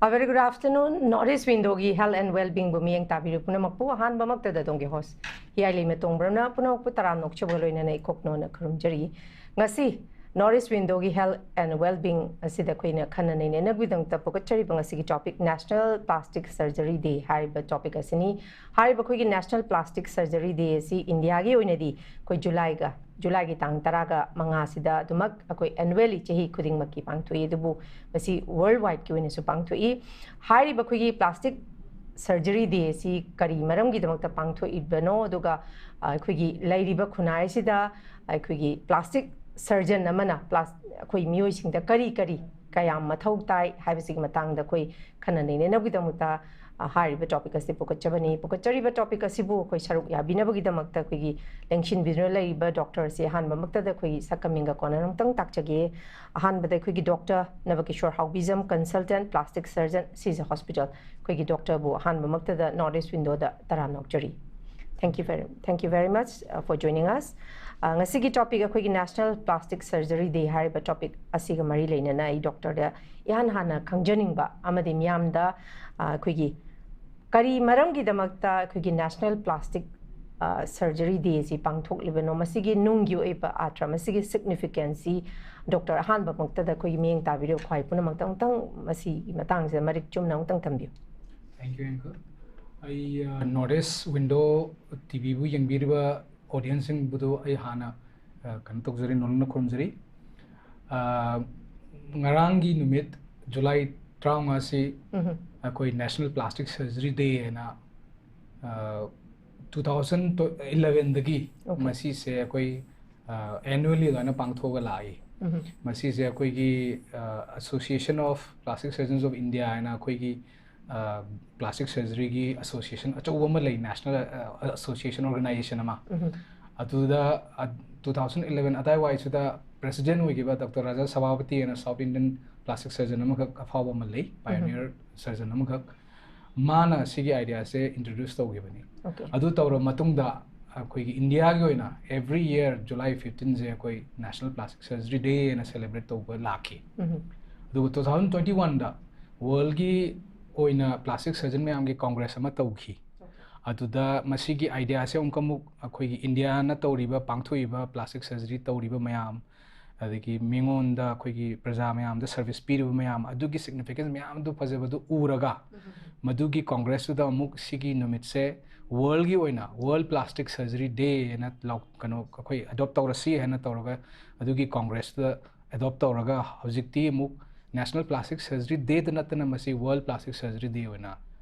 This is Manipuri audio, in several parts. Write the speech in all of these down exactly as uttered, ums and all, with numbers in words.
A very good afternoon. North East Window-ꯒꯤ Health and Well-being-ꯕꯨ ꯃꯤꯠꯌꯦꯡ ꯇꯥꯕꯤꯔꯤꯕ ꯄꯨꯝꯅꯃꯛꯄꯨ ꯑꯍꯥꯟꯕꯃꯛꯇꯗ ꯑꯗꯣꯝꯒꯤ host ꯍꯤꯌꯥꯏꯂꯩꯃ ꯇꯣꯡꯕ꯭ꯔꯝꯅ ꯄꯨꯝꯅꯃꯛꯄꯨ ꯇꯔꯥꯝꯅ ꯑꯣꯛꯆꯕꯒ ꯂꯣꯏꯅꯅ ꯏꯀꯣꯛꯅꯣꯅ ꯈꯨꯔꯨꯝꯖꯔꯤ꯫ ꯉꯁꯤ North East Window-ꯒꯤ Health and Well-being ꯑꯁꯤꯗ ꯑꯩꯈꯣꯏꯅ ꯈꯟꯅ ꯅꯩꯅꯅꯕꯒꯤꯗꯃꯛꯇ ꯄꯨꯈꯠꯆꯔꯤꯕ ꯉꯁꯤꯒꯤ topic National Plastic Surgery Day ꯍꯥꯏꯔꯤꯕ topic ꯑꯁꯤꯅꯤ꯫ ꯍꯥꯏꯔꯤꯕ ꯑꯩꯈꯣꯏꯒꯤ National Plastic Surgery Day ꯑꯁꯤ ꯏꯟꯗꯤꯌꯥꯒꯤ ꯑꯣꯏꯅꯗꯤ ꯑꯩꯈꯣꯏ ꯖꯨꯂꯥꯏꯒ, ꯖꯨꯂꯥꯏꯒꯤ ꯇꯥꯡ ꯇꯔꯥꯒ ꯃꯉꯥꯁꯤꯗ ꯑꯗꯨꯃꯛ ꯑꯩꯈꯣꯏ annually ꯆꯍꯤ ꯈꯨꯗꯤꯡꯃꯛꯀꯤ ꯄꯥꯡꯊꯣꯛꯏ, ꯑꯗꯨꯕꯨ ꯃꯁꯤ world wide-ꯀꯤ ꯑꯣꯏꯅꯁꯨ ꯄꯥꯡꯊꯣꯛꯏ꯫ ꯍꯥꯏꯔꯤꯕ ꯑꯩꯈꯣꯏꯒꯤ Plastic Surgery Day ꯑꯁꯤ ꯀꯔꯤ ꯃꯔꯝꯒꯤꯗꯃꯛꯇ ꯄꯥꯡꯊꯣꯛꯏꯕꯅꯣ, ꯑꯗꯨꯒ, ꯑ, ꯑꯩꯈꯣꯏꯒꯤ ꯂꯩꯔꯤꯕ ꯈꯨꯟꯅꯥꯏꯁꯤꯗ ꯑꯩꯈꯣꯏꯒꯤ plastic surgeon ꯑꯃꯅ plas-, ꯑꯩꯈꯣꯏ ꯃꯤꯑꯣꯏꯁꯤꯡꯗ ꯀꯔꯤ ꯀꯔꯤ ꯀꯌꯥꯝ ꯃꯊꯧ ꯇꯥꯏ ꯍꯥꯏꯕꯁꯤꯒꯤ ꯃꯇꯥꯡꯗ ꯑꯩꯈꯣꯏ ꯈꯟꯅ ꯅꯩꯅꯅꯕꯒꯤꯗꯃꯛꯇ, ꯑ, ꯍꯥꯏꯔꯤꯕ topic ꯑꯁꯤ ꯄꯨꯈꯠꯆꯕꯅꯤ꯫ ꯄꯨꯈꯠꯆꯔꯤꯕ topic ꯑꯁꯤꯕꯨ ꯑꯩꯈꯣꯏ ꯁꯔꯨꯛ ꯌꯥꯕꯤꯅꯕꯒꯤꯗꯃꯛꯇ ꯑꯩꯈꯣꯏꯒꯤ ꯂꯦꯡꯁꯤꯟꯕꯤꯗꯨꯅ ꯂꯩꯔꯤꯕ doctor ꯑꯁꯤ ꯑꯍꯥꯟꯕꯃꯛꯇꯗ ꯑꯩꯈꯣꯏꯒꯤ ꯁꯛꯀ ꯃꯤꯡꯒ ꯀꯣꯟꯅꯅ ꯑꯃꯨꯛꯇꯪ ꯇꯥꯛꯆꯒꯦ꯫ ꯑꯍꯥꯟꯕꯗ ꯑꯩꯈꯣꯏꯒꯤ Doctor ꯅꯕꯀꯤꯁꯣꯔ ꯍꯥꯎꯕꯤꯖꯝ, consultant plastic surgeon, ꯁꯤꯖ Hospital, ꯑꯩꯈꯣꯏꯒꯤ doctor-ꯕꯨ ꯑꯍꯥꯟꯕꯃꯛꯇꯗ North East Window-ꯗ ꯇꯔꯥꯝꯅ ꯑꯣꯛꯆꯔꯤ꯫ Thank you very, thank you very much, uh, for joining us. Uh, ꯉꯁꯤꯒꯤ topic ꯑꯩꯈꯣꯏꯒꯤ National Plastic Surgery Day ꯍꯥꯏꯔꯤꯕ topic ꯑꯁꯤꯒ ꯃꯔꯤ ꯂꯩꯅꯅ ꯑꯩ doctor-ꯗ ꯏꯍꯥꯟ ꯍꯥꯟꯅ ꯈꯪꯖꯅꯤꯡꯕ ꯑꯃꯗꯤ ꯃꯤꯌꯥꯝꯗ, uh, ꯑꯩꯈꯣꯏꯒꯤ ꯀꯔꯤ ꯃꯔꯝꯒꯤꯗꯃꯛꯇ ꯑꯩꯈꯣꯏꯒꯤ National Plastic, uh, Surgery Day ꯑꯁꯤ ꯄꯥꯡꯊꯣꯛꯂꯤꯕꯅꯣ, ꯃꯁꯤꯒꯤ ꯅꯨꯡꯒꯤ ꯑꯣꯏꯕ ꯑꯥꯔꯊ, ꯃꯁꯤꯒꯤ significance-ꯁꯤ doctor ꯑꯍꯥꯟꯕꯃꯛꯇꯗ ꯑꯩꯈꯣꯏꯒꯤ ꯃꯤꯠꯌꯦꯡ ꯇꯥꯕꯤꯔꯤꯕ ꯈ꯭ꯋꯥꯏ ꯄꯨꯝꯅꯃꯛꯇ ꯑꯃꯨꯛꯇꯪ ꯃꯁꯤꯒꯤ ꯃꯇꯥꯡꯁꯤꯗ ꯃꯔꯤꯛ ꯆꯨꯝꯅ ꯑꯃꯨꯛꯇꯪ ꯊꯝꯕꯤꯌꯨ꯫ Thank you, anchor. ꯑꯩ, ꯑ, North East Window T V-ꯕꯨ ꯌꯦꯡꯕꯤꯔꯤꯕ audience-ꯁꯤꯡꯕꯨꯗꯨ ꯑꯩ ꯍꯥꯟꯅ, ꯑ, ꯀꯩꯅꯣ ꯇꯧꯖꯔꯤ, ꯅꯣꯂꯨꯛꯅ ꯈꯨꯔꯨꯝꯖꯔꯤ꯫ ꯑ, ꯉꯔꯥꯡꯒꯤ ꯅꯨꯃꯤꯠ ꯖꯨꯂꯥꯏ ꯇꯔꯥꯃꯉꯥꯁꯤ ꯎꯝꯍꯨꯝ꯫ ꯑꯩꯈꯣꯏ National Plastic Surgery Day ꯍꯥꯏꯅ, ꯑ, two thousand eleven-ꯗꯒꯤ Okay. ꯃꯁꯤꯁꯦ ꯑꯩꯈꯣꯏ, ꯑ, annually ꯑꯗꯨꯃꯥꯏꯅ ꯄꯥꯡꯊꯣꯛꯑꯒ ꯂꯥꯛꯏ꯫ ꯎꯝꯍꯨꯝ꯫ ꯃꯁꯤꯁꯦ ꯑꯩꯈꯣꯏꯒꯤ, ꯑ, Association of Plastic Surgeons of India ꯍꯥꯏꯅ ꯑꯩꯈꯣꯏꯒꯤ, ꯑ, plastic surgery-ꯒꯤ association ꯑꯆꯧꯕ ꯑꯃ ꯂꯩ, national, ꯑ, association organization ꯑꯃ꯫ ꯎꯝꯍꯨꯝ꯫ ꯑꯗꯨꯗ, ꯑ, two thousand eleven ꯑꯗꯥꯏꯋꯥꯏꯁꯤꯗ president ꯑꯣꯏꯈꯤꯕ Doctor Raja Sabhapati ꯍꯥꯏꯅ South Indian plastic surgeon ꯑꯃꯈꯛ ꯑꯐꯥꯎꯕ ꯑꯃ ꯂꯩ, ꯎꯝꯍꯨꯝ꯫ Pioneer surgeon ꯑꯃꯈꯛ꯫ ꯃꯥꯅ ꯁꯤꯒꯤ idea-ꯁꯦ introduce ꯇꯧꯈꯤꯕꯅꯤ꯫ Okay. ꯑꯗꯨ ꯇꯧꯔꯕ ꯃꯇꯨꯡꯗ ꯑꯩꯈꯣꯏꯒꯤ ꯏꯟꯗꯤꯌꯥꯒꯤ ꯑꯣꯏꯅ every year July fifteen-ꯁꯦ ꯑꯩꯈꯣꯏ National Plastic Surgery Day ꯍꯥꯏꯅ celebrate ꯇꯧꯕ ꯂꯥꯛꯈꯤ꯫ ꯎꯝꯍꯨꯝ꯫ ꯑꯗꯨꯒ two thousand twenty-one-ꯗ ꯋꯥꯔꯜꯒꯤ ꯑꯣꯏꯅ ꯄ꯭ꯂꯥꯁꯇꯤꯛ ꯁꯔꯖꯟ ꯃꯌꯥꯝꯒꯤ ꯀꯣꯡꯒ꯭ꯔꯦꯁ ꯑꯃ ꯇꯧꯈꯤ꯫ ꯑꯗꯨꯗ ꯃꯁꯤꯒꯤ ꯑꯥꯏꯗꯤꯌꯥꯁꯦ ꯑꯃꯨꯛꯀ ꯑꯃꯨꯛ ꯑꯩꯈꯣꯏꯒꯤ ꯏꯟꯗꯤꯌꯥꯅ ꯇꯧꯔꯤꯕ, ꯄꯥꯡꯊꯣꯛꯏꯕ ꯄ꯭ꯂꯥꯁꯇꯤꯛ ꯁꯔꯖꯔꯤ ꯇꯧꯔꯤꯕ ꯃꯌꯥꯝ, ꯑꯗꯒꯤ ꯃꯤꯉꯣꯟꯗ, ꯑꯩꯈꯣꯏꯒꯤ ꯄ꯭ꯔꯖꯥ ꯃꯌꯥꯝꯗ ꯁꯔꯚꯤꯁ ꯄꯤꯔꯤꯕ ꯃꯌꯥꯝ ꯑꯗꯨꯒꯤ ꯁꯤꯒꯅꯤꯐꯤꯀꯦꯟꯁ ꯃꯌꯥꯝꯗꯨ ꯐꯖꯕꯗꯨ ꯎꯔꯒ, ꯃꯗꯨꯒꯤ ꯀꯣꯡꯒ꯭ꯔꯦꯁꯇꯨꯗ ꯑꯃꯨꯛ ꯁꯤꯒꯤ ꯅꯨꯃꯤꯠꯁꯦ ꯋꯥꯔꯜꯒꯤ ꯑꯣꯏꯅ ꯋꯥꯔꯜ ꯄ꯭ꯂꯥꯁꯇꯤꯛ ꯁꯔꯖꯔꯤ ꯗꯦ ꯍꯥꯏꯅ ꯂꯥꯎ-, ꯀꯩꯅꯣ, ꯑꯩꯈꯣꯏ ꯑꯦꯗꯣꯞ ꯇꯧꯔꯁꯤ ꯍꯥꯏꯅ ꯇꯧꯔꯒ, ꯑꯗꯨꯒꯤ ꯀꯣꯡꯒ꯭ꯔꯦꯁꯇꯨꯗ ꯑꯦꯗꯣꯞ ꯇꯧꯔꯒ ꯍꯧꯖꯤꯛꯇꯤ ꯑꯃꯨꯛ ꯅꯦꯁꯅꯦꯜ ꯄ꯭ꯂꯥꯁꯇꯤꯛ ꯁꯔꯖꯔꯤ ꯗꯦꯗ ꯅꯠꯇꯅ ꯃꯁꯤ ꯋꯥꯔꯜ ꯄ꯭ꯂꯥꯁꯇꯤꯛ ꯁꯔꯖꯔꯤ ꯗꯦ ꯑꯣꯏꯅ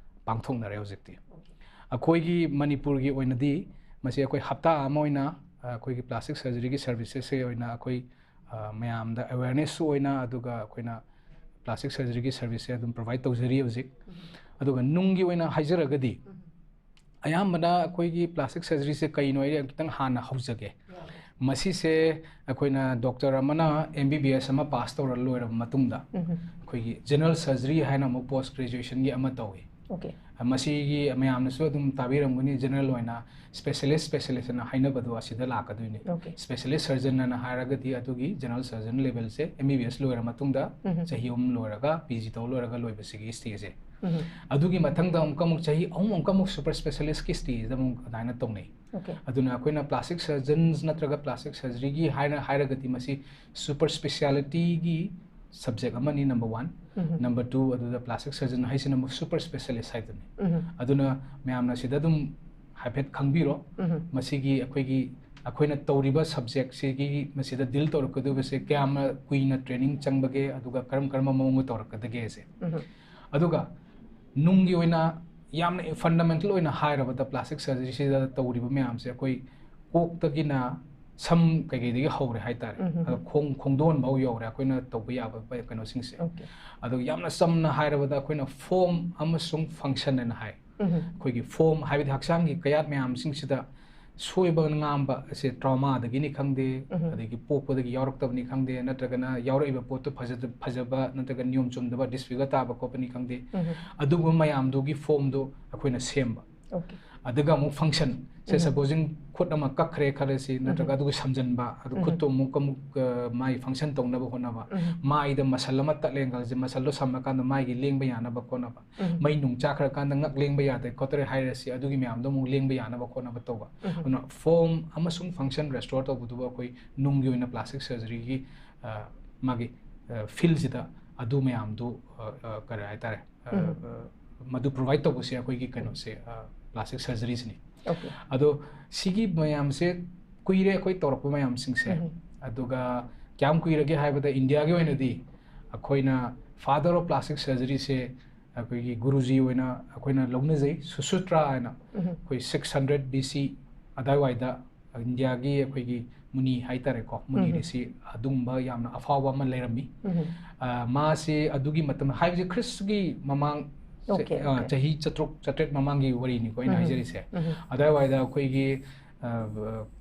ꯄꯥꯡꯊꯣꯛꯅꯔꯦ ꯍꯧꯖꯤꯛꯇꯤ꯫ ꯑꯩꯈꯣꯏꯒꯤ ꯃꯅꯤꯄꯨꯔꯒꯤ ꯑꯣꯏꯅꯗꯤ ꯃꯁꯤ ꯑꯩꯈꯣꯏ ꯍꯞꯇꯥ ꯑꯃ ꯑꯣꯏꯅ, ꯑ, ꯑꯩꯈꯣꯏꯒꯤ ꯄ꯭ꯂꯥꯁꯇꯤꯛ ꯁꯔꯖꯔꯤꯒꯤ ꯁꯔꯚꯤꯁꯦꯁꯁꯦ ꯑꯣꯏꯅ ꯑꯩꯈꯣꯏ, ꯑ, ꯃꯌꯥꯝꯗ ꯑꯦꯋꯦꯔꯅꯦꯁꯁꯨ ꯑꯣꯏꯅ, ꯑꯗꯨꯒ ꯑꯩꯈꯣꯏꯅ ꯄ꯭ꯂꯥꯁꯇꯤꯛ ꯁꯔꯖꯔꯤꯒꯤ ꯁꯔꯚꯤꯁꯁꯦ ꯑꯗꯨꯝ ꯄ꯭ꯔꯣꯚꯥꯏꯗ ꯇꯧꯖꯔꯤ ꯍꯧꯖꯤꯛ꯫ ꯑꯗꯨꯒ ꯅꯨꯡꯒꯤ ꯑꯣꯏꯅ ꯍꯥꯏꯖꯔꯒꯗꯤ, ꯑꯌꯥꯝꯕꯅ ꯑꯩꯈꯣꯏꯒꯤ ꯄ꯭ꯂꯥꯁꯇꯤꯛ ꯁꯔꯖꯔꯤꯁꯦ ꯀꯩꯅꯣ, ꯑꯩ ꯈꯤꯇꯪ ꯍꯥꯟꯅ ꯍꯧꯖꯒꯦ꯫ ꯃꯁꯤꯁꯦ ꯑꯩꯈꯣꯏꯅ ꯗꯣꯛꯇꯔ ꯑꯃꯅ ꯑꯦꯝ ꯕꯤ ꯕꯤ ꯑꯦꯁ ꯑꯃ ꯄꯥꯁ ꯇꯧꯔ ꯂꯣꯏꯔꯕ ꯃꯇꯨꯡꯗ, ꯑꯩꯈꯣꯏꯒꯤ ꯖꯦꯅꯔꯦꯜ ꯁꯔꯖꯔꯤ ꯍꯥꯏꯅ ꯑꯃꯨꯛ ꯄꯣꯁ ꯒ꯭ꯔꯦꯖꯨꯑꯦꯁꯟꯒꯤ ꯑꯃ ꯇꯧꯏ꯫ ꯑꯣꯀꯦ꯫ ꯃꯁꯤꯒꯤ ꯃꯌꯥꯝꯅꯁꯨ ꯑꯗꯨꯝ ꯇꯥꯕꯤꯔꯝꯒꯅꯤ, ꯖꯦꯅꯔꯦꯜ ꯑꯣꯏꯅ ꯁ꯭ꯄꯦꯁꯦꯂꯤꯁ, ꯁ꯭ꯄꯦꯁꯦꯂꯤꯁ ꯑꯅ ꯍꯥꯏꯅꯕꯗꯣ ꯑꯁꯤꯗ ꯂꯥꯛꯀꯗꯣꯏꯅꯤ꯫ ꯑꯣꯀꯦ꯫ ꯁ꯭ꯄꯦꯁꯦꯂꯤꯁ ꯁꯔꯖꯟ ꯑꯅ ꯍꯥꯏꯔꯒꯗꯤ ꯑꯗꯨꯒꯤ ꯖꯦꯅꯔꯦꯜ ꯁꯔꯖꯟ ꯂꯦꯕꯦꯜꯁꯦ ꯑꯦꯝ ꯕꯤ ꯕꯤ ꯑꯦꯁ ꯂꯣꯏꯔ ꯃꯇꯨꯡꯗ, ꯎꯝ꯫ ꯆꯍꯤ ꯑꯍꯨꯝ ꯂꯣꯏꯔꯒ, ꯄꯤ ꯖꯤ ꯇꯧ ꯂꯣꯏꯔꯒ ꯂꯣꯏꯕꯁꯤꯒꯤ ꯁ꯭ꯇꯦꯖꯁꯦ꯫ ꯎꯝ꯫ ꯑꯗꯨꯒꯤ ꯃꯊꯪꯗ ꯑꯃꯨꯛꯀ ꯑꯃꯨꯛ ꯆꯍꯤ ꯑꯍꯨꯝ ꯑꯃꯨꯛꯀ ꯑꯃꯨꯛ ꯁꯨꯄꯔ ꯁ꯭ꯄꯦꯁꯦꯂꯤꯁꯀꯤ ꯁ꯭ꯇꯦꯖꯇ ꯑꯃꯨꯛ ꯑꯗꯨꯃꯥꯏꯅ ꯇꯧꯅꯩ꯫ ꯑꯣꯀꯦ꯫ ꯑꯗꯨꯅ ꯑꯩꯈꯣꯏꯅ ꯄ꯭ꯂꯥꯁꯇꯤꯛ ꯁꯔꯖꯟꯁ ꯅꯠꯇ꯭ꯔꯒ ꯄ꯭ꯂꯥꯁꯇꯤꯛ ꯁꯔꯖꯔꯤꯒꯤ ꯍꯥꯏꯅ ꯍꯥꯏꯔꯒꯗꯤ ꯃꯁꯤ ꯁꯨꯄꯔ ꯁ꯭ꯄꯦꯁꯤꯌꯥꯂꯤꯇꯤꯒꯤ ꯁꯕꯖꯦꯛ ꯑꯃꯅꯤ, ꯅꯝꯕꯔ ꯋꯥꯟ꯫ ꯎꯝ꯫ ꯅꯝꯕꯔ ꯇꯨ, ꯑꯗꯨꯗ ꯄ꯭ꯂꯥꯁꯇꯤꯛ ꯁꯔꯖꯟ ꯍꯥꯏꯁꯤꯅ ꯑꯃꯨꯛ ꯁꯨꯄꯔ ꯁ꯭ꯄꯦꯁꯤꯌꯥꯂꯤꯁ ꯍꯥꯏꯗꯨꯅꯤ꯫ ꯎꯝ꯫ ꯑꯗꯨꯅ ꯃꯌꯥꯝꯅ ꯁꯤꯗ ꯑꯗꯨꯝ ꯍꯥꯏꯐꯦꯠ ꯈꯪꯕꯤꯔꯣ꯫ ꯎꯝ꯫ ꯃꯁꯤꯒꯤ ꯑꯩꯈꯣꯏꯒꯤ, ꯑꯩꯈꯣꯏꯅ ꯇꯧꯔꯤꯕ ꯁꯕꯖꯦꯛꯁꯤꯒꯤ ꯃꯁꯤꯗ ꯗꯤꯜ ꯇꯧꯔꯛꯀꯗꯧꯕꯁꯦ ꯀꯌꯥꯝꯅ ꯀꯨꯏꯅ ꯇ꯭ꯔꯦꯅꯤꯡ ꯆꯪꯕꯒꯦ, ꯑꯗꯨꯒ ꯀꯔꯝ ꯀꯔꯝꯕ ꯃꯑꯣꯡꯗ ꯇꯧꯔꯛꯀꯗꯒꯦꯁꯦ꯫ ꯎꯝ꯫ ꯑꯗꯨꯒ ꯅꯨꯡꯒꯤ ꯑꯣꯏꯅ ꯌꯥꯝꯅ ꯐꯟꯗꯥꯃꯦꯟꯇꯦꯜ ꯑꯣꯏꯅ ꯍꯥꯏꯔꯕꯗ, ꯄ꯭ꯂꯥꯁꯇꯤꯛ ꯁꯔꯖꯔꯤꯁꯤꯗ ꯇꯧꯔꯤꯕ ꯃꯌꯥꯝꯁꯦ ꯑꯩꯈꯣꯏ ꯀꯣꯛꯇꯒꯤꯅ ꯁꯝ ꯀꯩꯀꯩꯗꯒꯤ ꯍꯧꯔꯦ ꯍꯥꯏꯇꯥꯔꯦ꯫ ꯎꯝ, ꯎꯝ, ꯑꯗꯣ ꯎꯝ꯫ ꯈꯣꯡ, ꯈꯣꯡꯗꯣꯟꯐꯧ ꯌꯧꯔꯦ ꯑꯩꯈꯣꯏꯅ ꯇꯧꯕ ꯌꯥꯕ ꯀꯩꯅꯣꯁꯤꯡꯁꯦ꯫ ꯑꯣꯀꯦ꯫ ꯑꯗꯣ ꯌꯥꯝꯅ ꯆꯝꯅ ꯍꯥꯏꯔꯕꯗ ꯑꯩꯈꯣꯏꯅ ꯐꯣꯔꯝ ꯑꯃꯁꯨꯡ ꯐꯪꯁꯟ ꯍꯥꯏꯅ ꯍꯥꯏ꯫ ꯎꯝ꯫ ꯑꯩꯈꯣꯏꯒꯤ ꯐꯣꯔꯝ ꯍꯥꯏꯕꯗꯤ ꯍꯛꯆꯥꯡꯒꯤ ꯀꯌꯥꯠ ꯃꯌꯥꯝꯁꯤꯡꯁꯤꯗ ꯁꯣꯏꯕ ꯉꯥꯝꯕ ꯑꯁꯦ ꯇ꯭ꯔꯣꯃꯥꯗꯒꯤꯅꯤ ꯈꯪꯗꯦ, ꯎꯝ꯫ ꯑꯗꯒꯤ ꯄꯣꯛꯄꯗꯒꯤ ꯌꯥꯎꯔꯛꯇꯕꯅꯤ ꯈꯪꯗꯦ, ꯅꯠꯇ꯭ꯔꯒꯅ ꯌꯥꯎꯔꯛꯏꯕ ꯄꯣꯠꯇꯨ ꯐꯖꯗ-, ꯐꯖꯕ ꯅꯠꯇ꯭ꯔꯒ ꯅꯤꯌꯣꯝ ꯆꯨꯝꯗꯕ, ꯗꯤꯁꯐꯤꯒꯔ ꯇꯥꯕ ꯈꯣꯠꯄꯅꯤ ꯈꯪꯗꯦ, ꯎꯝ꯫ ꯑꯗꯨꯒꯨꯝꯕ ꯃꯌꯥꯝꯗꯨꯒꯤ ꯐꯣꯔꯝꯗꯨ ꯑꯩꯈꯣꯏꯅ ꯁꯦꯝꯕ꯫ ꯑꯣꯀꯦ꯫ ꯑꯗꯨꯒ ꯑꯃꯨꯛ function ꯁꯦ, supposing ꯈꯨꯠ ꯑꯃ ꯀꯛꯈ꯭ꯔꯦ ꯈꯜꯂꯁꯤ, ꯅꯠꯇ꯭ꯔꯒ ꯑꯗꯨꯒ ꯁꯝꯖꯟꯕ, ꯑꯗꯨ ꯈꯨꯠꯇꯣ ꯑꯃꯨꯛ, ꯑꯃꯨꯛ, ꯑ, ꯃꯥꯒꯤ function ꯇꯧꯅꯕ ꯍꯣꯠꯅꯕ, ꯃꯥꯏꯗ muscle ꯑꯃ ꯇꯠꯂꯦ ꯈꯜꯂꯁꯤ, muscle ꯗꯣ ꯁꯝꯃꯀꯥꯟꯗ ꯃꯥꯒꯤ ꯂꯦꯡꯕ ꯌꯥꯅꯕ ꯈꯣꯠꯅꯕ, ꯃꯩ ꯅꯨꯡ ꯆꯥꯛꯈ꯭ꯔꯀꯥꯟꯗ ꯉꯛ ꯂꯦꯡꯕ ꯌꯥꯗ꯭ꯔꯦ ꯈꯣꯠꯇ꯭ꯔꯦ ꯍꯥꯏꯔꯁꯤ, ꯑꯗꯨꯒꯤ ꯃꯌꯥꯝꯗꯣ ꯑꯃꯨꯛ ꯂꯦꯡꯕ ꯌꯥꯅꯕ ꯈꯣꯠꯅꯕ ꯇꯧꯕ꯫ ꯑꯗꯨꯅ form ꯑꯃꯁꯨꯡ function restore ꯇꯧꯕꯗꯨꯕꯨ ꯑꯩꯈꯣꯏ ꯅꯨꯡꯒꯤ ꯑꯣꯏꯅ plastic surgery ꯒꯤ, ꯑ, ꯃꯥꯒꯤ, ꯑ, field ꯁꯤꯗ ꯑꯗꯨ ꯃꯌꯥꯝꯗꯨ, ꯑ, ꯑ, ꯀꯔꯤ ꯍꯥꯏꯇꯥꯔꯦ, ꯑ, ꯑ, ꯃꯗꯨ provide ꯇꯧꯕꯁꯦ ꯑꯩꯈꯣꯏꯒꯤ ꯀꯩꯅꯣꯁꯦ, ꯑ, plastic surgery ꯁꯤꯅꯤ꯫ ꯑꯗꯣ ꯁꯤꯒꯤ ꯃꯌꯥꯝꯁꯦ ꯀꯨꯏꯔꯦ ꯑꯩꯈꯣꯏ ꯇꯧꯔꯛꯄ ꯃꯌꯥꯝꯁꯤꯡꯁꯦ꯫ ꯑꯗꯨꯒ ꯀꯌꯥꯝ ꯀꯨꯏꯔꯒꯦ ꯍꯥꯏꯕꯗ ꯏꯟꯗꯤꯌꯥꯒꯤ ꯑꯣꯏꯅꯗꯤ ꯑꯩꯈꯣꯏꯅ father of plastic surgery ꯁꯦ ꯑꯩꯈꯣꯏꯒꯤ ꯒꯨꯔꯨꯖꯤ ꯑꯣꯏꯅ ꯑꯩꯈꯣꯏꯅ ꯂꯧꯅꯖꯩ, ꯁꯨꯁꯨꯇ꯭ꯔꯥ ꯍꯥꯏꯅ꯫ ꯑꯩꯈꯣꯏ six hundred B C ꯑꯗꯥꯏꯋꯥꯏꯗ ꯏꯟꯗꯤꯌꯥꯒꯤ ꯑꯩꯈꯣꯏꯒꯤ ꯃꯨꯅꯤ ꯍꯥꯏꯇꯥꯔꯦꯀꯣ, ꯃꯨꯅꯤ ꯔꯤꯁꯤ ꯑꯗꯨꯒꯨꯝꯕ ꯌꯥꯝꯅ ꯑꯐꯥꯎꯕ ꯑꯃ ꯂꯩꯔꯝꯃꯤ꯫ ꯑ, ꯃꯥꯁꯤ ꯑꯗꯨꯒꯤ ꯃꯇꯝ ꯍꯥꯏꯕꯁꯤ ꯈ꯭ꯔꯤꯁꯒꯤ ꯃꯃꯥꯡ, ꯑ, ꯆꯍꯤ ꯆꯥꯇ꯭ꯔꯨꯛ ꯆꯥꯇ꯭ꯔꯦꯠ ꯃꯃꯥꯡꯒꯤ ꯋꯥꯔꯤꯅꯤꯀꯣ ꯑꯩꯅ ꯍꯥꯏꯖꯔꯤꯁꯦ꯫ ꯑꯗꯥꯏꯋꯥꯏꯗ ꯑꯩꯈꯣꯏꯒꯤ, ꯑ,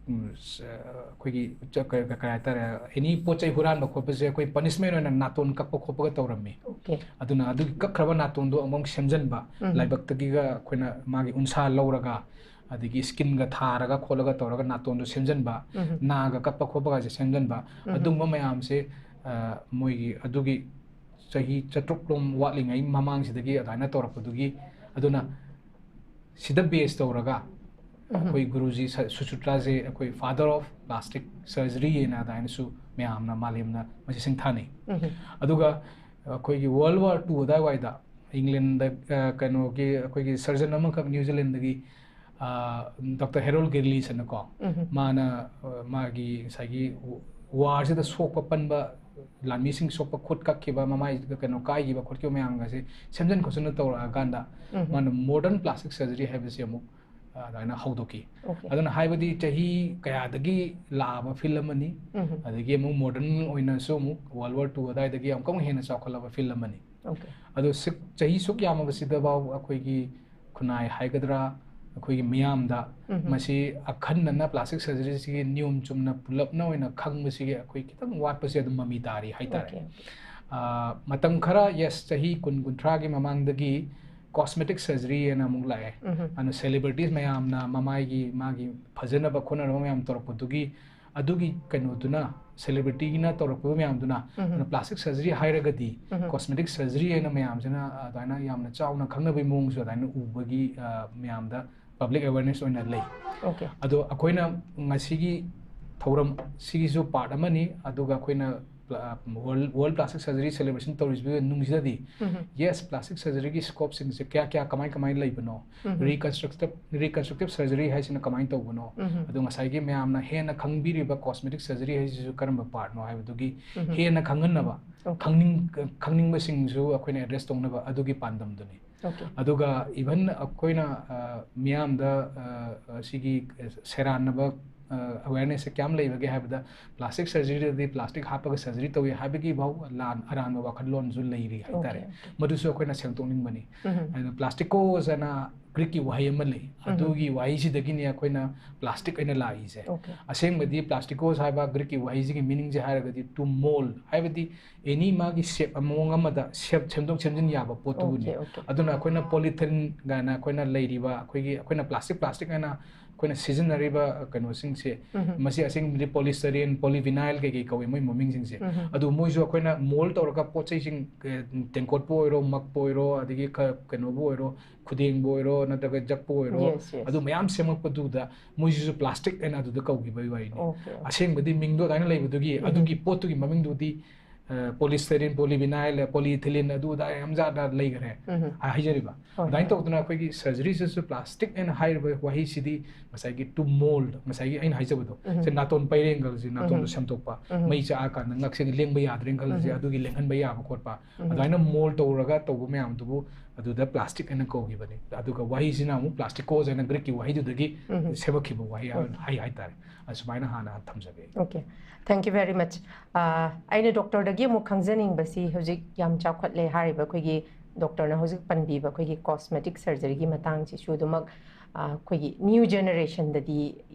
ꯎꯝ, ꯁ-, ꯑ, ꯑꯩꯈꯣꯏꯒꯤ ꯆ-, ꯀ-, ꯀ-, ꯀꯩ ꯍꯥꯏꯇꯥꯔꯦ, any ꯄꯣꯠ ꯆꯩ ꯍꯨꯔꯥꯟꯕ ꯈꯣꯠꯄꯁꯦ ꯑꯩꯈꯣꯏ punishment ꯑꯣꯏꯅ ꯅꯥꯇꯣꯟ ꯀꯛꯄ ꯈꯣꯠꯄꯒ ꯇꯧꯔꯝꯃꯤ꯫ ꯑꯗꯨꯅ ꯑꯗꯨꯒꯤ ꯀꯛꯈ꯭ꯔꯕ ꯅꯥꯇꯣꯟꯗꯣ ꯑꯃꯨꯛ ꯁꯦꯝꯖꯤꯟꯕ, ꯂꯥꯏꯕꯛꯇꯒꯤꯒ ꯑꯩꯈꯣꯏꯅ ꯃꯥꯒꯤ ꯎꯟꯁꯥ ꯂꯧꯔꯒ, ꯑꯗꯒꯤ skin ꯒ ꯊꯥꯔꯒ ꯈꯣꯠꯂꯒ ꯇꯧꯔꯒ ꯅꯥꯇꯣꯟꯗꯣ ꯁꯦꯝꯖꯤꯟꯕ, ꯅꯥꯒ ꯀꯛꯄ ꯈꯣꯠꯄꯒꯁꯦ ꯁꯦꯝꯖꯤꯟꯕ, ꯑꯗꯨꯒꯨꯝꯕ ꯃꯌꯥꯝꯁꯦ, ꯑ, ꯃꯣꯏꯒꯤ ꯑꯗꯨꯒꯤ ꯆꯍꯤ ꯆꯥꯇ꯭ꯔꯨꯛ ꯂꯣꯝ ꯋꯥꯠꯂꯤꯉꯩ ꯃꯃꯥꯡꯁꯤꯗꯒꯤ ꯑꯗꯨꯃꯥꯏꯅ ꯇꯧꯔꯛꯄꯗꯨꯒꯤ, ꯑꯗꯨꯅ ꯁꯤꯗ base ꯇꯧꯔꯒ ꯑꯩꯈꯣꯏ ꯒꯨꯔꯨꯖꯤ ꯁ-, ꯁꯨꯁꯨꯇ꯭ꯔꯥꯁꯦ ꯑꯩꯈꯣꯏ father of plastic surgery ꯍꯥꯏꯅ ꯑꯗꯨꯃꯥꯏꯅꯁꯨ ꯃꯌꯥꯝꯅ, ꯃꯥꯂꯦꯝꯅ ꯃꯁꯤ ꯁꯤꯡꯊꯥꯅꯩ꯫ ꯑꯗꯨꯒ ꯑꯩꯈꯣꯏꯒꯤ World War Two ꯑꯗꯥꯏꯋꯥꯏꯗ ꯏꯪꯂꯦꯟꯗ, ꯑ, ꯀꯩꯅꯣꯒꯤ ꯑꯩꯈꯣꯏꯒꯤ surgeon ꯑꯃꯈꯛ ꯅ꯭ꯌꯨ ꯖꯤꯂꯦꯟꯗꯒꯤ, ꯑ, Doctor Harold Gillies ꯍꯥꯏꯅꯀꯣ, ꯃꯥꯅ, ꯑ, ꯃꯥꯒꯤ ꯉꯁꯥꯏꯒꯤ ꯋꯥꯔꯁꯤꯗ ꯁꯣꯛꯄ ꯄꯟꯕ, ꯂꯥꯟꯃꯤꯁꯤꯡ ꯁꯣꯛꯄ, ꯈꯨꯠ ꯀꯛꯈꯤꯕ, ꯃꯃꯥꯏ ꯀꯩꯅꯣ ꯀꯥꯏꯈꯤꯕ ꯈꯣꯠꯈꯤꯕ ꯃꯌꯥꯝꯒꯁꯦ ꯁꯦꯝꯖꯤꯟ ꯈꯣꯠꯆꯤꯟꯅ ꯇꯧꯔꯛꯑꯀꯥꯟꯗ ꯃꯥꯅ modern plastic surgery ꯍꯥꯏꯕꯁꯤ ꯑꯃꯨꯛ, ꯑ, ꯑꯗꯨꯃꯥꯏꯅ ꯍꯧꯗꯣꯛꯈꯤ꯫ ꯑꯗꯨꯅ ꯍꯥꯏꯕꯗꯤ ꯆꯍꯤ ꯀꯌꯥꯗꯒꯤ ꯂꯥꯛꯑꯕ field ꯑꯃꯅꯤ, ꯑꯗꯒꯤ ꯑꯃꯨꯛ modern ꯑꯣꯏꯅꯁꯨ ꯑꯃꯨꯛ World War Two ꯑꯗꯥꯏꯗꯒꯤ ꯑꯃꯨꯛꯀ ꯑꯃꯨꯛ ꯍꯦꯟꯅ ꯆꯥꯎꯈꯠꯂꯕ field ꯑꯃꯅꯤ꯫ ꯑꯗꯣ ꯁꯤꯛ-, ꯆꯍꯤ ꯁꯨꯛ ꯌꯥꯝꯃꯕꯁꯤꯗꯐꯥꯎ ꯑꯩꯈꯣꯏꯒꯤ ꯈꯨꯟꯅꯥꯏ ꯍꯥꯏꯒꯗ꯭ꯔꯥ, ꯑꯩꯈꯣꯏꯒꯤ ꯃꯤꯌꯥꯝꯗ ꯃꯁꯤ ꯑꯈꯟꯅꯅ plastic surgery ꯁꯤꯒꯤ ꯅꯤꯌꯣꯝ ꯆꯨꯝꯅ ꯄꯨꯂꯞꯅ ꯑꯣꯏꯅ ꯈꯪꯕꯁꯤꯒꯤ ꯑꯩꯈꯣꯏ ꯈꯤꯇꯪ ꯋꯥꯠꯄꯁꯦ ꯑꯗꯨꯝ ꯃꯃꯤ ꯇꯥꯔꯤ ꯍꯥꯏꯇꯥꯔꯦ꯫ ꯑ, ꯃꯇꯝ ꯈꯔ, yes, ꯆꯍꯤ ꯀꯨꯟ ꯀꯨꯟꯊ꯭ꯔꯥꯒꯤ ꯃꯃꯥꯡꯗꯒꯤ cosmetic surgery ꯍꯥꯏꯅ ꯑꯃꯨꯛ ꯂꯥꯛꯑꯦ꯫ ꯎꯝ꯫ ꯑꯗꯨꯅ celebrities ꯃꯌꯥꯝꯅ ꯃꯃꯥꯏꯒꯤ ꯃꯥꯒꯤ ꯐꯖꯅꯕ ꯈꯣꯠꯅꯅꯕ ꯃꯌꯥꯝ ꯇꯧꯔꯛꯄꯗꯨꯒꯤ, ꯑꯗꯨꯒꯤ ꯀꯩꯅꯣꯗꯨꯅ, celebrityꯒꯤꯅ ꯇꯧꯔꯛꯄ ꯃꯌꯥꯝꯗꯨꯅ, ꯎꯝ꯫ ꯑꯗꯨꯅ plastic surgery ꯍꯥꯏꯔꯒꯗꯤ ꯎꯝ꯫ cosmetic surgery ꯍꯥꯏꯅ ꯃꯌꯥꯝꯁꯤꯅ ꯑꯗꯨꯃꯥꯏꯅ ꯌꯥꯝꯅ ꯆꯥꯎꯅ ꯈꯪꯅꯕꯒꯤ ꯃꯑꯣꯡꯁꯨ ꯑꯗꯨꯃꯥꯏꯅ ꯎꯕꯒꯤ, ꯑ, ꯃꯌꯥꯝꯗ public awareness ꯑꯣꯏꯅ ꯂꯩ꯫ Okay꯫ ꯑꯗꯣ ꯑꯩꯈꯣꯏꯅ ꯉꯁꯤꯒꯤ ꯊꯧꯔꯝ ꯁꯤꯒꯤꯁꯨ part ꯑꯃꯅꯤ, ꯑꯗꯨꯒ ꯑꯩꯈꯣꯏꯅ ꯄ꯭ꯂ-, World, World Plastic Surgery celebration ꯇꯧꯔꯤꯁꯤꯒꯤ ꯅꯨꯡꯁꯤꯗꯗꯤ, ꯎꯝ꯫ yes, plastic surgeryꯒꯤ scopeꯁꯤꯡꯁꯦ ꯀꯌꯥ ꯀꯌꯥ ꯀꯃꯥꯏ ꯀꯃꯥꯏꯅ ꯂꯩꯕꯅꯣ, ꯎꯝ꯫ reconstructive, reconstructive surgery ꯍꯥꯏꯁꯤꯅ ꯀꯃꯥꯏꯅ ꯇꯧꯕꯅꯣ, ꯎꯝ꯫ ꯑꯗꯣ ꯉꯁꯥꯏꯒꯤ ꯃꯌꯥꯝꯅ ꯍꯦꯟꯅ ꯈꯪꯕꯤꯔꯤꯕ cosmetic surgery ꯍꯥꯏꯁꯤꯁꯨ ꯀꯔꯝꯕ partꯅꯣ ꯍꯥꯏꯕꯗꯨꯒꯤ ꯎꯝ꯫ ꯍꯦꯟꯅ ꯈꯪꯍꯟꯅꯕ, Okay꯫ ꯈꯪꯅꯤꯡ-, ꯈꯪꯅꯤꯡꯕꯁꯤꯡꯁꯨ ꯑꯩꯈꯣꯏꯅ address ꯇꯧꯅꯕ ꯑꯗꯨꯒꯤ ꯄꯥꯟꯗꯝꯗꯨꯅꯤ꯫ Okay꯫ ꯑꯗꯨꯒ even ꯑꯩꯈꯣꯏꯅ, ꯑ, ꯃꯤꯌꯥꯝꯗ, ꯑ, ꯑ, ꯁꯤꯒꯤ ꯁꯦꯔꯥꯟꯅꯕ, ꯑ, awarenessꯁꯦ ꯀꯌꯥꯝ ꯂꯩꯕꯒꯦ ꯍꯥꯏꯕꯗ, plastic surgeryꯗꯗꯤ plastic ꯍꯥꯞꯄꯒ surgery ꯇꯧꯏ ꯍꯥꯏꯕꯒꯤ ꯐꯥꯎ ꯂꯥꯟ ꯑꯔꯥꯟꯕ ꯋꯥꯈꯜꯂꯣꯟꯁꯨ ꯂꯩꯔꯤ ꯍꯥꯏꯇꯥꯔꯦ꯫ Okay, okay꯫ ꯃꯗꯨꯁꯨ ꯑꯩꯈꯣꯏꯅ ꯁꯦꯝꯗꯣꯛꯅꯤꯡꯕꯅꯤ꯫ ꯎꯝ꯫ ꯑꯗꯨꯅ plasticos ꯍꯥꯏꯅ Greekꯀꯤ ꯋꯥꯍꯩ ꯑꯃ ꯂꯩ꯫ ꯎꯝ꯫ ꯑꯗꯨꯒꯤ ꯋꯥꯍꯩꯁꯤꯗꯒꯤꯅꯤ ꯑꯩꯈꯣꯏꯅ plastic ꯍꯥꯏꯅ ꯂꯥꯛꯏꯁꯦ꯫ Okay꯫ ꯑꯁꯦꯡꯕꯗꯤ plasticos ꯍꯥꯏꯕ Greekꯀꯤ ꯋꯥꯍꯩꯁꯤꯒꯤ meaningꯁꯦ ꯍꯥꯏꯔꯒꯗꯤ to mold, ꯍꯥꯏꯕꯗꯤ any ꯃꯥꯒꯤ shape, ꯃꯑꯣꯡ ꯑꯃꯗ shape ꯁꯦꯝꯗꯣꯛ ꯁꯦꯝꯖꯤꯟ ꯌꯥꯕ ꯄꯣꯠꯇꯨꯕꯨꯅꯤ꯫ Okay, okay꯫ ꯑꯗꯨꯅ ꯑꯩꯈꯣꯏꯅ polythene ꯀꯥꯏꯅ ꯑꯩꯈꯣꯏꯅ ꯂꯩꯔꯤꯕ, ꯑꯩꯈꯣꯏꯒꯤ, ꯑꯩꯈꯣꯏꯅ plastic, plastic ꯍꯥꯏꯅ ꯑꯩꯈꯣꯏꯅ ꯁꯤꯖꯤꯟꯅꯔꯤꯕ ꯀꯩꯅꯣꯁꯤꯡꯁꯦ, ꯎꯝ꯫ ꯃꯁꯤ ꯑꯁꯦꯡꯕꯗꯤ polystyrene, polyvinyl ꯀꯩꯀꯩ ꯀꯧꯏ ꯃꯣꯏ ꯃꯃꯤꯡꯁꯤꯡꯁꯦ꯫ ꯎꯝ꯫ ꯑꯗꯨ ꯃꯣꯏꯁꯨ ꯑꯩꯈꯣꯏꯅ mold ꯇꯧꯔꯒ ꯄꯣꯠ ꯆꯩꯁꯤꯡ, ꯑꯦ, ꯇꯦꯡꯀꯣꯠꯄꯨ ꯑꯣꯏꯔꯣ, mugꯄꯨ ꯑꯣꯏꯔꯣ, ꯑꯗꯒꯤ ꯈ-, ꯀꯩꯅꯣꯕꯨ ꯑꯣꯏꯔꯣ, ꯈꯨꯗꯦꯡꯕꯨ ꯑꯣꯏꯔꯣ, ꯅꯠꯇ꯭ꯔꯒ ꯖꯛꯄꯨ ꯑꯣꯏꯔꯣ, Yes, yes꯫ ꯑꯗꯨ ꯃꯌꯥꯝ ꯁꯦꯝꯃꯛꯄꯗꯨꯗ ꯃꯣꯏꯁꯤꯁꯨ plastic ꯍꯥꯏꯅ ꯑꯗꯨꯗ ꯀꯧꯈꯤꯕꯒꯤ ꯋꯥꯔꯤꯅꯤ꯫ Okay, okay꯫ ꯑꯁꯦꯡꯕꯗꯤ ꯃꯤꯡꯗꯣ ꯑꯗꯨꯃꯥꯏꯅ ꯂꯩꯕꯗꯨꯒꯤ, ꯎꯝ꯫ ꯑꯗꯨꯒꯤ ꯄꯣꯠꯇꯨꯒꯤ ꯃꯃꯤꯡꯗꯨꯗꯤ, ꯑ, polystyrene, polyvinyl, polyethylene, ꯑꯗꯨ ꯑꯗꯥ ꯌꯥꯝ ꯖꯥꯠ ꯖꯥꯠ ꯂꯩꯈ꯭ꯔꯦ꯫ ꯎꯝ꯫ ꯍꯥꯏ-, ꯍꯥꯏꯖꯔꯤꯕ꯫ ꯍꯣꯏ, ꯑꯗꯨꯃꯥꯏꯅ ꯍꯣꯏ꯫ ꯇꯧꯗꯅ ꯑꯩꯈꯣꯏꯒꯤ surgeryꯁꯤꯁꯨ plastic ꯍꯥꯏꯅ ꯍꯥꯏꯔꯤꯕ ꯋꯥꯍꯩꯁꯤꯗꯤ ꯉꯁꯥꯏꯒꯤ to mold, ꯉꯁꯥꯏꯒꯤ ꯑꯩꯅ ꯍꯥꯏꯖꯕꯗꯣ, ꯎꯝ꯫ ꯁꯦ ꯅꯥꯇꯣꯟ ꯄꯩꯔꯦꯅ ꯈꯜꯂꯁꯤ, ꯅꯥꯇꯣꯟꯗꯣ ꯎꯝ꯫ ꯁꯦꯝꯗꯣꯛꯄ, ꯎꯝ꯫ ꯃꯩ ꯆꯥꯛꯑꯀꯥꯟꯗ ꯉꯛꯁꯦ ꯂꯦꯡꯕ ꯌꯥꯗ꯭ꯔꯦꯅ ꯈꯜꯂꯁꯤ, ꯎꯝ꯫ ꯑꯗꯨꯒꯤ ꯂꯦꯡꯍꯟꯕ ꯌꯥꯕ ꯈꯣꯠꯄ, ꯎꯝ꯫ ꯑꯗꯨꯃꯥꯏꯅ mold ꯇꯧꯔꯒ ꯇꯧꯕ ꯃꯌꯥꯝꯗꯨꯕꯨ ꯑꯗꯨꯗ plastic ꯍꯥꯏꯅ ꯀꯧꯈꯤꯕꯅꯤ꯫ ꯑꯗꯨꯒ ꯋꯥꯍꯩꯁꯤꯅ ꯑꯃꯨꯛ plasticos ꯍꯥꯏꯅ Greekꯀꯤ ꯋꯥꯍꯩꯗꯨꯗꯒꯤ ꯎꯝ꯫ ꯁꯦꯝꯃꯛꯈꯤꯕ ꯋꯥꯍꯩ ꯎꯝ꯫ ꯍꯥꯏ ꯍꯥꯏꯇꯥꯔꯦ꯫ ꯑꯁꯨꯃꯥꯏꯅ ꯍꯥꯟꯅ ꯊꯝꯖꯒꯦ꯫ Okay, thank you very much꯫ ꯑ, ꯑꯩꯅ doctorꯗꯒꯤ ꯑꯃꯨꯛ ꯈꯪꯖꯅꯤꯡꯕꯁꯤ, ꯍꯧꯖꯤꯛ ꯌꯥꯝ ꯆꯥꯎꯈꯠꯂꯦ ꯍꯥꯏꯔꯤꯕ ꯑꯩꯈꯣꯏꯒꯤ doctorꯅ ꯍꯧꯖꯤꯛ ꯄꯟꯕꯤꯕ ꯑꯩꯈꯣꯏꯒꯤ cosmetic surgeryꯒꯤ ꯃꯇꯥꯡꯁꯤꯁꯨ ꯑꯗꯨꯃꯛ, ꯑ, ꯑꯩꯈꯣꯏꯒꯤ new generationꯗꯗꯤ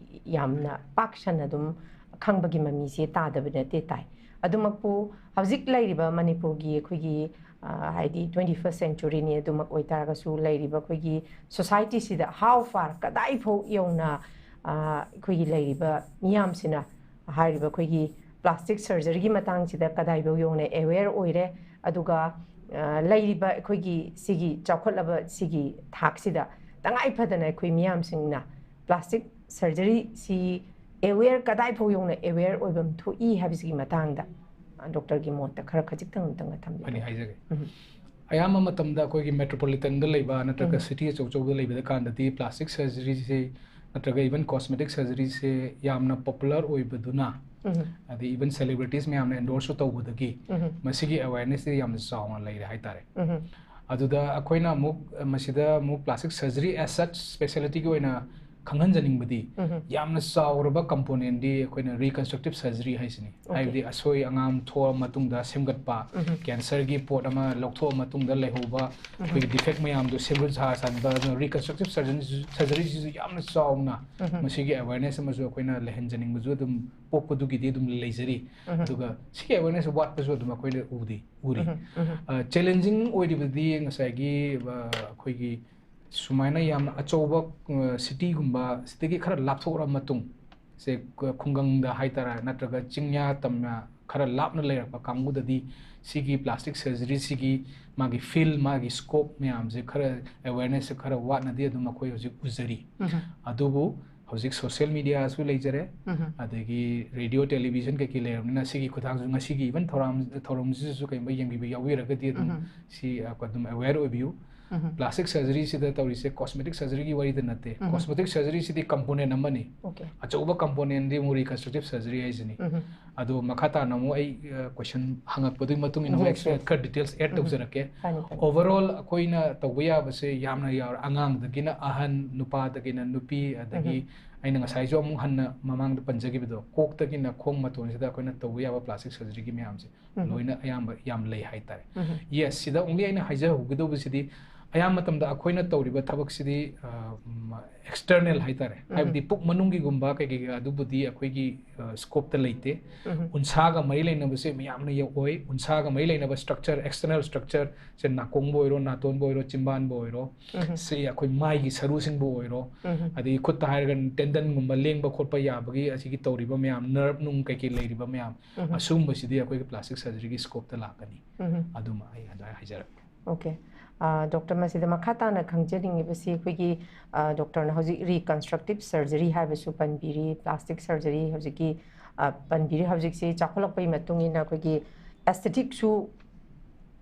ꯌꯥꯝꯅ ꯄꯥꯛ ꯁꯟꯅ ꯑꯗꯨꯝ ꯈꯪꯕꯒꯤ ꯃꯃꯤꯁꯦ ꯇꯥꯗꯕ ꯅꯠꯇꯦ, ꯇꯥꯏ꯫ ꯑꯗꯨꯃꯛꯄꯨ ꯍꯧꯖꯤꯛ ꯂꯩꯔꯤꯕ ꯃꯅꯤꯄꯨꯔꯒꯤ ꯑꯩꯈꯣꯏꯒꯤ, ꯍꯥꯏꯗꯤ twenty first centuryꯅꯤ꯫ ꯑꯗꯨꯃꯛ ꯑꯣꯏꯇꯥꯔꯒꯁꯨ ꯂꯩꯔꯤꯕ ꯑꯩꯈꯣꯏꯒꯤ societyꯁꯤꯗ how far, ꯀꯗꯥꯏꯐꯥꯎ ꯌꯧꯅ ꯑꯩꯈꯣꯏꯒꯤ ꯂꯩꯔꯤꯕ ꯃꯤꯌꯥꯝꯁꯤꯅ ꯍꯥꯏꯔꯤꯕ ꯑꯩꯈꯣꯏꯒꯤ plastic surgeryꯒꯤ ꯃꯇꯥꯡꯁꯤꯗ ꯀꯗꯥꯏꯐꯥꯎ ꯌꯧꯅ aware ꯑꯣꯏꯔꯦ, ꯑꯗꯨꯒ ꯂꯩꯔꯤꯕ ꯑꯩꯈꯣꯏꯒꯤ ꯁꯤꯒꯤ ꯆꯥꯎꯈꯠꯂꯕ ꯁꯤꯒꯤ ꯊꯥꯛꯁꯤꯗ ꯇꯉꯥꯏ ꯐꯗꯅ ꯑꯩꯈꯣꯏ ꯃꯤꯌꯥꯝꯁꯤꯡꯅ plastic surgeryꯁꯤ aware, ꯀꯗꯥꯏꯐꯥꯎ ꯌꯧꯅ aware ꯑꯣꯏꯐꯝ ꯊꯣꯛꯏ ꯍꯥꯏꯕꯁꯤꯒꯤ ꯃꯇꯥꯡꯗ doctorꯒꯤ ꯃꯣꯠꯇ ꯈꯔ ꯈꯖꯤꯛꯇꯪ ꯑꯝꯇꯪꯒ ꯊꯝꯕꯤꯌꯨ꯫ ꯑꯩ ꯍꯥꯏꯖꯒꯦ꯫ ꯑꯌꯥꯝꯕ ꯃꯇꯝꯗ ꯑꯩꯈꯣꯏꯒꯤ metropolitanꯗ ꯂꯩꯕ ꯅꯠꯇ꯭ꯔꯒ city ꯑꯆꯧ ꯑꯆꯧꯕꯗ ꯂꯩꯕꯗ ꯀꯥꯟꯗꯗꯤ plastic surgeryꯁꯦ ꯅꯠꯇ꯭ꯔꯒ even cosmetic surgeryꯁꯦ ꯌꯥꯝꯅ popular ꯑꯣꯏꯕꯗꯨꯅ, ꯑꯗꯩ even celebrities ꯃꯌꯥꯝꯅ endorseꯁꯨ ꯇꯧꯕꯗꯒꯤ ꯃꯁꯤꯒꯤ awarenessꯁꯦ ꯌꯥꯝꯅ ꯆꯥꯎꯅ ꯂꯩꯔꯦ ꯍꯥꯏꯇꯥꯔꯦ꯫ ꯑꯗꯨꯗ ꯑꯩꯈꯣꯏꯅ ꯑꯃꯨꯛ ꯃꯁꯤꯗ ꯑꯃꯨꯛ plastic surgery as such specialtyꯒꯤ ꯑꯣꯏꯅ ꯈꯪꯍꯟꯖꯅꯤꯡꯕꯗꯤ ꯌꯥꯝꯅ ꯆꯥꯎꯔꯕ componentꯗꯤ ꯑꯩꯈꯣꯏꯅ reconstructive surgery ꯍꯥꯏꯁꯤꯅꯤ꯫ ꯍꯥꯏꯕꯗꯤ ꯑꯁꯣꯏ ꯑꯉꯥꯝ ꯊꯣꯛꯑ ꯃꯇꯨꯡꯗ ꯁꯦꯝꯒꯠꯄ, cancerꯒꯤ ꯄꯣꯠ ꯑꯃ ꯂꯧꯊꯣꯛꯑ ꯃꯇꯨꯡꯗ ꯂꯩꯍꯧꯕ ꯑꯩꯈꯣꯏꯒꯤ defect ꯃꯌꯥꯝꯗꯣ ꯁꯦꯝꯖꯤꯟ ꯁꯥꯖꯤꯟꯕ, ꯑꯗꯨꯅ reconstructive surgery surgeryꯁꯤꯁꯨ ꯌꯥꯝꯅ ꯆꯥꯎꯅ ꯃꯁꯤꯒꯤ awareness ꯑꯃꯁꯨ ꯑꯩꯈꯣꯏꯅ ꯂꯩꯍꯟꯖꯅꯤꯡꯕꯁꯨ ꯑꯗꯨꯝ ꯄꯣꯛꯄꯗꯨꯒꯤꯗꯤ ꯑꯗꯨꯝ ꯂꯩꯖꯔꯤ꯫ ꯑꯗꯨꯒ ꯁꯤꯒꯤ awareness ꯋꯥꯠꯄꯁꯨ ꯑꯗꯨꯝ ꯑꯩꯈꯣꯏꯅ ꯎꯗꯤ ꯎꯔꯤ꯫ Challenging ꯑꯣꯏꯔꯤꯕꯗꯤ ꯉꯁꯥꯏꯒꯤ ꯑꯩꯈꯣꯏꯒꯤ ꯁꯨꯃꯥꯏꯅ ꯌꯥꯝꯅ ꯑꯆꯧꯕ cityꯒꯨꯝꯕ ꯁꯤꯗꯒꯤ ꯈꯔ ꯂꯥꯞꯊꯣꯛꯂ ꯃꯇꯨꯡ, ꯁꯦ ꯈꯨꯡꯒꯪꯗ ꯍꯥꯏꯇꯥꯔꯦ, ꯅꯠꯇ꯭ꯔꯒ ꯆꯤꯡꯌꯥ ꯇꯝꯌꯥ ꯈꯔ ꯂꯥꯞꯅ ꯂꯩꯔꯛꯄ ꯀꯥꯡꯕꯨꯗꯗꯤ ꯁꯤꯒꯤ plastic surgeryꯁꯤꯒꯤ ꯃꯥꯒꯤ field, ꯃꯥꯒꯤ scope ꯃꯌꯥꯝꯁꯦ ꯈꯔ awarenessꯁꯦ ꯈꯔ ꯋꯥꯠꯅꯗꯤ ꯑꯗꯨꯝ ꯑꯩꯈꯣꯏ ꯍꯧꯖꯤꯛ ꯎꯖꯔꯤ꯫ ꯑꯗꯨꯕꯨ ꯍꯧꯖꯤꯛ social mediaꯁꯨ ꯂꯩꯖꯔꯦ, ꯑꯗꯒꯤ radio, television ꯀꯩꯀꯩ ꯂꯩꯔꯕꯅꯤꯅ ꯁꯤꯒꯤ ꯈꯨꯊꯥꯡꯁꯨ ꯉꯁꯤꯒꯤ even ꯊꯧꯔꯝ ꯊꯧꯔꯝꯁꯤꯗꯁꯨ ꯀꯩꯒꯨꯝꯕ ꯌꯦꯡꯕꯤꯕ ꯌꯥꯎꯕꯤꯔꯒꯗꯤ ꯑꯗꯨꯝ ꯁꯤ ꯑꯗꯨꯝ aware ꯑꯣꯏꯕꯤꯌꯨ꯫ Plastic surgeryꯁꯤꯗ ꯇꯧꯔꯤꯁꯦ cosmetic surgeryꯒꯤ ꯋꯥꯔꯤꯗ ꯅꯠꯇꯦ꯫ Cosmetic surgeryꯁꯤꯗꯤ component ꯑꯃꯅꯤ꯫ ꯑꯆꯧꯕ componentꯗꯤ ꯑꯃꯨꯛ reconstructive surgery ꯍꯥꯏꯁꯤꯅꯤ꯫ ꯑꯗꯣ ꯃꯈꯥ ꯇꯥꯅ ꯑꯃꯨꯛ ꯑꯩ question ꯍꯪꯉꯛꯄꯗꯨꯒꯤ ꯃꯇꯨꯡ ꯏꯟꯅ ꯑꯃꯨꯛ ꯈꯔ details add ꯇꯧꯖꯔꯛꯀꯦ꯫ Overall ꯑꯩꯈꯣꯏꯅ ꯇꯧꯕ ꯌꯥꯕꯁꯦ ꯌꯥꯝꯅ ꯌꯥꯎꯔꯦ꯫ ꯑꯉꯥꯡꯗꯒꯤꯅ ꯑꯍꯟ, ꯅꯨꯄꯥꯗꯒꯤꯅ ꯅꯨꯄꯤ, ꯑꯗꯒꯤ ꯑꯩꯅ ꯉꯁꯥꯏꯁꯨ ꯑꯃꯨꯛ ꯍꯟꯅ ꯃꯃꯥꯡꯗ ꯄꯟꯖꯈꯤꯕꯗꯣ, ꯀꯣꯛꯇꯒꯤꯅ ꯈꯣꯡ ꯃꯇꯣꯟꯁꯤꯗ ꯑꯩꯈꯣꯏꯅ ꯇꯧꯕ ꯌꯥꯕ plastic surgeryꯒꯤ ꯃꯌꯥꯝꯁꯦ ꯂꯣꯏꯅ ꯑꯌꯥꯝꯕ ꯌꯥꯝ ꯂꯩ ꯍꯥꯏꯇꯥꯔꯦ꯫ Yes, ꯁꯤꯗ only ꯑꯩꯅ ꯍꯥꯏꯖꯍꯧꯒꯗꯧꯕꯁꯤꯗꯤ ꯑꯌꯥꯝꯕ ꯃꯇꯝꯗ ꯑꯩꯈꯣꯏꯅ ꯇꯧꯔꯤꯕ ꯊꯕꯛꯁꯤꯗꯤ ꯑꯦꯛꯁꯇꯔꯅꯦꯜ ꯍꯥꯏꯇꯥꯔꯦ, ꯍꯥꯏꯕꯗꯤ ꯄꯨꯛ ꯃꯅꯨꯡꯒꯤꯒꯨꯝꯕ ꯀꯩꯀꯩ ꯑꯗꯨꯕꯨꯗꯤ ꯑꯩꯈꯣꯏꯒꯤ ꯁ꯭ꯀꯣꯞꯇ ꯂꯩꯇꯦ꯫ ꯎꯟꯁꯥꯒ ꯃꯔꯤ ꯂꯩꯅꯕꯁꯦ ꯌꯥꯝꯅ ꯑꯣꯏ꯫ ꯎꯟꯁꯥꯒ ꯃꯔꯤ ꯂꯩꯅꯕ ꯁ꯭ꯇ꯭ꯔꯛꯆꯔ, ꯑꯦꯛꯁꯇꯔꯅꯦꯜ ꯁ꯭ꯇ꯭ꯔꯛꯆꯔ ꯁꯦ, ꯅꯥꯀꯣꯡꯕꯨ ꯑꯣꯏꯔꯣ, ꯅꯥꯇꯣꯟꯕꯨ ꯑꯣꯏꯔꯣ, ꯆꯤꯝꯕꯥꯟꯕꯨ ꯑꯣꯏꯔꯣ, ꯁꯤ ꯑꯩꯈꯣꯏ ꯃꯥꯏꯒꯤ ꯁꯔꯨꯁꯤꯡꯕꯨ ꯑꯣꯏꯔꯣ, ꯑꯗꯒꯤ ꯈꯨꯠꯇ ꯍꯥꯏꯔꯒ ꯇꯦꯟꯗꯟꯒꯨꯝꯕ ꯂꯦꯡꯕ ꯈꯣꯠꯄ ꯌꯥꯕꯒꯤ ꯑꯁꯤꯒꯤ ꯇꯧꯔꯤꯕ ꯃꯌꯥꯝ, ꯅꯔꯚ ꯅꯨꯡ ꯀꯩꯀꯩ ꯂꯩꯔꯤꯕ ꯃꯌꯥꯝ, ꯑꯁꯤꯒꯨꯝꯕꯁꯤꯗꯤ ꯑꯩꯈꯣꯏꯒꯤ ꯄ꯭ꯂꯥꯁꯇꯤꯛ ꯁꯔꯖꯔꯤꯒꯤ ꯁ꯭ꯀꯣꯞꯇ ꯂꯥꯛꯀꯅꯤ꯫ ꯑꯗꯨꯃ ꯑꯩ ꯑꯗꯨꯃꯥꯏꯅ ꯍꯥꯏꯖꯔꯛꯀꯦ꯫ ꯑꯣꯀꯦ꯫ ꯗꯣꯛꯇꯔ, ꯃꯁꯤꯗ ꯃꯈꯥ ꯇꯥꯅ ꯈꯪꯖꯅꯤꯡꯉꯤꯕꯁꯤ ꯑꯩꯈꯣꯏꯒꯤ, ꯗꯣꯛꯇꯔꯅ ꯍꯧꯖꯤꯛ ꯔꯤꯀꯟꯁꯇ꯭ꯔꯛꯇꯤꯞ ꯁꯔꯖꯔꯤ ꯍꯥꯏꯕꯁꯨ ꯄꯟꯕꯤꯔꯤ, ꯄ꯭ꯂꯥꯁꯇꯤꯛ ꯁꯔꯖꯔꯤ ꯍꯧꯖꯤꯛꯀꯤ ꯄꯟꯕꯤꯔꯤ꯫ ꯍꯧꯖꯤꯛꯁꯤ ꯆꯥꯎꯈꯠꯂꯛꯄꯒꯤ ꯃꯇꯨꯡ ꯏꯟꯅ ꯑꯩꯈꯣꯏꯒꯤ ꯑꯦꯁꯊꯦꯇꯤꯛꯁꯨ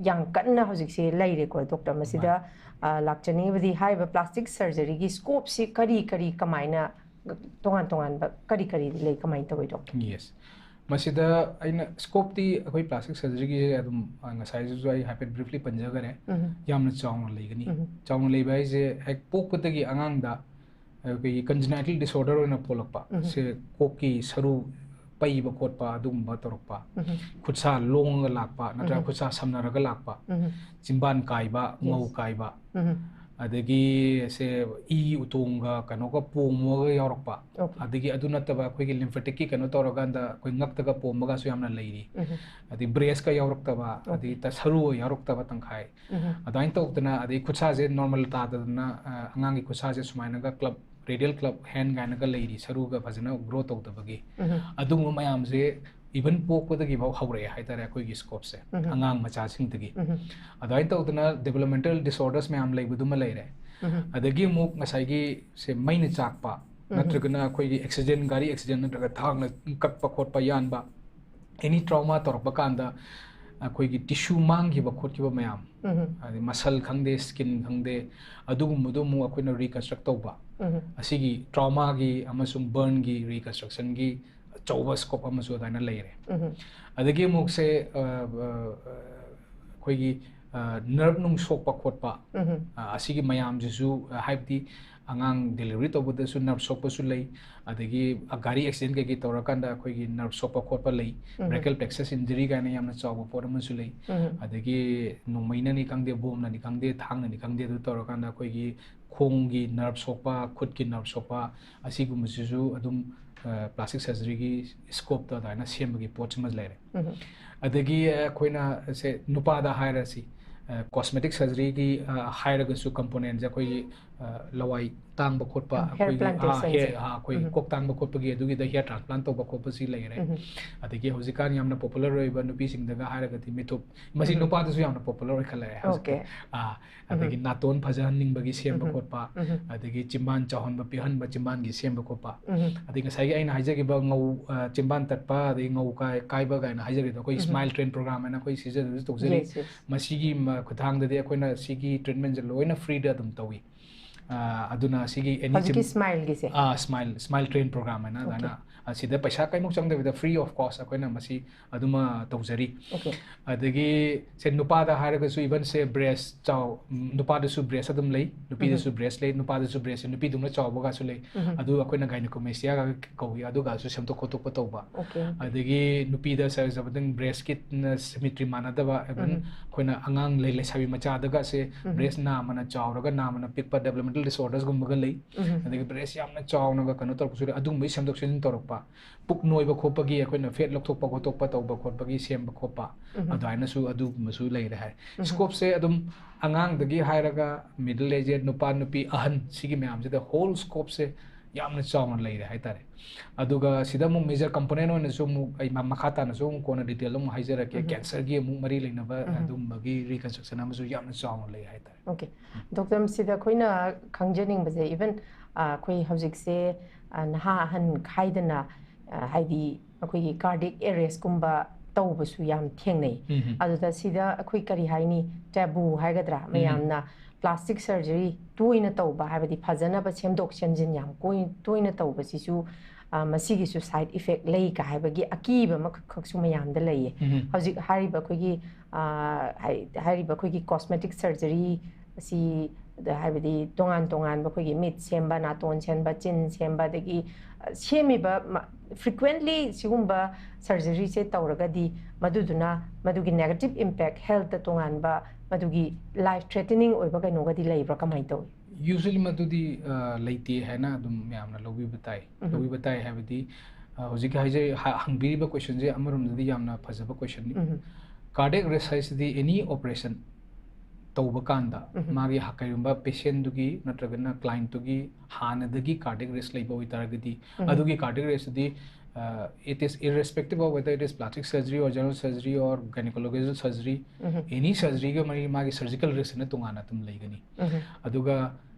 ꯌꯥꯝ ꯀꯟꯅ ꯍꯧꯖꯤꯛꯁꯦ ꯂꯩꯔꯦꯀꯣ ꯗꯣꯛꯇꯔ꯫ ꯃꯁꯤꯗ ꯂꯥꯛꯆꯅꯤꯡꯉꯤꯕꯗꯤ ꯍꯥꯏꯔꯤꯕ ꯄ꯭ꯂꯥꯁꯇꯤꯛ ꯁꯔꯖꯔꯤꯒꯤ ꯁ꯭ꯀꯣꯞꯁꯤ ꯀꯔꯤ ꯀꯔꯤ, ꯀꯃꯥꯏꯅ, ꯇꯣꯉꯥꯟ ꯇꯣꯉꯥꯟꯕ ꯀꯔꯤ ꯀꯔꯤ ꯂꯩ, ꯀꯃꯥꯏꯅ ꯇꯧꯏ ꯗꯣꯛꯇꯔ? ꯌꯦꯁ꯫ ꯃꯁꯤꯗ ꯑꯩꯅ ꯁ꯭ꯀꯣꯞꯇꯤ ꯑꯩꯈꯣꯏ ꯄ꯭ꯂꯥꯁꯇꯤꯛ ꯁꯔꯖꯔꯤꯒꯤꯁꯦ ꯑꯗꯨꯝ, ꯑ, ꯉꯁꯥꯏꯁꯨ ꯑꯩ ꯍꯥꯏꯐꯦꯠ ꯕ꯭ꯔꯤꯐꯂꯤ ꯄꯟꯖꯈꯔꯦ, ꯌꯥꯝꯅ ꯆꯥꯎꯅ ꯂꯩꯒꯅꯤ꯫ ꯆꯥꯎꯅ ꯂꯩꯕ ꯍꯥꯏꯁꯦ ꯍꯦꯛ ꯄꯣꯛꯄꯗꯒꯤ ꯑꯉꯥꯡꯗ ꯑꯩꯈꯣꯏꯒꯤ ꯀꯟꯖꯤꯅꯥꯏꯇꯦꯜ ꯗꯤꯁꯑꯣꯔꯗꯔ ꯑꯣꯏꯅ ꯄꯣꯛꯂꯛꯄ, ꯁꯦ ꯀꯣꯛꯀꯤ ꯁꯔꯨ ꯄꯩꯕ ꯈꯣꯠꯄ ꯑꯗꯨꯒꯨꯝꯕ ꯇꯧꯔꯛꯄ, ꯈꯨꯠꯁꯥ ꯂꯣꯡꯉꯒ ꯂꯥꯛꯄ ꯅꯠꯇ꯭ꯔꯒ ꯈꯨꯠꯁꯥ ꯁꯝꯅꯔꯒ ꯂꯥꯛꯄ, ꯆꯤꯝꯕꯥꯟ ꯀꯥꯏꯕ, ꯉꯧ ꯀꯥꯏꯕ, ꯑꯗꯒꯤ ꯁꯦ ꯏ ꯎꯇꯣꯡꯒ ꯀꯩꯅꯣꯒ ꯄꯣꯝꯃꯒ ꯌꯥꯎꯔꯛꯄ, ꯑꯗꯒꯤ ꯑꯗꯨ ꯅꯠꯇꯕ ꯑꯩꯈꯣꯏꯒꯤ ꯂꯤꯝꯐꯦꯇꯤꯛꯀꯤ ꯀꯩꯅꯣ ꯇꯧꯔꯀꯥꯟꯗ ꯑꯩꯈꯣꯏ ꯉꯛꯇꯒ ꯄꯣꯝꯕꯒꯁꯨ ꯌꯥꯝꯅ ꯂꯩꯔꯤ꯫ ꯑꯗꯩ ꯕ꯭ꯔꯦꯁꯀ ꯌꯥꯎꯔꯛꯇꯕ, ꯑꯗꯩ ꯁꯔꯨꯒ ꯌꯥꯎꯔꯛꯇꯕ ꯇꯪꯈꯥꯏ, ꯑꯗꯨꯃꯥꯏꯅ ꯇꯧꯗꯅ, ꯑꯗꯩ ꯈꯨꯠꯁꯥꯁꯦ ꯅꯣꯔꯃꯦꯜ ꯇꯥꯗꯗꯅ, ꯑ, ꯑꯉꯥꯡꯒꯤ ꯈꯨꯠꯁꯥꯁꯦ ꯁꯨꯃꯥꯏꯅꯒ ꯀ꯭ꯂꯕ, ꯔꯦꯗꯤꯌꯦꯜ ꯀ꯭ꯂꯕ ꯍꯦꯟ ꯀꯥꯏꯅꯒ ꯂꯩꯔꯤ, ꯁꯔꯨꯒ ꯐꯖꯅ ꯒ꯭ꯔꯣ ꯇꯧꯗꯕꯒꯤ꯫ ꯑꯗꯨꯒꯨꯝꯕ ꯃꯌꯥꯝꯁꯦ ꯏꯚꯟ ꯄꯣꯛꯄꯗꯒꯤ ꯐꯥꯎ ꯍꯧꯔꯛꯑꯦ ꯍꯥꯏꯇꯥꯔꯦ ꯑꯩꯈꯣꯏꯒꯤ ꯁ꯭ꯀꯣꯞꯁꯦ, ꯑꯉꯥꯡ ꯃꯆꯥꯁꯤꯡꯗꯒꯤ꯫ ꯑꯗꯨꯃꯥꯏꯅ ꯇꯧꯗꯅ ꯗꯦꯕꯂꯞꯃꯦꯟꯇꯦꯜ ꯗꯤꯁꯑꯣꯔꯗꯔꯁ ꯃꯌꯥꯝ ꯂꯩꯕꯗꯨꯃ ꯂꯩꯔꯦ꯫ ꯑꯗꯒꯤ ꯑꯃꯨꯛ ꯉꯁꯥꯏꯒꯤ ꯁꯦ ꯃꯩꯅ ꯆꯥꯛꯄ, ꯅꯠꯇ꯭ꯔꯒꯅ ꯑꯩꯈꯣꯏꯒꯤ ꯑꯦꯛꯁꯤꯗꯦꯟ, ꯒꯥꯔꯤ ꯑꯦꯛꯁꯤꯗꯦꯟ ꯅꯠꯇ꯭ꯔꯒ ꯊꯥꯡꯅ ꯀꯛꯄ ꯈꯣꯠꯄ ꯌꯥꯟꯕ, ꯑꯦꯅꯤ ꯇ꯭ꯔꯣꯃꯥ ꯇꯧꯔꯛꯄ ꯀꯥꯟꯗ ꯑꯩꯈꯣꯏꯒꯤ ꯇꯤꯁꯨ ꯃꯥꯡꯈꯤꯕ ꯈꯣꯠꯈꯤꯕ ꯃꯌꯥꯝ, ꯑꯗꯩ ꯃꯁꯜ ꯈꯪꯗꯦ, ꯁ꯭ꯀꯤꯟ ꯈꯪꯗꯦ, ꯑꯗꯨꯒꯨꯝꯕꯗꯣ ꯑꯃꯨꯛ ꯑꯩꯈꯣꯏꯅ ꯔꯤꯀꯟꯁꯇ꯭ꯔꯛ ꯇꯧꯕ꯫ ꯑꯁꯤꯒꯤ ꯇ꯭ꯔꯣꯃꯥꯒꯤ ꯑꯃꯁꯨꯡ ꯕꯔꯟꯒꯤ ꯔꯤꯀꯟꯁꯇ꯭ꯔꯛꯁꯟꯒꯤ ꯑꯆꯧꯕ ꯁ꯭ꯀꯣꯞ ꯑꯃꯁꯨ ꯑꯗꯨꯃꯥꯏꯅ ꯂꯩꯔꯦ꯫ ꯑꯗꯒꯤ ꯑꯃꯨꯛꯁꯦ, ꯑ, ꯑ, ꯑꯩꯈꯣꯏꯒꯤ ꯅꯔꯚ ꯅꯨꯡ ꯁꯣꯛꯄ ꯈꯣꯠꯄ, ꯑ, ꯑꯁꯤꯒꯤ ꯃꯌꯥꯝꯁꯤꯁꯨ, ꯑ, ꯍꯥꯏꯕꯗꯤ ꯑꯉꯥꯡ ꯗꯦꯂꯤꯚꯔꯤ ꯇꯧꯕꯗꯁꯨ ꯅꯔꯚ ꯁꯣꯛꯄꯁꯨ ꯂꯩ, ꯑꯗꯒꯤ, ꯑ, ꯒꯥꯔꯤ ꯑꯦꯛꯁꯤꯗꯦꯟ ꯀꯩꯀꯩ ꯇꯧꯔꯀꯥꯟꯗ ꯑꯩꯈꯣꯏꯒꯤ ꯅꯔꯚ ꯁꯣꯛꯄ ꯈꯣꯠꯄ ꯂꯩ, brachial plexus injury ꯀꯥꯏꯅ ꯌꯥꯝꯅ ꯆꯥꯎꯕ ꯄꯣꯠ ꯑꯃꯁꯨ ꯂꯩ, ꯑꯗꯒꯤ ꯅꯣꯡꯃꯩꯅꯅꯤ ꯈꯪꯗꯦ, ꯕꯣꯝꯅꯅꯤ ꯈꯪꯗꯦ, ꯊꯥꯡꯅꯅꯤ ꯈꯪꯗꯦ, ꯑꯗꯨ ꯇꯧꯔꯀꯥꯟꯗ ꯑꯩꯈꯣꯏꯒꯤ ꯈꯣꯡꯒꯤ ꯅꯔꯚ ꯁꯣꯛꯄ, ꯈꯨꯠꯀꯤ ꯅꯔꯚ ꯁꯣꯛꯄ, ꯑꯁꯤꯒꯨꯝꯕꯁꯤꯁꯨ ꯑꯗꯨꯝ, ꯑ, ꯄ꯭ꯂꯥꯁꯇꯤꯛ ꯁꯔꯖꯔꯤꯒꯤ ꯁ꯭ꯀꯣꯞꯇ ꯑꯗꯨꯃꯥꯏꯅ ꯁꯦꯝꯕꯒꯤ ꯄꯣꯠꯁꯤꯃ ꯂꯩꯔꯦ꯫ ꯑꯗꯒꯤ ꯑꯩꯈꯣꯏꯅ ꯁꯦ ꯅꯨꯄꯥꯗ ꯍꯥꯏꯔꯁꯤ, ꯑ, ꯀꯣꯁꯃꯦꯇꯤꯛ ꯁꯔꯖꯔꯤꯒꯤ, ꯑ, ꯍꯥꯏꯔꯒꯁꯨ ꯀꯝꯄꯣꯅꯦꯟꯁꯦ ꯑꯩꯈꯣꯏꯒꯤ, ꯑ, ꯂꯋꯥꯏ ꯇꯥꯡꯕ ꯈꯣꯠꯄ, ꯎꯝ, hair ꯑꯩꯈꯣꯏꯒꯤ, ꯑ, plantation ꯁꯦ꯫ Hair, ꯑ, ꯑꯩꯈꯣꯏꯒꯤ ꯎꯝ꯫ ꯀꯣꯛ ꯇꯥꯡꯕ ꯈꯣꯠꯄꯒꯤ ꯑꯗꯨꯒꯤꯗ ꯍꯤꯌꯔ ꯇ꯭ꯔꯥꯟꯁꯄ꯭ꯂꯥꯟ ꯇꯧꯕ ꯈꯣꯠꯄꯁꯤ ꯂꯩꯔꯦ꯫ ꯎꯝ꯫ ꯑꯗꯒꯤ ꯍꯧꯖꯤꯛꯀꯥꯟ ꯌꯥꯝꯅ ꯄꯣꯄꯨꯂꯔ ꯑꯣꯏꯕ ꯅꯨꯄꯤꯁꯤꯡꯗꯒ ꯍꯥꯏꯔꯒꯗꯤ ꯃꯤꯊꯨꯞ, ꯃꯁꯤ ꯎꯝ꯫ ꯅꯨꯄꯥꯗꯁꯨ ꯌꯥꯝꯅ ꯄꯣꯄꯨꯂꯔ ꯑꯣꯏꯈꯠꯂꯛꯑꯦ ꯍꯧꯖꯤꯛꯇꯤ꯫ Okay꯫ ꯑ, ꯑꯗꯒꯤ ꯎꯝ꯫ ꯅꯥꯇꯣꯟ ꯐꯖꯍꯟꯅꯤꯡꯕꯒꯤ ꯁꯦꯝꯕ ꯎꯝ꯫ ꯈꯣꯠꯄ, ꯎꯝ꯫ ꯑꯗꯒꯤ ꯆꯤꯝꯕꯥꯟ ꯆꯥꯎꯍꯟꯕ ꯄꯤꯛꯍꯟꯕ, ꯆꯤꯝꯕꯥꯟꯒꯤ ꯁꯦꯝꯕ ꯈꯣꯠꯄ, ꯎꯝ꯫ ꯑꯗꯒꯤ ꯉꯁꯥꯏꯒꯤ ꯑꯩꯅ ꯍꯥꯏꯖꯈꯤꯕ ꯉꯧ, ꯑ, ꯆꯤꯝꯕꯥꯟ ꯇꯠꯄ, ꯑꯗꯒꯤ ꯉꯧ ꯀꯥꯏ-, ꯀꯥꯏꯕ ꯀꯥꯏꯅ ꯍꯥꯏꯖꯈꯤꯕꯗꯣ, ꯑꯩꯈꯣꯏ ꯎꯝ꯫ Smile Train program ꯍꯥꯏꯅ ꯑꯩꯈꯣꯏ ꯁꯤꯖꯗꯁꯨ ꯇꯧꯖꯔꯤ꯫ Yes, yes꯫ ꯃꯁꯤꯒꯤ ꯃ-, ꯈꯨꯠꯊꯥꯡꯗꯗꯤ ꯑꯩꯈꯣꯏꯅ ꯁꯤꯒꯤ ꯇ꯭ꯔꯤꯠꯃꯦꯟꯁꯦ ꯂꯣꯏꯅ ꯐ꯭ꯔꯤꯗ ꯑꯗꯨꯝ ꯇꯧꯏ꯫ ꯑ, ꯑꯗꯨꯅ ꯁꯤꯒꯤ ꯑꯦꯅꯤ ꯍꯧꯖꯤꯛꯀꯤ ꯆꯤꯝ-, Smile ꯒꯤꯁꯦ? ꯑ, Smile, Smile Train program ꯍꯥꯏꯅ Okay꯫ ꯑꯗꯨꯃꯥꯏꯅ, ꯑ, ꯁꯤꯗ ꯄꯩꯁꯥ ꯀꯩꯃꯨꯛ ꯆꯪꯗꯕꯤꯗ free of cost ꯑꯩꯈꯣꯏꯅ ꯃꯁꯤ ꯑꯗꯨꯃ ꯇꯧꯖꯔꯤ꯫ Okay꯫ ꯑꯗꯒꯤ ꯁꯦ ꯅꯨꯄꯥꯗ ꯍꯥꯏꯔꯒꯁꯨ even ꯁꯦ breast ꯆꯥꯎ-, ꯎꯝ, ꯅꯨꯄꯥꯗꯁꯨ breast ꯑꯗꯨꯝ ꯂꯩ, ꯅꯨꯄꯤꯗꯁꯨ ꯎꯝ꯫ Breast ꯂꯩ, ꯅꯨꯄꯥꯗꯁꯨ breast ꯁꯦ ꯅꯨꯄꯤꯗꯧꯅ ꯆꯥꯎꯕꯒꯁꯨ ꯂꯩ꯫ ꯎꯝ꯫ ꯑꯗꯨ ꯑꯩꯈꯣꯏꯅ gynecomastia ꯀꯧꯏ, ꯑꯗꯨꯒꯁꯨ ꯁꯦꯝꯗꯣꯛ ꯈꯣꯠꯇꯣꯛꯄ ꯇꯧꯕ꯫ Okay, okay꯫ ꯑꯗꯒꯤ ꯅꯨꯄꯤꯗ ꯁꯦ ꯁꯦ ꯑꯗꯨꯝ breast ꯀꯤ ꯅ symmetry ꯃꯥꯟꯅꯗꯕ, even ꯎꯝ꯫ ꯑꯩꯈꯣꯏꯅ ꯑꯉꯥꯡ ꯂꯩ-, ꯂꯩꯁꯥꯕꯤ ꯃꯆꯥꯗꯒꯁꯦ ꯎꯝ꯫ Breast ꯅꯥꯝꯃꯅ ꯆꯥꯎꯔꯒ ꯅꯥꯝꯃꯅ ꯄꯤꯛꯄ developmental disorders ꯒꯨꯝꯕꯒ ꯂꯩ꯫ ꯎꯝ꯫ ꯑꯗꯒꯤ breast ꯌꯥꯝꯅ ꯆꯥꯎꯅꯒ ꯀꯩꯅꯣ ꯇꯧꯔꯛꯄꯁꯨ ꯂꯩ, ꯑꯗꯨꯒꯨꯝꯕꯒꯤ ꯁꯦꯝꯗꯣꯛ ꯁꯦꯝꯖꯤꯟ ꯇꯧꯔꯛꯄ꯫ ꯄꯨꯛ ꯅꯣꯏꯕ ꯈꯣꯠꯄꯒꯤ ꯑꯩꯈꯣꯏꯅ fat ꯂꯧꯊꯣꯛꯄ ꯈꯣꯠꯇꯣꯛꯄ ꯇꯧꯕ ꯈꯣꯠꯄꯒꯤ ꯁꯦꯝꯕ ꯈꯣꯠꯄ, ꯎꯝ꯫ ꯑꯗꯨꯃꯥꯏꯅꯁꯨ ꯑꯗꯨꯒꯨꯝꯕꯁꯨ ꯂꯩꯔꯦ ꯍꯥꯏ꯫ ꯎꯝ꯫ Scope ꯁꯦ ꯑꯗꯨꯝ ꯑꯉꯥꯡꯗꯒꯤ ꯍꯥꯏꯔꯒ middle aged, ꯅꯨꯄꯥ ꯅꯨꯄꯤ ꯑꯍꯟ, ꯁꯤꯒꯤ ꯃꯌꯥꯝꯁꯤꯗ whole scope ꯁꯦ ꯌꯥꯝꯅ ꯆꯥꯎꯅ ꯂꯩꯔꯦ ꯍꯥꯏꯇꯥꯔꯦ꯫ ꯑꯗꯨꯒ ꯁꯤꯗ ꯑꯃꯨꯛ major component ꯑꯣꯏꯅꯁꯨ ꯑꯃꯨꯛ ꯑꯩ ꯃ-, ꯃꯈꯥ ꯇꯥꯅꯁꯨ ꯑꯃꯨꯛ ꯀꯣꯟꯅ detail ꯑꯃꯨꯛ ꯍꯥꯏꯖꯔꯛꯀꯦ꯫ ꯎꯝ꯫ Cancer ꯒꯤ ꯑꯃꯨꯛ ꯃꯔꯤ ꯂꯩꯅꯕ ꯎꯝ꯫ ꯑꯗꯨꯝꯕꯒꯤ reconstruction ꯑꯃꯁꯨ ꯌꯥꯝꯅ ꯆꯥꯎꯅ ꯂꯩ ꯍꯥꯏꯇꯥꯔꯦ꯫ Okay꯫ ꯎꯝ꯫ Doctor, ꯃꯁꯤꯗ ꯑꯩꯈꯣꯏꯅ ꯈꯪꯖꯅꯤꯡꯕꯁꯦ, even, ꯑ, ꯑꯩꯈꯣꯏ ꯍꯧꯖꯤꯛꯁꯦ, ꯑ, ꯅꯍꯥ ꯑꯍꯟ ꯈꯥꯏꯗꯅ, ꯑ, ꯍꯥꯏꯗꯤ ꯑꯩꯈꯣꯏꯒꯤ cardiac arrest ꯀꯨꯝꯕ ꯇꯧꯕꯁꯨ ꯌꯥꯝ ꯊꯦꯡꯅꯩ꯫ ꯎꯝ꯫ ꯑꯗꯨꯗ ꯁꯤꯗ ꯑꯩꯈꯣꯏ ꯀꯔꯤ ꯍꯥꯏꯅꯤ, taboo ꯍꯥꯏꯒꯗ꯭ꯔꯥ, ꯎꯝ꯫ ꯃꯌꯥꯝꯅ plastic surgery ꯇꯣꯏꯅ ꯇꯧꯕ, ꯍꯥꯏꯕꯗꯤ ꯐꯖꯅꯕ ꯁꯦꯝꯗꯣꯛ ꯁꯦꯝꯖꯤꯟ ꯌꯥꯝ ꯀꯣꯏ-, ꯇꯣꯏꯅ ꯇꯧꯕꯁꯤꯁꯨ, ꯑ, ꯃꯁꯤꯒꯤꯁꯨ side effect ꯂꯩ ꯀ ꯍꯥꯏꯕꯒꯤ ꯑꯀꯤꯕ ꯑꯃꯈꯛꯁꯨ ꯃꯌꯥꯝꯗ ꯂꯩꯌꯦ꯫ ꯎꯝ꯫ ꯍꯧꯖꯤꯛ ꯍꯥꯏꯔꯤꯕ ꯑꯩꯈꯣꯏꯒꯤ, ꯑ, ꯍꯥꯏ-, ꯍꯥꯏꯔꯤꯕ ꯑꯩꯈꯣꯏꯒꯤ cosmetic surgery ꯑꯁꯤ, ꯑꯗ ꯍꯥꯏꯕꯗꯤ ꯇꯣꯉꯥꯟ ꯇꯣꯉꯥꯟꯕ ꯑꯩꯈꯣꯏꯒꯤ ꯃꯤꯠ ꯁꯦꯝꯕ, ꯅꯥꯇꯣꯟ ꯁꯦꯝꯕ, ꯆꯤꯟ ꯁꯦꯝꯕ, ꯑꯗꯒꯤ, ꯑ, ꯁꯦꯝꯃꯤꯕ ꯃ-, frequently ꯁꯤꯒꯨꯝꯕ surgeryꯁꯦ ꯇꯧꯔꯒꯗꯤ ꯃꯗꯨꯗꯨꯅ ꯃꯗꯨꯒꯤ negative impact healthꯇ ꯇꯣꯉꯥꯟꯕ ꯃꯗꯨꯒꯤ life threatening ꯑꯣꯏꯕ ꯀꯩꯅꯣꯒꯗꯤ ꯂꯩꯕ꯭ꯔꯥ? ꯀꯃꯥꯏꯅ ꯇꯧꯏ? Usually ꯃꯗꯨꯗꯤ, ꯑ, ꯂꯩꯇꯦ ꯍꯥꯏꯅ ꯑꯗꯨꯝ ꯃꯌꯥꯝꯅ ꯂꯧꯕꯤꯕ ꯇꯥꯏ꯫ ꯎꯝ꯫ ꯂꯧꯕꯤꯕ ꯇꯥꯏ ꯍꯥꯏꯕꯗꯤ, ꯑ, ꯍꯧꯖꯤꯛꯀꯤ ꯍꯥꯏꯖꯔꯤ-, ꯍ-, ꯍꯪꯕꯤꯔꯤꯕ questionꯁꯦ ꯑꯃꯔꯣꯝꯗꯗꯤ ꯌꯥꯝꯅ ꯐꯖꯕ questionꯅꯤ꯫ ꯎꯝ꯫ Cardiac arrest ꯍꯥꯏꯁꯤꯗꯤ any operation ꯇꯧꯕ ꯀꯥꯟꯗ ꯎꯝ꯫ ꯃꯥꯒꯤ ꯍ-, ꯀꯔꯤꯒꯨꯝꯕ patientꯗꯨꯒꯤ ꯅꯠꯇ꯭ꯔꯒꯅ clientꯇꯨꯒꯤ ꯍꯥꯟꯅꯗꯒꯤ cardiac arrest ꯂꯩꯕ ꯑꯣꯏꯇꯥꯔꯒꯗꯤ ꯎꯝ꯫ ꯑꯗꯨꯒꯤ cardiac arrestꯇꯨꯗꯤ, ꯑ, it is irrespective of whether it is plastic surgery or general surgery or gynecological surgery, um. Any surgeryꯒ ꯃꯔꯤ ꯃꯥꯒꯤ surgical riskꯅ ꯇꯣꯉꯥꯟꯅ ꯑꯗꯨꯝ ꯂꯩꯒꯅꯤ꯫ ꯎꯝ꯫ ꯑꯗꯨꯒ,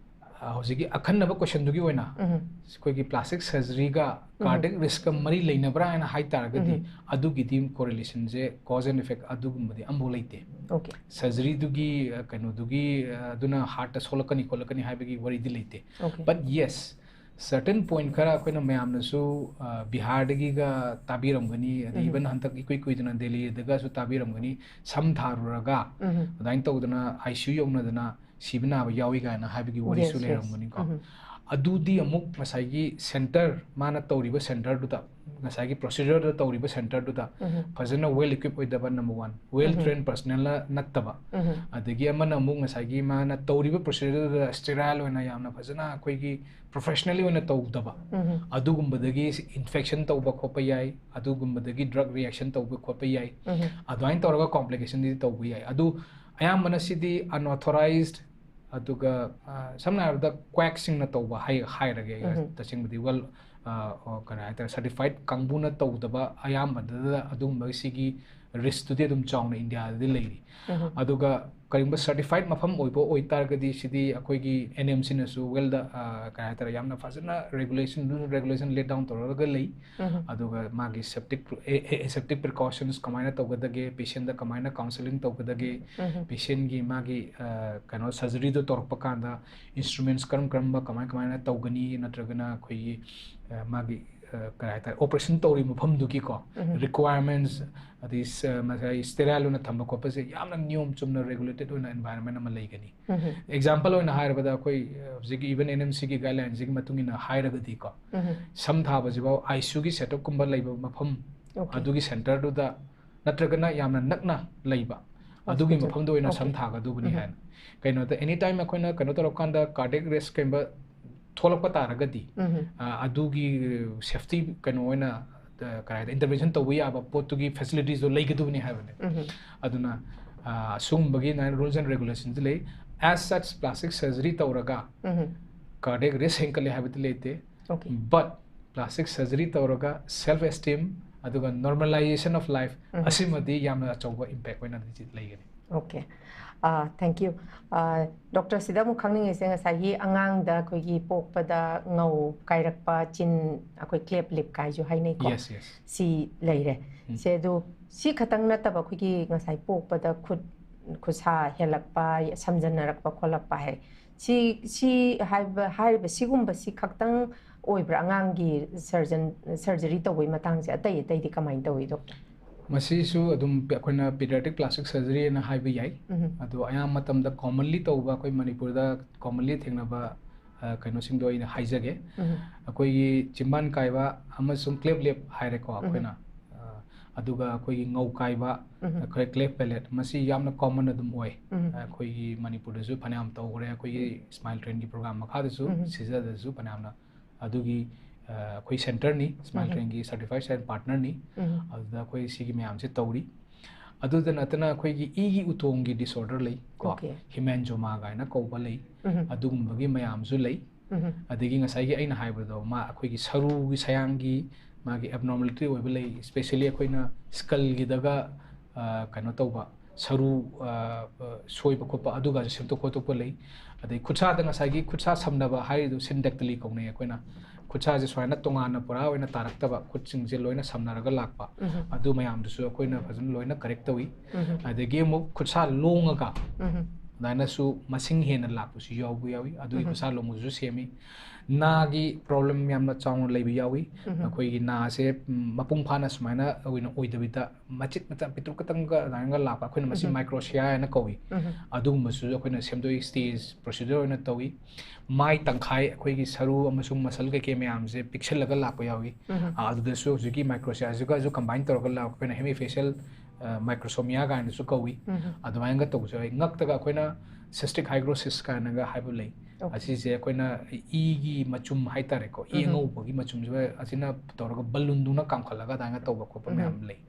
ꯑ, ꯍꯧꯖꯤꯛꯀꯤ ꯑꯈꯟꯅꯕ questionꯗꯨꯒꯤ ꯑꯣꯏꯅ ꯎꯝ꯫ ꯑꯩꯈꯣꯏꯒꯤ plastic surgeryꯒ ꯎꯝ꯫ Cardiac riskꯀ ꯃꯔꯤ ꯂꯩꯅꯕ꯭ꯔꯥ ꯍꯥꯏꯅ ꯍꯥꯏ ꯇꯥꯔꯒꯗꯤ ꯎꯝ꯫ ꯑꯗꯨꯒꯤꯗꯤ correlationꯁꯦ cause and effect ꯑꯗꯨꯒꯨꯝꯕꯗꯤ ꯑꯝꯐꯥꯎ ꯂꯩꯇꯦ꯫ Okay꯫ Surgeryꯗꯨꯒꯤ, ꯑ, ꯀꯩꯅꯣꯗꯨꯒꯤ, ꯑ, ꯑꯗꯨꯅ heartꯇ ꯁꯣꯛꯂꯛꯀꯅꯤ ꯈꯣꯠꯂꯛꯀꯅꯤ ꯍꯥꯏꯕꯒꯤ ꯋꯥꯔꯤꯗꯤ ꯂꯩꯇꯦ꯫ Okay꯫ But yes, certain point ꯈꯔ ꯑꯩꯈꯣꯏꯅ ꯃꯌꯥꯝꯅꯁꯨ, ꯑ, ꯕꯤꯍꯥꯔꯗꯒꯤꯒ ꯇꯥꯕꯤꯔꯝꯒꯅꯤ, ꯑꯗꯩ ꯎꯝ꯫ Even ꯍꯟꯗꯛ ꯏꯀꯨꯏ ꯀꯨꯏꯗꯅ ꯗꯦꯜꯂꯤꯗꯒꯁꯨ ꯇꯥꯕꯤꯔꯝꯒꯅꯤ, ꯁꯝ ꯊꯥꯔꯨꯔꯒ ꯎꯝ꯫ ꯑꯗꯨꯃꯥꯏꯅ ꯇꯧꯗꯅ ICU ꯌꯧꯅꯗꯅ ꯁꯤꯕ ꯅꯥꯕ ꯌꯥꯎꯏ ꯀꯥꯏꯅ ꯍꯥꯏꯕꯒꯤ ꯋꯥꯔꯤꯁꯨ Yes, yes꯫ ꯂꯩꯔꯝꯒꯅꯤꯀꯣ꯫ ꯎꯝ꯫ ꯑꯗꯨꯗꯤ ꯑꯃꯨꯛ ꯉꯁꯥꯏꯒꯤ center, ꯃꯥꯅ ꯇꯧꯔꯤꯕ centerꯗꯨꯗ, ꯉꯁꯥꯏꯒꯤ procedureꯗ ꯇꯧꯔꯤꯕ centerꯗꯨꯗ ꯎꯝ꯫ ꯐꯖꯅ well equipped ꯑꯣꯏꯗꯕ, number one, well ꯎꯝ꯫ Trained personnel ꯅꯠꯇꯕ, ꯎꯝ꯫ ꯑꯗꯒꯤ ꯑꯃꯅ ꯑꯃꯨꯛ ꯉꯁꯥꯏꯒꯤ ꯃꯥꯅ ꯇꯧꯔꯤꯕ procedureꯗꯨꯗ sterile ꯑꯣꯏꯅ ꯌꯥꯝꯅ ꯐꯖꯅ ꯑꯩꯈꯣꯏꯒꯤ professionally ꯑꯣꯏꯅ ꯇꯧꯗꯕ, ꯎꯝ꯫ ꯑꯗꯨꯒꯨꯝꯕꯗꯒꯤ infection ꯇꯧꯕ ꯈꯣꯠꯄ ꯌꯥꯏ, ꯑꯗꯨꯒꯨꯝꯕꯗꯒꯤ drug reaction ꯇꯧꯕ ꯈꯣꯠꯄ ꯌꯥꯏ꯫ ꯎꯝ꯫ ꯑꯗꯨꯃꯥꯏꯅ ꯇꯧꯔꯒ complicationꯗꯤ ꯇꯧꯕ ꯌꯥꯏ꯫ ꯑꯗꯨ ꯑꯌꯥꯝꯕꯅ ꯁꯤꯗꯤ unauthorized, ꯑꯗꯨꯒ, ꯑ, ꯁꯝꯅ ꯍꯥꯏꯔꯕꯗ quackꯁꯤꯡꯅ ꯇꯧꯕ ꯍꯥꯏ-, ꯍꯥꯏꯔꯒꯦ, ꯎꯝ꯫ Tachengmadi, well, ꯑ, ꯑ, ꯀꯔꯤ ꯍꯥꯏꯇꯥꯔꯦ, certified ꯀꯥꯡꯕꯨꯅ ꯇꯧꯗꯕ ꯑꯌꯥꯝꯕꯗ ꯑꯗꯨꯒꯨꯝꯕ ꯁꯤꯒꯤ riskꯇꯨꯗꯤ ꯑꯗꯨꯝ ꯆꯥꯎꯅ ꯏꯟꯗꯤꯌꯥꯗꯗꯤ ꯂꯩꯔꯤ꯫ ꯎꯝ꯫ ꯑꯗꯨꯒ ꯀꯔꯤꯒꯨꯝꯕ certified ꯃꯐꯝ ꯑꯣꯏꯕ ꯑꯣꯏꯇꯥꯔꯒꯗꯤ ꯁꯤꯗꯤ ꯑꯩꯈꯣꯏꯒꯤ NMCꯅꯁꯨ well, ꯑ, ꯀꯔꯤ ꯍꯥꯏꯇꯥꯔꯦ, ꯌꯥꯝꯅ ꯐꯖꯅ regulation, rule regulation lay down ꯇꯧꯔꯒ ꯂꯩ꯫ ꯎꯝ꯫ ꯑꯗꯨꯒ ꯃꯥꯒꯤ septic, ꯑꯦ, ꯑꯦ, aseptic precautions ꯀꯃꯥꯏꯅ ꯇꯧꯒꯗꯒꯦ, patientꯗ ꯀꯃꯥꯏꯅ counselling ꯇꯧꯒꯗꯒꯦ, ꯎꯝ꯫ Patientꯒꯤ ꯃꯥꯒꯤ, ꯑ, ꯀꯩꯅꯣ, surgeryꯗꯣ ꯇꯧꯔꯛꯄ ꯀꯥꯟꯗ instruments ꯀꯔꯝ ꯀꯔꯝꯕ ꯀꯃꯥꯏ ꯀꯃꯥꯏꯅ ꯇꯧꯒꯅꯤ, ꯅꯠꯇ꯭ꯔꯒꯅ ꯑꯩꯈꯣꯏꯒꯤ, ꯑ, ꯃꯥꯒꯤ, ꯀꯔꯤ ꯍꯥꯏꯇꯥꯔꯦ, ꯑꯣꯄꯔꯦꯁꯟ ꯇꯧꯔꯤꯕ ꯃꯐꯝꯗꯨꯒꯤꯀꯣ, requirements, ꯑꯗꯩ ꯉꯁꯥꯏ sterile ꯑꯣꯏꯅ ꯊꯝꯕ ꯈꯣꯠꯄꯁꯦ ꯌꯥꯝꯅ ꯅꯤꯌꯣꯝ ꯆꯨꯝꯅ regulated ꯑꯣꯏꯅ environment ꯑꯃ ꯂꯩꯒꯅꯤ꯫ Example ꯑꯣꯏꯅ ꯍꯥꯏꯔꯕꯗ, ꯑꯩꯈꯣꯏ ꯍꯧꯖꯤꯛꯀꯤ even NMCꯒꯤ guideline ꯁꯤꯒꯤ ꯃꯇꯨꯡ ꯏꯟꯅ ꯍꯥꯏꯔꯒꯗꯤꯀꯣ, ꯁꯝ ꯊꯥꯕꯁꯤꯐꯥꯎ ICUꯒꯤ setup ꯀꯨꯝꯕ ꯂꯩꯕ ꯃꯐꯝ, ꯑꯗꯨꯒꯤ centerꯗꯨꯗ ꯅꯠꯇ꯭ꯔꯒꯅ ꯌꯥꯝꯅ ꯅꯛꯅ ꯂꯩꯕ ꯑꯗꯨꯒꯤ ꯃꯐꯝꯗ ꯑꯣꯏꯅ ꯁꯝ ꯊꯥꯒꯗꯧꯕꯅꯤ ꯍꯥꯏꯅ꯫ ꯀꯩꯅꯣꯗ, anytime ꯑꯩꯈꯣꯏꯅ ꯀꯩꯅꯣ ꯇꯧꯔꯀꯥꯟꯗ cardiac arrest ꯀꯩꯒꯨꯝꯕ ꯊꯣꯛꯂꯛꯄ ꯇꯥꯔꯒꯗꯤ, ꯑꯗꯨꯒꯤ safety ꯀꯩꯅꯣ ꯑꯣꯏꯅ, ꯀꯔꯤ ꯍꯥꯏꯇꯥꯔꯦ, intervention ꯇꯧꯕ ꯌꯥꯕ ꯄꯣꯠꯇꯨꯒꯤ facilitiesꯗꯣ ꯂꯩꯒꯗꯧꯕꯅꯤ ꯍꯥꯏꯕꯅꯦ꯫ ꯑꯗꯨꯅ ꯑꯁꯤꯒꯨꯝꯕꯒꯤ rules and regulations ꯂꯩ꯫ As such, plastic surgery ꯇꯧꯔꯒ cardiac risk ꯍꯦꯟꯀꯠꯂꯦ ꯍꯥꯏꯕꯗꯤ ꯂꯩꯇꯦ꯫ But plastic surgery ꯇꯧꯔꯒ self esteem ꯑꯗꯨꯒ normalization of life, ꯑꯁꯤꯃꯗꯤ ꯌꯥꯝꯅ ꯑꯆꯧꯕ impact ꯑꯣꯏꯅ ꯂꯩꯒꯅꯤ꯫ Okay, thank you. Doctor, ꯁꯤꯗ ꯑꯃꯨꯛ ꯈꯪꯅꯤꯡꯉꯤꯁꯦ, ꯉꯁꯥꯏꯒꯤ ꯑꯉꯥꯡꯗ ꯑꯩꯈꯣꯏꯒꯤ ꯄꯣꯛꯄꯗ ꯉꯧ ꯀꯥꯏꯔꯛꯄ, ꯆꯤꯟ ꯑꯩꯈꯣꯏ cleft lip ꯀꯥꯏꯁꯨ ꯍꯥꯏꯅꯩꯀꯣ꯫ Yes, yes. ꯁꯤ ꯂꯩꯔꯦ꯫ ꯁꯦ ꯑꯗꯨ ꯁꯤ ꯈꯛꯇꯪ ꯅꯠꯇꯕ, ꯑꯩꯈꯣꯏꯒꯤ ꯉꯁꯥꯏ ꯄꯣꯛꯄꯗ ꯈꯨꯠ ꯈꯨꯠꯁꯥ ꯍꯦꯜꯂꯛꯄ, ꯁꯝꯖꯟꯅꯔꯛꯄ ꯈꯣꯠꯂꯛꯄ ꯍꯥꯏ, ꯁꯤ ꯁꯤ ꯍꯥꯏꯕ ꯍꯥꯏꯔꯤꯕ ꯁꯤꯒꯨꯝꯕꯁꯤ ꯈꯛꯇꯪ ꯑꯣꯏꯕ꯭ꯔꯥ ꯑꯉꯥꯡꯒꯤ surgeon surgery ꯇꯧꯕꯒꯤ ꯃꯇꯥꯡꯁꯦ? ꯑꯇꯩ ꯑꯇꯩꯗꯤ ꯀꯃꯥꯏꯅ ꯇꯧꯏ, doctor? ꯃꯁꯤꯁꯨ ꯑꯗꯨꯝ ꯑꯩꯈꯣꯏꯅ pediatric plastic surgery ꯍꯥꯏꯅ ꯍꯥꯏꯕ ꯌꯥꯏ꯫ ꯑꯗꯣ ꯑꯌꯥꯝꯕ ꯃꯇꯝꯗ commonly ꯇꯧꯕ, ꯑꯩꯈꯣꯏ ꯃꯅꯤꯄꯨꯔꯗ commonly ꯊꯦꯡꯅꯕ ꯀꯩꯅꯣꯁꯤꯡꯗꯣ ꯑꯩꯅ ꯍꯥꯏꯖꯒꯦ꯫ ꯑꯩꯈꯣꯏꯒꯤ ꯆꯤꯝꯕꯥꯟ ꯀꯥꯏꯕ ꯑꯃꯁꯨꯡ cleft lip ꯍꯥꯏꯔꯦꯀꯣ ꯑꯩꯈꯣꯏꯅ, ꯑꯗꯨꯒ ꯑꯩꯈꯣꯏꯒꯤ ꯉꯧ ꯀꯥꯏꯕ, ꯑꯩꯈꯣꯏ cleft palate, ꯃꯁꯤ ꯌꯥꯝꯅ common ꯑꯗꯨꯝ ꯑꯣꯏ꯫ ꯑꯩꯈꯣꯏꯒꯤ ꯃꯅꯤꯄꯨꯔꯗꯁꯨ ꯐꯅꯌꯥꯝ ꯇꯧꯈ꯭ꯔꯦ꯫ ꯑꯩꯈꯣꯏꯒꯤ Smile Trainꯒꯤ program ꯃꯈꯥꯗꯁꯨ, ꯁꯤꯖꯗꯁꯨ ꯐꯅꯌꯥꯝꯅ ꯑꯗꯨꯒꯤ ꯑꯩꯈꯣꯏ centerꯅꯤ, Smile Trainꯒꯤ certified surgeon partnerꯅꯤ꯫ ꯑꯗꯨꯗ ꯑꯩꯈꯣꯏ ꯁꯤꯒꯤ ꯃꯌꯥꯝꯁꯦ ꯇꯧꯔꯤ꯫ ꯑꯗꯨꯗ ꯅꯠꯇꯅ ꯑꯩꯈꯣꯏꯒꯤ ꯏꯒꯤ ꯎꯇꯣꯡꯒꯤ disorder ꯂꯩ ꯀꯣ, hemangioma ꯀꯥꯏꯅ ꯀꯧꯕ ꯂꯩ, ꯑꯗꯨꯒꯨꯝꯕꯒꯤ ꯃꯌꯥꯝꯁꯨ ꯂꯩ꯫ ꯑꯗꯒꯤ ꯉꯁꯥꯏꯒꯤ ꯑꯩꯅ ꯍꯥꯏꯕꯗꯣ, ꯃꯥ ꯑꯩꯈꯣꯏꯒꯤ ꯁꯔꯨꯒꯤ ꯁꯌꯥꯡꯒꯤ ꯃꯥꯒꯤ abnormality ꯑꯣꯏꯕ ꯂꯩ, especially ꯑꯩꯈꯣꯏꯅ skullꯒꯤꯗꯒ ꯀꯩꯅꯣ ꯇꯧꯕ, ꯁꯔꯨ ꯁꯣꯏꯕ ꯈꯣꯠꯄ ꯑꯗꯨꯒꯁꯨ ꯁꯦꯝꯗꯣꯛ ꯈꯣꯠꯇꯣꯛꯄ ꯂꯩ꯫ ꯑꯗꯩ ꯈꯨꯠꯁꯥꯗ ꯉꯁꯥꯏꯒꯤ ꯈꯨꯠꯁꯥ ꯁꯝꯅꯕ ꯍꯥꯏꯔꯤꯗꯣ syndactyly ꯀꯧꯅꯩ ꯑꯩꯈꯣꯏꯅ꯫ ꯈꯨꯠꯁꯥꯁꯦ ꯁꯨꯃꯥꯏꯅ ꯇꯣꯉꯥꯟꯅ ꯄꯨꯔꯥ ꯑꯣꯏꯅ ꯇꯥꯔꯛꯇꯕ, ꯈꯨꯠꯁꯤꯡꯁꯦ ꯂꯣꯏꯅ ꯁꯝꯅꯔꯒ ꯂꯥꯛꯄ, ꯑꯗꯨ ꯃꯌꯥꯝꯗꯨꯁꯨ ꯑꯩꯈꯣꯏꯅ ꯐꯖꯅ ꯂꯣꯏꯅ correct ꯇꯧꯏ꯫ ꯑꯗꯒꯤ ꯑꯃꯨꯛ ꯈꯨꯠꯁꯥ ꯂꯣꯡꯉꯒ ꯑꯗꯨꯃꯥꯏꯅꯁꯨ ꯃꯁꯤꯡ ꯍꯦꯟꯅ ꯂꯥꯛꯄꯁꯨ ꯌꯥꯎꯕ ꯌꯥꯎꯏ꯫ ꯑꯗꯨꯒꯤ ꯎꯝ꯫ ꯈꯨꯠꯁꯥ ꯂꯣꯝꯕꯁꯨ ꯁꯦꯝꯃꯤ꯫ ꯅꯥꯒꯤ problem ꯌꯥꯝꯅ ꯆꯥꯎꯅ ꯂꯩꯕ ꯌꯥꯎꯏ꯫ ꯎꯝ꯫ ꯑꯩꯈꯣꯏꯒꯤ ꯅꯥꯁꯦ, ꯎꯝ, ꯃꯄꯨꯡ ꯐꯥꯅ ꯁꯨꯃꯥꯏꯅ ꯑꯣꯏꯅ ꯑꯣꯏꯗꯕꯤꯗ ꯃꯆꯤꯠ ꯃꯆꯥ ꯄꯤꯛꯇ꯭ꯔꯨꯛ ꯈꯛꯇꯪꯒ ꯑꯗꯨꯃꯥꯏꯅ ꯂꯥꯛꯄ, ꯑꯩꯈꯣꯏꯅ ꯃꯁꯤ ꯎꯝ꯫ Microtia ꯍꯥꯏꯅ ꯀꯧꯏ꯫ ꯎꯝ꯫ ꯑꯗꯨꯒꯨꯝꯕꯁꯨ ꯑꯩꯈꯣꯏꯅ ꯁꯦꯝꯗꯣꯛꯏ, stage procedure ꯑꯣꯏꯅ ꯇꯧꯏ꯫ ꯃꯥꯏ ꯇꯪꯈꯥꯏ ꯑꯩꯈꯣꯏꯒꯤ ꯁꯔꯨ ꯑꯃꯁꯨꯡ muscle ꯀꯩꯀꯩ ꯃꯌꯥꯝꯁꯦ ꯄꯤꯛꯁꯜꯂꯒ ꯂꯥꯛꯄ ꯌꯥꯎꯏ꯫ ꯎꯝ꯫ ꯑ, ꯑꯗꯨꯗꯁꯨ ꯍꯧꯖꯤꯛꯀꯤ Microtiaꯁꯤꯒꯁꯨ combine ꯇꯧꯔꯒ ꯂꯥꯛꯄ, ꯑꯩꯈꯣꯏꯅ hemifacial, ꯑ, microsomia ꯀꯥꯏꯅꯁꯨ ꯀꯧꯏ꯫ ꯎꯝ꯫ ꯑꯗꯨꯃꯥꯏꯅꯒ ꯇꯧꯕꯁꯨ ꯌꯥꯎꯏ꯫ ꯉꯛꯇꯒ ꯑꯩꯈꯣꯏꯅ cystic hygrosis ꯀꯥꯏꯅꯒ ꯍꯥꯏꯕ ꯂꯩ꯫ Okay꯫ ꯑꯁꯤꯁꯦ ꯑꯩꯈꯣꯏꯅ ꯏꯒꯤ ꯃꯆꯨꯝ ꯍꯥꯏꯇꯥꯔꯦꯀꯣ, ꯏ ꯎꯝ꯫ ꯑꯉꯧꯕꯒꯤ ꯃꯆꯨꯝꯁꯤꯒ ꯑꯁꯤꯅ ꯇꯧꯔꯒ balloonꯗꯧꯅ ꯀꯥꯝꯈꯠꯂꯒ ꯑꯗꯨꯃꯥꯏꯅ ꯇꯧꯕ ꯈꯣꯠꯄ ꯎꯝ꯫ ꯃꯌꯥꯝ ꯂꯩ꯫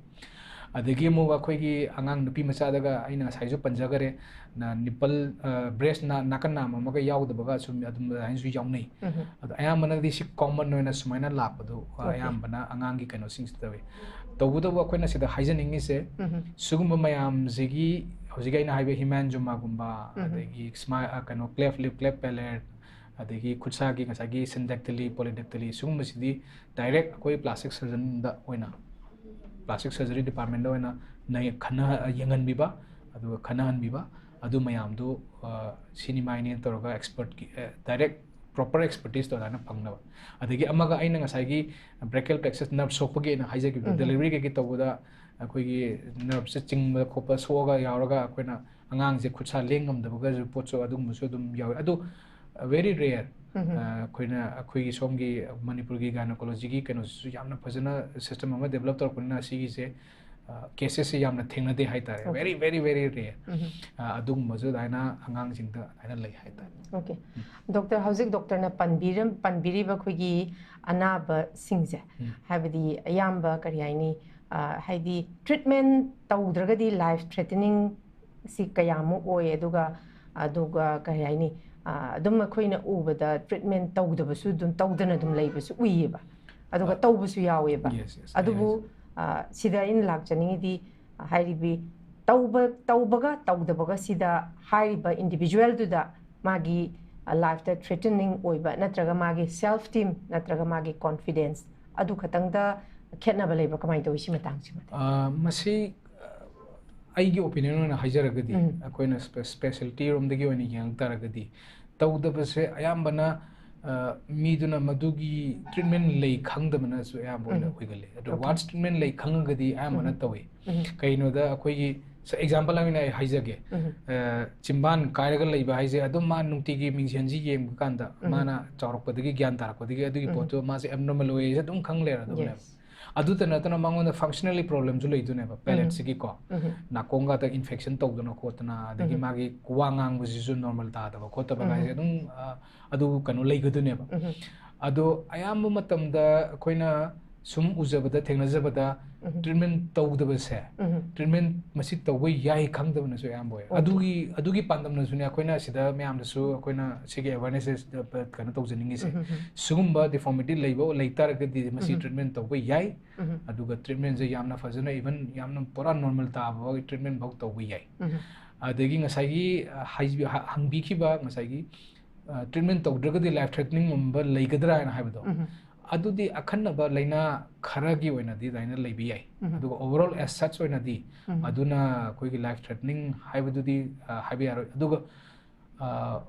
ꯑꯗꯒꯤ ꯑꯃꯨꯛ ꯑꯩꯈꯣꯏꯒꯤ ꯑꯉꯥꯡ ꯅꯨꯄꯤ ꯃꯆꯥꯗꯒ ꯑꯩꯅ ꯉꯁꯥꯏꯁꯨ ꯄꯟꯖꯈꯔꯦ, ꯅ-, nipple, ꯑ, breast ꯅꯥ-, ꯅꯥꯀꯟ ꯅꯥꯝ ꯑꯃꯒ ꯌꯥꯎꯗꯕꯒ ꯁꯨꯝ ꯑꯗꯨꯝ ꯑꯗꯨꯃꯥꯏꯅꯁꯨ ꯌꯥꯎꯅꯩ꯫ ꯎꯝ꯫ ꯑꯗꯣ ꯑꯌꯥꯝꯕꯅꯗꯤ ꯁꯤ common ꯑꯣꯏꯅ ꯁꯨꯃꯥꯏꯅ ꯂꯥꯛꯄꯗꯣ, ꯑ, Okay꯫ ꯑꯌꯥꯝꯕꯅ ꯑꯉꯥꯡꯒꯤ ꯀꯩꯅꯣꯁꯤꯡꯁꯤꯗ ꯇꯧꯏ꯫ ꯇꯧꯕꯇꯕꯨ ꯑꯩꯈꯣꯏꯅ ꯁꯤꯗ ꯍꯥꯏꯖꯅꯤꯡꯉꯤꯁꯦ, ꯎꯝ꯫ ꯁꯤꯒꯨꯝꯕ ꯃꯌꯥꯝꯁꯤꯒꯤ ꯍꯧꯖꯤꯛ ꯑꯩꯅ ꯍꯥꯏꯕ hemangioma ꯒꯨꯝꯕ, ꯎꯝ꯫ ꯑꯗꯒꯤ smi-, ꯑ, ꯀꯩꯅꯣ, cleft lip, cleft palate, ꯑꯗꯒꯤ ꯈꯨꯠꯁꯥꯒꯤ ꯉꯁꯥꯏꯒꯤ syndactyly, polydactyly, ꯁꯤꯒꯨꯝꯕꯁꯤꯗꯤ direct ꯑꯩꯈꯣꯏ plastic surgeon ꯗ ꯑꯣꯏꯅ, plastic surgery department ꯇ ꯑꯣꯏꯅ ꯅꯩ-, ꯈꯟꯅ-, ꯌꯦꯡꯍꯟꯕꯤꯕ, ꯑꯗꯨꯒ ꯈꯟꯅꯍꯟꯕꯤꯕ, ꯑꯗꯨ ꯃꯌꯥꯝꯗꯨ, ꯑ, ꯁꯤꯅꯤ ꯃꯥꯏꯅꯦꯅ ꯇꯧꯔꯒ expert ꯀꯤ, ꯑ, direct proper expertise ꯇꯣ ꯑꯗꯨꯃꯥꯏꯅ ꯐꯪꯅꯕ꯫ ꯑꯗꯒꯤ ꯑꯃꯒ ꯑꯩꯅ ꯉꯁꯥꯏꯒꯤ brachial plexus nerve ꯁꯣꯛꯄꯒꯤ ꯑꯩꯅ ꯍꯥꯏꯖꯈꯤꯕꯗꯣ, ꯎꯝ꯫ Delivery ꯀꯩꯀꯩ ꯇꯧꯕꯗ ꯑꯩꯈꯣꯏꯒꯤ nerve ꯁꯦ ꯆꯤꯡꯕ ꯈꯣꯠꯄ ꯁꯣꯛꯑꯒ ꯌꯥꯎꯔꯒ ꯑꯩꯈꯣꯏꯅ ꯑꯉꯥꯡꯁꯦ ꯈꯨꯠꯁꯥ ꯂꯦꯡ ꯉꯝꯗꯕꯒꯁꯨ ꯄꯣꯠꯁꯨ ꯑꯗꯨꯒꯨꯝꯕꯁꯨ ꯑꯗꯨꯝ ꯌꯥꯎꯋꯦ꯫ ꯑꯗꯨ, ꯑ, very rare꯫ ꯎꯝ꯫ ꯑ, ꯑꯩꯈꯣꯏꯅ, ꯑꯩꯈꯣꯏꯒꯤ ꯁꯣꯝꯒꯤ ꯃꯅꯤꯄꯨꯔꯒꯤ gynecology ꯒꯤ ꯀꯩꯅꯣꯁꯤꯁꯨ ꯌꯥꯝꯅ ꯐꯖꯅ system ꯑꯃ develop ꯇꯧꯔꯛꯄꯅꯤꯅ ꯁꯤꯒꯤꯁꯦ, ꯑ, cases ꯁꯦ ꯌꯥꯝꯅ ꯊꯦꯡꯅꯗꯦ ꯍꯥꯏꯇꯥꯔꯦ꯫ Okay꯫ Very, very, very rare꯫ ꯎꯝ꯫ ꯑ, ꯑꯗꯨꯒꯨꯝꯕꯁꯨ ꯑꯗꯨꯃꯥꯏꯅ ꯑꯉꯥꯡꯁꯤꯡꯗ ꯑꯗꯨꯃꯥꯏꯅ ꯂꯩ ꯍꯥꯏꯇꯥꯔꯦ꯫ Okay꯫ ꯎꯝ꯫ Doctor, ꯍꯧꯖꯤꯛ doctor ꯅ ꯄꯟꯕꯤꯔꯝ-, ꯄꯟꯕꯤꯔꯤꯕ ꯑꯩꯈꯣꯏꯒꯤ ꯑꯅꯥꯕꯁꯤꯡꯁꯦ, ꯎꯝ꯫ ꯍꯥꯏꯕꯗꯤ ꯑꯌꯥꯝꯕ ꯀꯔꯤ ꯍꯥꯏꯅꯤ, ꯑ, ꯍꯥꯏꯗꯤ treatment ꯇꯧꯗ꯭ꯔꯒꯗꯤ life threatening ꯁꯤ ꯀꯌꯥꯃꯨꯛ ꯑꯣꯏ, ꯑꯗꯨꯒ, ꯑꯗꯨꯒ ꯀꯔꯤ ꯍꯥꯏꯅꯤ, ꯑ, ꯑꯗꯨꯝ ꯑꯩꯈꯣꯏꯅ ꯎꯕꯗ treatment ꯇꯧꯗꯕꯁꯨ ꯑꯗꯨꯝ, ꯇꯧꯗꯅ ꯑꯗꯨꯝ ꯂꯩꯕꯁꯨ ꯎꯏꯌꯦꯕ, ꯑꯗꯨꯒ ꯑ, ꯇꯧꯕꯁꯨ ꯌꯥꯎꯋꯦꯕ꯫ Yes, yes, ꯑꯗꯨꯕꯨ, yes꯫ ꯑ, ꯁꯤꯗ ꯑꯩꯅ ꯂꯥꯛꯆꯅꯤꯡꯉꯤꯗꯤ, ꯑ, ꯍꯥꯏꯔꯤꯕꯤ ꯇꯧꯕ, ꯇꯧꯕꯒ ꯇꯧꯗꯕꯒ ꯁꯤꯗ ꯍꯥꯏꯔꯤꯕ individual ꯗꯨꯗ ꯃꯥꯒꯤ, ꯑ, life ꯇ threatening ꯑꯣꯏꯕ ꯅꯠꯇ꯭ꯔꯒ ꯃꯥꯒꯤ self esteem ꯅꯠꯇ꯭ꯔꯒ ꯃꯥꯒꯤ confidence ꯑꯗꯨ ꯈꯛꯇꯪꯗ ꯈꯦꯠꯅꯕ ꯂꯩꯕ꯭ꯔꯥ? ꯀꯃꯥꯏꯅ ꯇꯧꯋꯤ ꯁꯤ ꯃꯇꯥꯡꯁꯤꯃꯗꯤ? ꯑ, ꯃꯁꯤ, ꯑ, ꯑꯩꯒꯤ opinion ꯑꯣꯏꯅ ꯍꯥꯏꯖꯔꯒꯗꯤ, ꯎꯝ. ꯑꯩꯈꯣꯏꯅ specialty ꯔꯣꯝꯗꯒꯤ ꯑꯣꯏꯅ ꯌꯦꯡꯉꯛ ꯇꯥꯔꯒꯗꯤ, ꯇꯧꯗꯕꯁꯦ ꯑꯌꯥꯝꯕꯅ, ꯑ, ꯃꯤꯗꯨꯅ ꯃꯗꯨꯒꯤ treatment ꯂꯩ ꯈꯪꯗꯕꯅꯁꯨ ꯑꯌꯥꯝꯕ ꯑꯣꯏꯅ ꯎꯝ. ꯑꯣꯏꯒꯜꯂꯤ꯫ ꯑꯗꯣ Okay. Once treatment ꯂꯩ ꯈꯪꯉꯒꯗꯤ ꯑꯌꯥꯝꯕꯅ ꯎꯝ. ꯇꯧꯏ꯫ ꯎꯝ. ꯀꯩꯒꯤꯅꯣꯗ, ꯑꯩꯈꯣꯏꯒꯤ example ꯑꯃ ꯑꯩꯅ ꯑꯩ ꯍꯥꯏꯖꯒꯦ꯫ ꯎꯝ. ꯑ, ꯆꯤꯝꯕꯥꯟ ꯀꯥꯏꯔꯒ ꯂꯩꯕ ꯍꯥꯏꯁꯦ ꯑꯗꯨꯝ ꯃꯥ ꯅꯨꯡꯇꯤꯒꯤ ꯃꯤꯡꯁꯦꯟꯁꯤ ꯌꯦꯡꯕ ꯀꯥꯟꯗ, ꯎꯝ. ꯃꯥꯅ ꯆꯥꯎꯔꯛꯄꯗꯒꯤ ꯒ꯭ꯌꯥꯟ ꯇꯥꯔꯛꯄꯗꯒꯤ ꯑꯗꯨꯒꯤ ꯎꯝ. ꯄꯣꯠꯇꯣ ꯃꯥꯁꯦ abnormal ꯑꯣꯏꯌꯦꯁꯦ ꯑꯗꯨꯝ ꯈꯪ ꯂꯩꯔꯗꯧꯅꯦꯕ꯫ Yes. ꯑꯗꯨꯇ ꯅꯠꯇꯅ ꯃꯉꯣꯟꯗ functionally problemꯁꯨ ꯂꯩꯗꯣꯏꯅꯦꯕ, ꯎꯝ. palateꯁꯤꯒꯤꯀꯣ꯫ ꯎꯝ. ꯅꯥꯀꯣꯡꯒꯥꯗ infection ꯇꯧꯗꯅ ꯈꯣꯠꯇꯅ, ꯑꯗꯒꯤ ꯎꯝ. ꯃꯥꯒꯤ ꯋꯥ ꯉꯥꯡꯕꯁꯤꯁꯨ normal ꯇꯥꯗꯕ ꯈꯣꯠꯇꯕ ꯎꯝ. ꯍꯥꯏꯁꯦ ꯑꯗꯨꯝ, ꯑ, ꯑꯗꯨ ꯀꯩꯅꯣ ꯂꯩꯒꯗꯣꯏꯅꯦꯕ꯫ ꯎꯝ. ꯑꯗꯣ ꯑꯌꯥꯝꯕ ꯃꯇꯝꯗ ꯑꯩꯈꯣꯏꯅ ꯁꯨꯝ ꯎꯖꯕꯗ, ꯊꯦꯡꯅꯖꯕꯗ, ꯎꯝ. treatment ꯇꯧꯗꯕꯁꯦ, ꯎꯝ. treatment ꯃꯁꯤ ꯇꯧꯕ ꯌꯥꯏ ꯈꯪꯗꯕꯅꯁꯨ ꯑꯌꯥꯝꯕ ꯑꯣꯏ꯫ Okay. ꯑꯗꯨꯒꯤ, ꯑꯗꯨꯒꯤ ꯄꯥꯟꯗꯝꯅꯁꯨꯅꯦ ꯑꯩꯈꯣꯏꯅ ꯁꯤꯗ ꯃꯌꯥꯝꯗꯁꯨ ꯑꯩꯈꯣꯏꯅ ꯁꯤꯒꯤ awareness ꯀꯩꯅꯣ ꯇꯧꯖꯅꯤꯡꯉꯤꯁꯦ꯫ ꯎꯝ. ꯁꯤꯒꯨꯝꯕ deformity ꯂꯩꯕ ꯂꯩ ꯇꯥꯔꯒꯗꯤ ꯃꯁꯤ ꯎꯝ. treatment ꯇꯧꯕ ꯌꯥꯏ꯫ ꯎꯝ. ꯑꯗꯨꯒ treatmentꯁꯦ ꯌꯥꯝꯅ ꯐꯖꯅ, even ꯌꯥꯝꯅ ꯄꯨꯔꯥ normal ꯇꯥꯕ ꯐꯥꯎꯒꯤ treatment ꯐꯥꯎ ꯇꯧꯕ ꯌꯥꯏ꯫ ꯎꯝ. ꯑꯗꯒꯤ ꯉꯁꯥꯏꯒꯤ, ꯑ, ꯍꯥꯏꯕꯤ-, ꯍ-, ꯍꯪꯕꯤꯈꯤꯕ ꯉꯁꯥꯏꯒꯤ, ꯑ, treatment ꯇꯧꯗ꯭ꯔꯒꯗꯤ life threatening ꯒꯨꯝꯕ ꯂꯩꯒꯗ꯭ꯔꯥ ꯍꯥꯏꯅ ꯍꯥꯏꯕꯗꯣ, ꯎꯝ. ꯑꯗꯨꯗꯤ ꯑꯈꯟꯅꯕ ꯂꯥꯏꯅꯥ ꯈꯔꯒꯤ ꯑꯣꯏꯅꯗꯤ ꯑꯗꯨꯃꯥꯏꯅ ꯂꯩꯕ ꯌꯥꯏ꯫ ꯎꯝ. ꯑꯗꯨꯒ overall as such ꯑꯣꯏꯅꯗꯤ ꯎꯝ. ꯑꯗꯨꯅ ꯑꯩꯈꯣꯏꯒꯤ life threatening ꯍꯥꯏꯕꯗꯨꯗꯤ, ꯑ, ꯍꯥꯏꯕ ꯌꯥꯔꯣꯏ꯫ ꯑꯗꯨꯒ, ꯑ,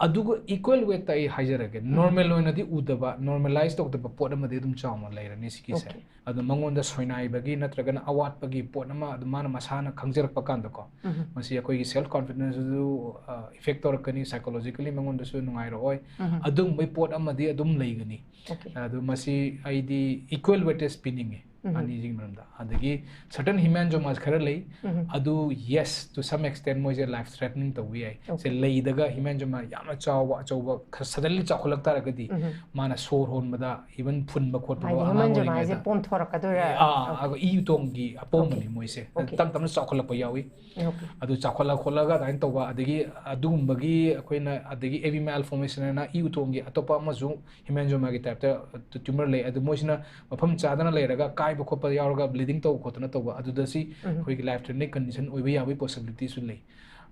ꯑꯗꯨꯒ equal weight ꯇ ꯑꯩ ꯍꯥꯏꯖꯔꯒꯦ, ꯎꯝ. Normal ꯑꯣꯏꯅꯗꯤ ꯎꯗꯕ, normalize ꯇꯧꯗꯕ ꯄꯣꯠ ꯑꯃꯗꯤ ꯑꯗꯨꯝ ꯆꯥꯎꯅ ꯂꯩꯔꯅꯤ ꯁꯤꯒꯤꯁꯦ꯫ Okay. ꯑꯗꯣ ꯃꯉꯣꯟꯗ ꯁꯣꯏꯅꯥꯏꯕꯒꯤ ꯅꯠꯇ꯭ꯔꯒꯅ ꯑꯋꯥꯠꯄꯒꯤ ꯄꯣꯠ ꯑꯃ ꯑꯗꯨꯝ ꯃꯥꯅ ꯃꯁꯥꯅ ꯈꯪꯖꯔꯛꯄ ꯀꯥꯟꯗꯀꯣ, ꯎꯝ. ꯃꯁꯤ ꯑꯩꯈꯣꯏꯒꯤ self confidence ꯁꯨ, ꯑ, effect ꯇꯧꯔꯛꯀꯅꯤ, psychologically ꯃꯉꯣꯟꯗꯁꯨ ꯅꯨꯡꯉꯥꯏꯔꯛꯑꯣꯏ꯫ ꯎꯝ. ꯑꯗꯨꯒꯨꯝꯕꯒꯤ ꯄꯣꯠ ꯑꯃꯗꯤ ꯑꯗꯨꯝ ꯂꯩꯒꯅꯤ꯫ Okay. ꯑꯗꯨ ꯃꯁꯤ ꯑꯩꯗꯤ equal weightage ꯄꯤꯅꯤꯡꯉꯦ ꯎꯝ. ꯑꯅꯤꯁꯤꯒꯤ ꯃꯔꯝꯗ꯫ ꯑꯗꯒꯤ certain hemangiomas ꯈꯔ ꯂꯩ, ꯎꯝ. ꯑꯗꯨ yes, to some extent ꯃꯣꯏꯁꯦ life threatening ꯇꯧꯕ ꯌꯥꯏ꯫ Okay. ꯁꯦ ꯂꯩꯗꯒ hemangioma ꯌꯥꯝꯅ ꯆꯥꯎꯕ, ꯑꯆꯧꯕ, ꯈꯔ suddenly ꯆꯥꯎꯈꯠꯂꯛ ꯇꯥꯔꯒꯗꯤ ꯎꯝ. ꯃꯥꯅ ꯁꯣꯔ ꯍꯣꯟꯕꯗ, even ꯐꯨꯟꯕ ꯈꯣꯠꯄꯗꯣ ꯍꯥꯏꯗꯤ ꯑꯉꯥꯡ hemangioma ꯍꯥꯏꯁꯦ ꯑꯣꯏꯔꯤꯉꯩꯗ, ꯄꯣꯝꯊꯣꯔꯛꯀꯗꯣꯏꯔꯥ? ꯑꯥ, Okay. ꯑꯗꯨꯒ ꯏ ꯎꯇꯣꯡꯒꯤ ꯑꯄꯣꯝꯕꯅꯤ Okay. ꯃꯣꯏꯁꯦ꯫ Okay. ꯇꯞ ꯇꯞꯅ ꯆꯥꯎꯈꯠꯂꯛꯄ ꯌꯥꯎꯏ꯫ Okay. ꯑꯗꯨ ꯆꯥꯎꯈꯠꯂ ꯈꯣꯠꯂꯒ ꯑꯗꯨꯃꯥꯏꯅ ꯇꯧꯕ, ꯑꯗꯒꯤ ꯑꯗꯨꯒꯨꯝꯕꯒꯤ ꯑꯩꯈꯣꯏꯅ, ꯑꯗꯒꯤ A V malformation ꯍꯥꯏꯅ ꯏ ꯎꯇꯣꯡꯒꯤ ꯑꯇꯣꯞꯄ ꯑꯃꯁꯨ hemangioma ꯒꯤ type ꯇ tumor ꯂꯩ꯫ ꯑꯗꯨ ꯃꯣꯏꯁꯤꯅ ꯃꯐꯝ ꯆꯥꯗꯅ ꯂꯩꯔꯒ ꯀꯥꯏꯕ ꯈꯣꯠꯄ ꯌꯥꯎꯔꯒ bleeding ꯇꯧꯕ ꯈꯣꯠꯇꯅ ꯇꯧꯕ, ꯑꯗꯨꯗ ꯁꯤ ꯎꯝ. ꯑꯩꯈꯣꯏꯒꯤ life threatening condition ꯑꯣꯏꯕ ꯌꯥꯕꯒꯤ possibility ꯁꯨ ꯂꯩ꯫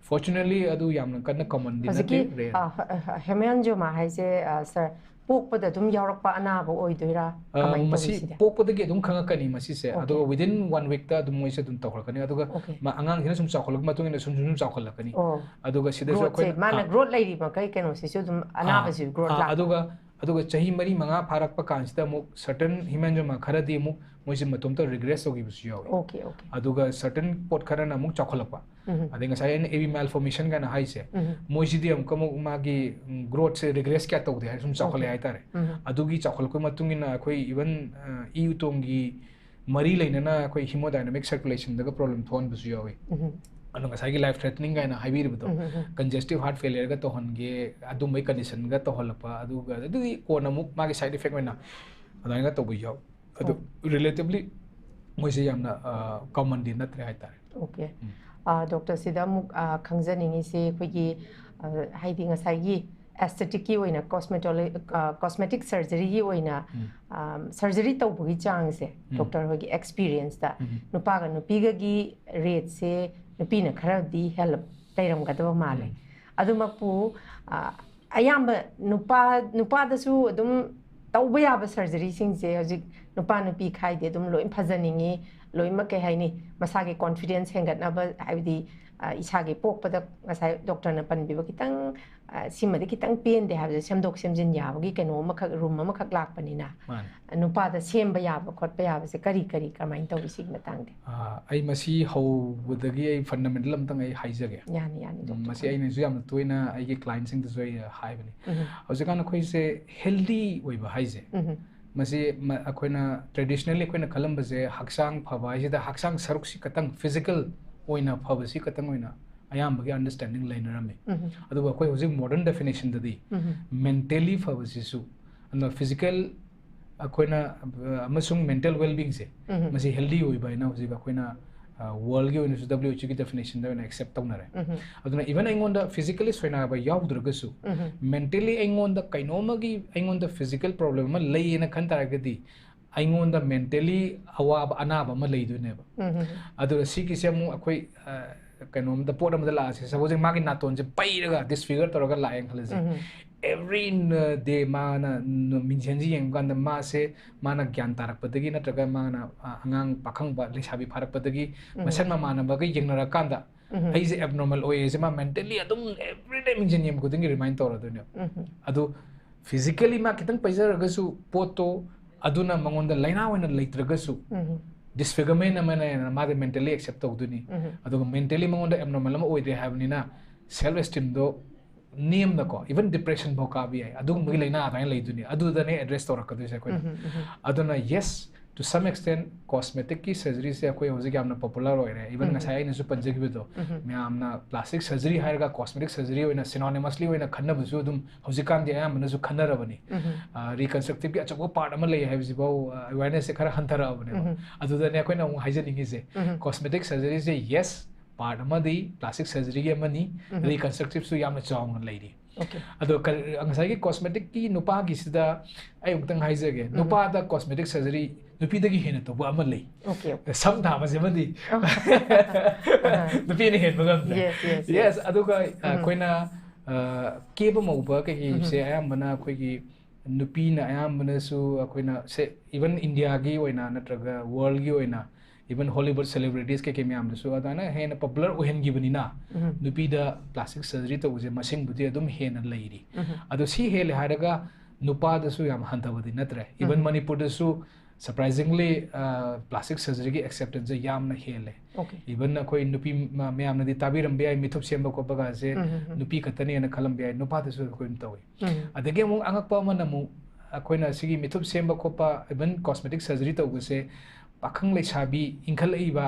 Fortunately ꯑꯗꯨ ꯌꯥꯝꯅ ꯀꯟꯅ commonꯗꯤ ꯅꯠꯇꯦ, ꯍꯧꯖꯤꯛꯀꯤ rare. ꯑ, ꯍ- ꯍ- hemangioma ꯍꯥꯏꯁꯦ, ꯑ, sir, ꯄꯣꯛꯄꯗ ꯑꯗꯨꯝ ꯌꯥꯎꯔꯛꯄ ꯑꯅꯥꯕ ꯑꯣꯏꯗꯣꯏꯔꯥ? ꯑ, ꯀꯃꯥꯏꯅ ꯇꯧꯏ ꯃꯁꯤ ꯁꯤꯗꯤ? ꯄꯣꯛꯄꯗꯒꯤ ꯑꯗꯨꯝ ꯈꯪꯉꯛꯀꯅꯤ ꯃꯁꯤꯁꯦ, Okay. ꯑꯗꯨꯒ within one weekꯇ ꯑꯗꯨꯝ ꯃꯣꯏꯁꯦ ꯑꯗꯨꯝ ꯇꯧꯈꯠꯂꯛꯀꯅꯤ, ꯑꯗꯨꯒ Okay. ꯃꯥ ꯑꯉꯥꯡꯁꯤꯅ ꯁꯨꯝ ꯆꯥꯎꯈꯠꯂꯛꯄ ꯃꯇꯨꯡ ꯏꯟꯅ ꯁꯨꯝ ꯁꯨꯝ ꯁꯨꯝ ꯆꯥꯎꯈꯠꯂꯛꯀꯅꯤ. ꯑꯣ. ꯑꯗꯨꯒ ꯁꯤꯗꯁꯨ Growthꯁꯦ ꯑꯩꯈꯣꯏꯅ ꯃꯥꯅ ꯑ, growth ꯂꯩꯔꯤ ꯃꯈꯩ ꯀꯩꯅꯣꯁꯤꯁꯨ ꯑꯗꯨꯝ ꯑꯅꯥꯕꯁꯤ growth ꯑ, ꯂꯥꯛꯄ꯫ ꯑꯗꯨꯒ ꯑꯗꯨꯒ ꯆꯍꯤ ꯃꯔꯤ ꯃꯉꯥ ꯐꯥꯔꯛꯄ ꯀꯥꯟꯁꯤꯗ ꯑꯃꯨꯛ certain hemangioma ꯈꯔꯗꯤ ꯑꯃꯨꯛ ꯃꯣꯏꯁꯦ ꯃꯇꯣꯝꯇ regress ꯇꯧꯈꯤꯕꯁꯨ ꯌꯥꯎꯋꯤ. Okay, okay. ꯑꯗꯨꯒ certain ꯄꯣꯠ ꯈꯔꯅ ꯑꯃꯨꯛ ꯆꯥꯎꯈꯠꯂꯛꯄ. ꯎꯝ. ꯑꯗꯩ ꯉꯁꯥꯏ ꯑꯩꯅ A V malformation ꯀꯥꯏꯅ ꯍꯥꯏꯁꯦ, ꯎꯝ. ꯃꯣꯏꯁꯤꯗꯤ ꯑꯃꯨꯛꯀ ꯑꯃꯨꯛ ꯃꯥꯒꯤ growthꯁꯦ regress ꯀꯌꯥ ꯇꯧꯗꯦ ꯍꯥꯏ, ꯁꯨꯝ ꯆꯥꯎꯈꯠꯂꯦ Okay. ꯍꯥꯏꯇꯥꯔꯦ. ꯎꯝ. ꯑꯗꯨꯒꯤ ꯆꯥꯎꯈꯠꯂꯛꯄꯒꯤ ꯃꯇꯨꯡ ꯏꯟꯅ ꯑꯩꯈꯣꯏ even, ꯑ, ꯏ ꯎꯇꯣꯡꯒꯤ ꯃꯔꯤ ꯂꯩꯅꯅ ꯑꯩꯈꯣꯏ hemodynamic circulationꯗꯒ problem ꯊꯣꯛꯍꯟꯕꯁꯨ ꯌꯥꯎꯋꯤ. ꯎꯝ. ꯑꯗꯣ ꯉꯁꯥꯏꯒꯤ life threatening ꯀꯥꯏꯅ ꯍꯥꯏꯕꯤꯔꯤꯕꯗꯣ, ꯎꯝ, ꯎꯝ, ꯎꯝ. congestive heart failureꯒ ꯇꯧꯍꯟꯒꯦ, ꯑꯗꯨꯝꯕꯒꯤ conditionꯒ ꯇꯧꯍꯜꯂꯛꯄ, ꯑꯗꯨꯒ ꯑꯗꯨꯗꯤ ꯀꯣꯟꯅ ꯑꯃꯨꯛ ꯃꯥꯒꯤ side effect ꯑꯣꯏꯅ ꯑꯗꯨꯃꯥꯏꯅ ꯇꯧꯕ ꯌꯥꯎ꯫ ꯑꯗꯨ relatively ꯃꯣꯏꯁꯦ ꯌꯥꯝꯅ, ꯑ, commonꯗꯤ ꯅꯠꯇ꯭ꯔꯦ ꯍꯥꯏꯇꯥꯔꯦ. Okay. ꯎꯝ. ꯑ, doctor, ꯁꯤꯗ ꯑꯃꯨꯛ, ꯑ, ꯈꯪꯖꯅꯤꯡꯉꯤꯁꯦ ꯑꯩꯈꯣꯏꯒꯤ, ꯑ, ꯍꯥꯏꯗꯤ ꯉꯁꯥꯏꯒꯤ aestheticꯀꯤ ꯑꯣꯏꯅ cosmetolo-, ꯑ, cosmetic surgeryꯒꯤ ꯑꯣꯏꯅ, ꯎꯝ. ꯑ, surgery ꯇꯧꯕꯒꯤ ꯆꯥꯡꯁꯦ, ꯎꯝ. doctor ꯍꯣꯏꯒꯤ experienceꯇ ꯎꯝ. ꯅꯨꯄꯥꯒ ꯅꯨꯄꯤꯒꯒꯤ rateꯁꯦ ꯅꯨꯄꯤꯅ ꯈꯔꯗꯤ ꯍꯦꯜꯂꯞ ꯂꯩꯔꯝꯒꯗꯕ ꯃꯥꯜꯂꯦ꯫ ꯎꯝ. ꯑꯗꯨꯃꯛꯄꯨ, ꯑ, ꯑꯌꯥꯝꯕ ꯅꯨꯄꯥ, ꯅꯨꯄꯥꯗꯁꯨ ꯑꯗꯨꯝ ꯇꯧꯕ ꯌꯥꯕ surgeryꯁꯤꯡꯁꯦ ꯍꯧꯖꯤꯛ ꯅꯨꯄꯥ ꯅꯨꯄꯤ ꯈꯥꯏꯗꯦ, ꯑꯗꯨꯝ ꯂꯣꯏ ꯐꯖꯅꯤꯡꯉꯤ, ꯂꯣꯏꯅꯃꯛ ꯀꯩ ꯍꯥꯏꯅꯤ, ꯃꯁꯥꯒꯤ confidence ꯍꯦꯟꯒꯠꯅꯕ, ꯍꯥꯏꯕꯗꯤ, ꯑ, ꯏꯁꯥꯒꯤ ꯄꯣꯛꯄꯗ ꯉꯁꯥꯏ doctorꯅ ꯄꯟꯕꯤꯕ ꯈꯤꯇꯪ, ꯑ, ꯁꯤꯃꯗꯤ ꯈꯤꯇꯪ ꯄꯦꯟꯗꯦ ꯍꯥꯏꯕꯁꯦ ꯁꯦꯝꯗꯣꯛ ꯁꯦꯝꯖꯤꯟ ꯌꯥꯕꯒꯤ ꯀꯩꯅꯣ ꯑꯃꯈꯛ, room ꯑꯃꯈꯛ ꯂꯥꯛꯄꯅꯤꯅ, ꯃꯥꯅꯦ. ꯅꯨꯄꯥꯗ ꯁꯦꯝꯕ ꯌꯥꯕ ꯈꯣꯠꯄ ꯌꯥꯕꯁꯦ ꯀꯔꯤ ꯀꯔꯤ, ꯀꯃꯥꯏꯅ ꯇꯧꯏ ꯁꯤꯒꯤ ꯃꯇꯥꯡꯗꯤ? ꯑ, ꯑꯩ ꯃꯁꯤ ꯍꯧꯕꯗꯒꯤ ꯑꯩ fundamental ꯑꯝꯇꯪ ꯑꯩ ꯍꯥꯏꯖꯒꯦ꯫ ꯌꯥꯅꯤ, ꯌꯥꯅꯤ, ꯎꯝ, doctor. ꯃꯁꯤ ꯑꯩꯅꯁꯨ ꯌꯥꯝꯅ ꯇꯣꯏꯅ ꯑꯩꯒꯤ clientꯁꯤꯡꯗꯁꯨ ꯑꯩ ꯍꯥꯏꯕꯅꯤ꯫ ꯎꯝ. ꯍꯧꯖꯤꯛꯀꯥꯟ ꯑꯩꯈꯣꯏꯁꯦ healthy ꯑꯣꯏꯕ ꯍꯥꯏꯁꯦ, ꯎꯝ. ꯃꯁꯤ ꯃ-, ꯑꯩꯈꯣꯏꯅ traditionally ꯑꯩꯈꯣꯏꯅ ꯈꯜꯂꯝꯕꯁꯦ ꯍꯛꯆꯥꯡ ꯐꯕ ꯍꯥꯏꯁꯤꯗ ꯍꯛꯆꯥꯡ ꯁꯔꯨꯛꯁꯤ ꯈꯛꯇꯪ, physical ꯑꯣꯏꯅ ꯐꯕꯁꯤ ꯈꯛꯇꯪ ꯑꯣꯏꯅ ꯑꯌꯥꯝꯕꯒꯤ understanding ꯂꯩꯅꯔꯝꯃꯤ꯫ ꯎꯝ. ꯑꯗꯨꯕꯨ ꯑꯩꯈꯣꯏ ꯍꯧꯖꯤꯛ modern definitionꯗꯗꯤ ꯎꯝ. mentally ꯐꯕꯁꯤꯁꯨ, ꯑꯗꯨꯅ physical ꯑꯩꯈꯣꯏꯅ, ꯑ, ꯑꯃꯁꯨꯡ mental well-beingꯁꯦ, ꯎꯝ. ꯃꯁꯤ healthy ꯑꯣꯏꯕ ꯍꯥꯏꯅ ꯍꯧꯖꯤꯛ ꯑꯩꯈꯣꯏꯅ, ꯑ, worldꯒꯤ ꯑꯣꯏꯅꯁꯨ W H Oꯒꯤ definitionꯗ ꯑꯣꯏꯅ accept ꯇꯧꯅꯔꯦ꯫ ꯎꯝ. ꯑꯗꯨꯅ even ꯑꯩꯉꯣꯟꯗ physically ꯁꯣꯏꯅꯥꯏꯕ ꯌꯥꯎꯗ꯭ꯔꯒꯁꯨ, ꯎꯝ. mentally ꯑꯩꯉꯣꯟꯗ ꯀꯩꯅꯣꯝꯃꯒꯤ, ꯑꯩꯉꯣꯟꯗ physical problem ꯑꯃ ꯂꯩꯌꯦꯅ ꯈꯟ ꯇꯥꯔꯒꯗꯤ, ꯑꯩꯉꯣꯟꯗ mentally ꯑꯋꯥꯕ, ꯑꯅꯥꯕ ꯑꯃ ꯂꯩꯗꯣꯏꯅꯦꯕ꯫ ꯎꯝ. ꯑꯗꯨꯒ ꯁꯤꯒꯤꯁꯦ ꯑꯃꯨꯛ ꯑꯩꯈꯣꯏ, ꯑ, ꯀꯩꯅꯣꯝꯗ, ꯄꯣꯠ ꯑꯃꯗ ꯂꯥꯛꯑꯁꯦ, ꯁꯄꯣꯖꯤꯡ ꯃꯥꯒꯤ ꯅꯥꯇꯣꯟꯁꯦ ꯄꯩꯔꯒ ꯗꯤꯁꯐꯤꯒꯔ ꯇꯧꯔꯒ ꯂꯥꯛꯑꯦꯅ ꯈꯜꯂꯁꯦ꯫ ꯎꯝ. ꯑꯦꯕ꯭ꯔꯤ ꯗꯦ ꯃꯥꯅ ꯃꯤꯡꯁꯦꯟꯁꯤ ꯌꯦꯡꯕ ꯀꯥꯟꯗ ꯃꯥꯁꯦ, ꯃꯥꯅ ꯒ꯭ꯌꯥꯟ ꯇꯥꯔꯛꯄꯗꯒꯤ ꯅꯠꯇ꯭ꯔꯒ ꯃꯥꯅ ꯑ, ꯑꯉꯥꯡ ꯄꯥꯈꯪꯕ ꯂꯩꯁꯥꯕꯤ ꯐꯥꯔꯛꯄꯗꯒꯤ ꯎꯝ. ꯃꯁꯛ ꯃꯃꯥꯟꯅꯕꯒ ꯌꯦꯡꯅꯔꯀꯥꯟꯗ ꯎꯝ. ꯑꯩꯁꯦ ꯑꯦꯕꯅꯣꯔꯃꯦꯜ ꯑꯣꯏꯌꯦꯁꯦ ꯃꯥ ꯃꯦꯟꯇꯦꯜꯂꯤ ꯑꯗꯨꯝ ꯑꯦꯕ꯭ꯔꯤꯗꯦ ꯃꯤꯡꯁꯦꯟ ꯌꯦꯡꯕ ꯈꯨꯗꯤꯡꯒꯤ ꯔꯤꯃꯥꯏꯟ ꯇꯧꯔꯗꯣꯏꯅꯦꯕ꯫ ꯎꯝ. ꯑꯗꯨ ꯐꯤꯖꯤꯀꯦꯂꯤ ꯃꯥ ꯈꯤꯇꯪ ꯄꯩꯖꯔꯒꯁꯨ ꯄꯣꯠꯇꯣ ꯑꯗꯨꯅ ꯃꯉꯣꯟꯗ ꯂꯥꯏꯅꯥ ꯑꯣꯏꯅ ꯂꯩꯇ꯭ꯔꯒꯁꯨ ꯎꯝ. ꯗꯤꯁꯐꯤꯒꯔꯃꯦꯟ ꯑꯃꯅ ꯃꯥꯗꯤ ꯃꯦꯟꯇꯦꯜꯂꯤ ꯑꯦꯛꯁꯦꯞ ꯇꯧꯗꯣꯏꯅꯤ꯫ ꯎꯝ. ꯑꯗꯨꯒ ꯃꯦꯟꯇꯦꯜꯂꯤ ꯃꯉꯣꯟꯗ ꯑꯦꯕꯅꯣꯔꯃꯦꯜ ꯑꯃ ꯑꯣꯏꯗ꯭ꯔꯦ ꯍꯥꯏꯕꯅꯤꯅ ꯁꯦꯜꯐ ꯑꯦꯁꯇꯤꯝꯗꯣ ꯅꯦꯝꯅꯀꯣ, ꯏꯚꯟ ꯗꯤꯄ꯭ꯔꯦꯁꯟ ꯐꯥꯎ ꯀꯥꯕ ꯌꯥꯏ꯫ ꯑꯗꯨꯒꯨꯝꯕꯒꯤ ꯂꯥꯏꯅꯥ ꯑꯗꯨꯃꯥꯏꯅ ꯂꯩꯗꯣꯏꯅꯤ꯫ ꯑꯗꯨꯗꯅꯦ ꯑꯦꯗ꯭ꯔꯦꯁ ꯇꯧꯔꯛꯀꯗꯣꯏꯁꯦ ꯑꯩꯈꯣꯏꯅ꯫ ꯎꯝ. ꯎꯝ. ꯑꯗꯨꯅ yes, to some extent cosmeticꯀꯤ surgeryꯁꯦ ꯑꯩꯈꯣꯏ ꯍꯧꯖꯤꯛ ꯌꯥꯝꯅ ꯄꯣꯄꯨꯂꯔ ꯑꯣꯏꯔꯦ꯫ ꯏꯚꯟ ꯎꯝ. ꯉꯁꯥꯏ ꯑꯩꯅꯁꯨ ꯄꯟꯖꯈꯤꯕꯗꯣ, ꯎꯝ. ꯃꯌꯥꯝꯅ plastic surgery ꯍꯥꯏꯔꯒ cosmetic surgery ꯑꯣꯏꯅ synonymously ꯑꯣꯏꯅ ꯈꯟꯅꯕꯁꯨ ꯑꯗꯨꯝ ꯍꯧꯖꯤꯛꯀꯥꯟꯗꯤ ꯑꯌꯥꯝꯕꯅꯁꯨ ꯈꯟꯅꯔꯕꯅꯤ꯫ ꯎꯝ. ꯔꯤꯀꯟꯁꯇ꯭ꯔꯛꯇꯤꯞꯀꯤ ꯑꯆꯧꯕ ꯄꯥꯔꯠ ꯑꯃ ꯂꯩ ꯍꯥꯏꯕꯁꯤꯐꯥꯎ ꯑꯦꯋꯦꯔꯅꯦꯁꯁꯦ ꯈꯔ ꯍꯟꯊꯔꯛꯑꯕꯅꯦꯕ꯫ ꯎꯝ. ꯑꯗꯨꯗꯅꯦ ꯑꯩꯈꯣꯏꯅ ꯑꯃꯨꯛ ꯍꯥꯏꯖꯅꯤꯡꯉꯤꯁꯦ, ꯎꯝ. cosmetic surgeryꯁꯦ yes, ꯄꯥꯔꯠ ꯑꯃꯗꯤ plastic surgeryꯒꯤ ꯑꯃꯅꯤ꯫ ꯎꯝ. ꯔꯤꯀꯟꯁꯇ꯭ꯔꯛꯇꯤꯞꯁꯨ ꯌꯥꯝꯅ ꯆꯥꯎꯅ ꯂꯩꯔꯤ꯫ Okay. ꯑꯗꯣ ꯀ- ꯉꯁꯥꯏꯒꯤ cosmeticꯀꯤ ꯅꯨꯄꯥꯒꯤꯁꯤꯗ ꯑꯩ ꯑꯃꯨꯛꯇꯪ ꯍꯥꯏꯖꯒꯦ꯫ ꯎꯝ. ꯅꯨꯄꯥꯗ cosmetic surgery ꯅꯨꯄꯤꯗꯒꯤ ꯍꯦꯟꯅ ꯇꯧꯕ ꯑꯃ ꯂꯩ꯫ Okay, okay. ꯁꯝ ꯊꯥꯕꯁꯤꯃꯗꯤ ꯑꯍ. ꯅꯨꯄꯤꯅ ꯍꯦꯟꯕ ꯉꯝꯗꯦ꯫ Yes, yes, Yes, yes. ꯑꯗꯨꯒ ꯑ, ꯎꯝ. ꯑꯩꯈꯣꯏꯅ ꯑ, ꯀꯦꯕ ꯃꯧꯕ ꯀꯩꯀꯩꯁꯦ ꯎꯝ. ꯑꯌꯥꯝꯕꯅ ꯑꯩꯈꯣꯏꯒꯤ ꯅꯨꯄꯤꯅ ꯑꯌꯥꯝꯕꯅꯁꯨ ꯑꯩꯈꯣꯏꯅ ꯁꯦ, ꯏꯚꯟ ꯏꯟꯗꯤꯌꯥꯒꯤ ꯑꯣꯏꯅ ꯅꯠꯇ꯭ꯔꯒ ꯋꯥꯔꯜꯒꯤ ꯑꯣꯏꯅ, ꯏꯚꯟ ꯍꯣꯂꯤꯋꯨꯗ ꯁꯦꯂꯦꯕ꯭ꯔꯤꯇꯤꯁ ꯀꯩꯀꯩ ꯃꯌꯥꯝꯗꯁꯨ ꯑꯗꯨꯃꯥꯏꯅ ꯍꯦꯟꯅ ꯄꯣꯄꯨꯂꯔ ꯑꯣꯏꯍꯟꯈꯤꯕꯅꯤꯅ ꯎꯝ. ꯅꯨꯄꯤꯗ plastic surgery ꯇꯧꯕꯁꯦ ꯃꯁꯤꯡꯕꯨꯗꯤ ꯑꯗꯨꯝ ꯍꯦꯟꯅ ꯂꯩꯔꯤ꯫ ꯎꯝ. ꯑꯗꯣ ꯁꯤ ꯍꯦꯜꯂꯦ ꯍꯥꯏꯔꯒ ꯅꯨꯄꯥꯗꯁꯨ ꯌꯥꯝ ꯍꯟꯊꯕꯗꯤ ꯅꯠꯇ꯭ꯔꯦ꯫ ꯏꯚꯟ ꯎꯝ. ꯃꯅꯤꯄꯨꯔꯗꯁꯨ surprisingly plastic surgeryꯒꯤ acceptanceꯁꯦ ꯌꯥꯝꯅ ꯍꯦꯜꯂꯦ꯫ Okay. ꯏꯚꯟ ꯑꯩꯈꯣꯏ ꯅꯨꯄꯤ ꯃ- ꯃꯌꯥꯝꯅꯗꯤ ꯇꯥꯕꯤꯔꯝꯕ ꯌꯥꯏ, ꯃꯤꯊꯨꯞ ꯁꯦꯝꯕ ꯈꯣꯠꯄꯒꯁꯦ ꯎꯝ, ꯎꯝ, ꯎꯝ. ꯅꯨꯄꯤ ꯈꯛꯇꯅꯦꯅ ꯈꯜꯂꯝꯕ ꯌꯥꯏ, ꯅꯨꯄꯥꯗꯁꯨ ꯑꯩꯈꯣꯏ ꯑꯗꯨꯝ ꯇꯧꯏ꯫ ꯎꯝ. ꯑꯗꯒꯤ ꯑꯃꯨꯛ ꯑꯉꯛꯄ ꯑꯃꯅ ꯑꯃꯨꯛ ꯑꯩꯈꯣꯏꯅ ꯁꯤꯒꯤ ꯃꯤꯊꯨꯞ ꯁꯦꯝꯕ ꯈꯣꯠꯄ, ꯏꯚꯟ cosmetic surgery ꯇꯧꯕꯁꯦ ꯄꯥꯈꯪ ꯂꯩꯁꯥꯕꯤ ꯏꯟꯈꯠꯂꯛꯏꯕ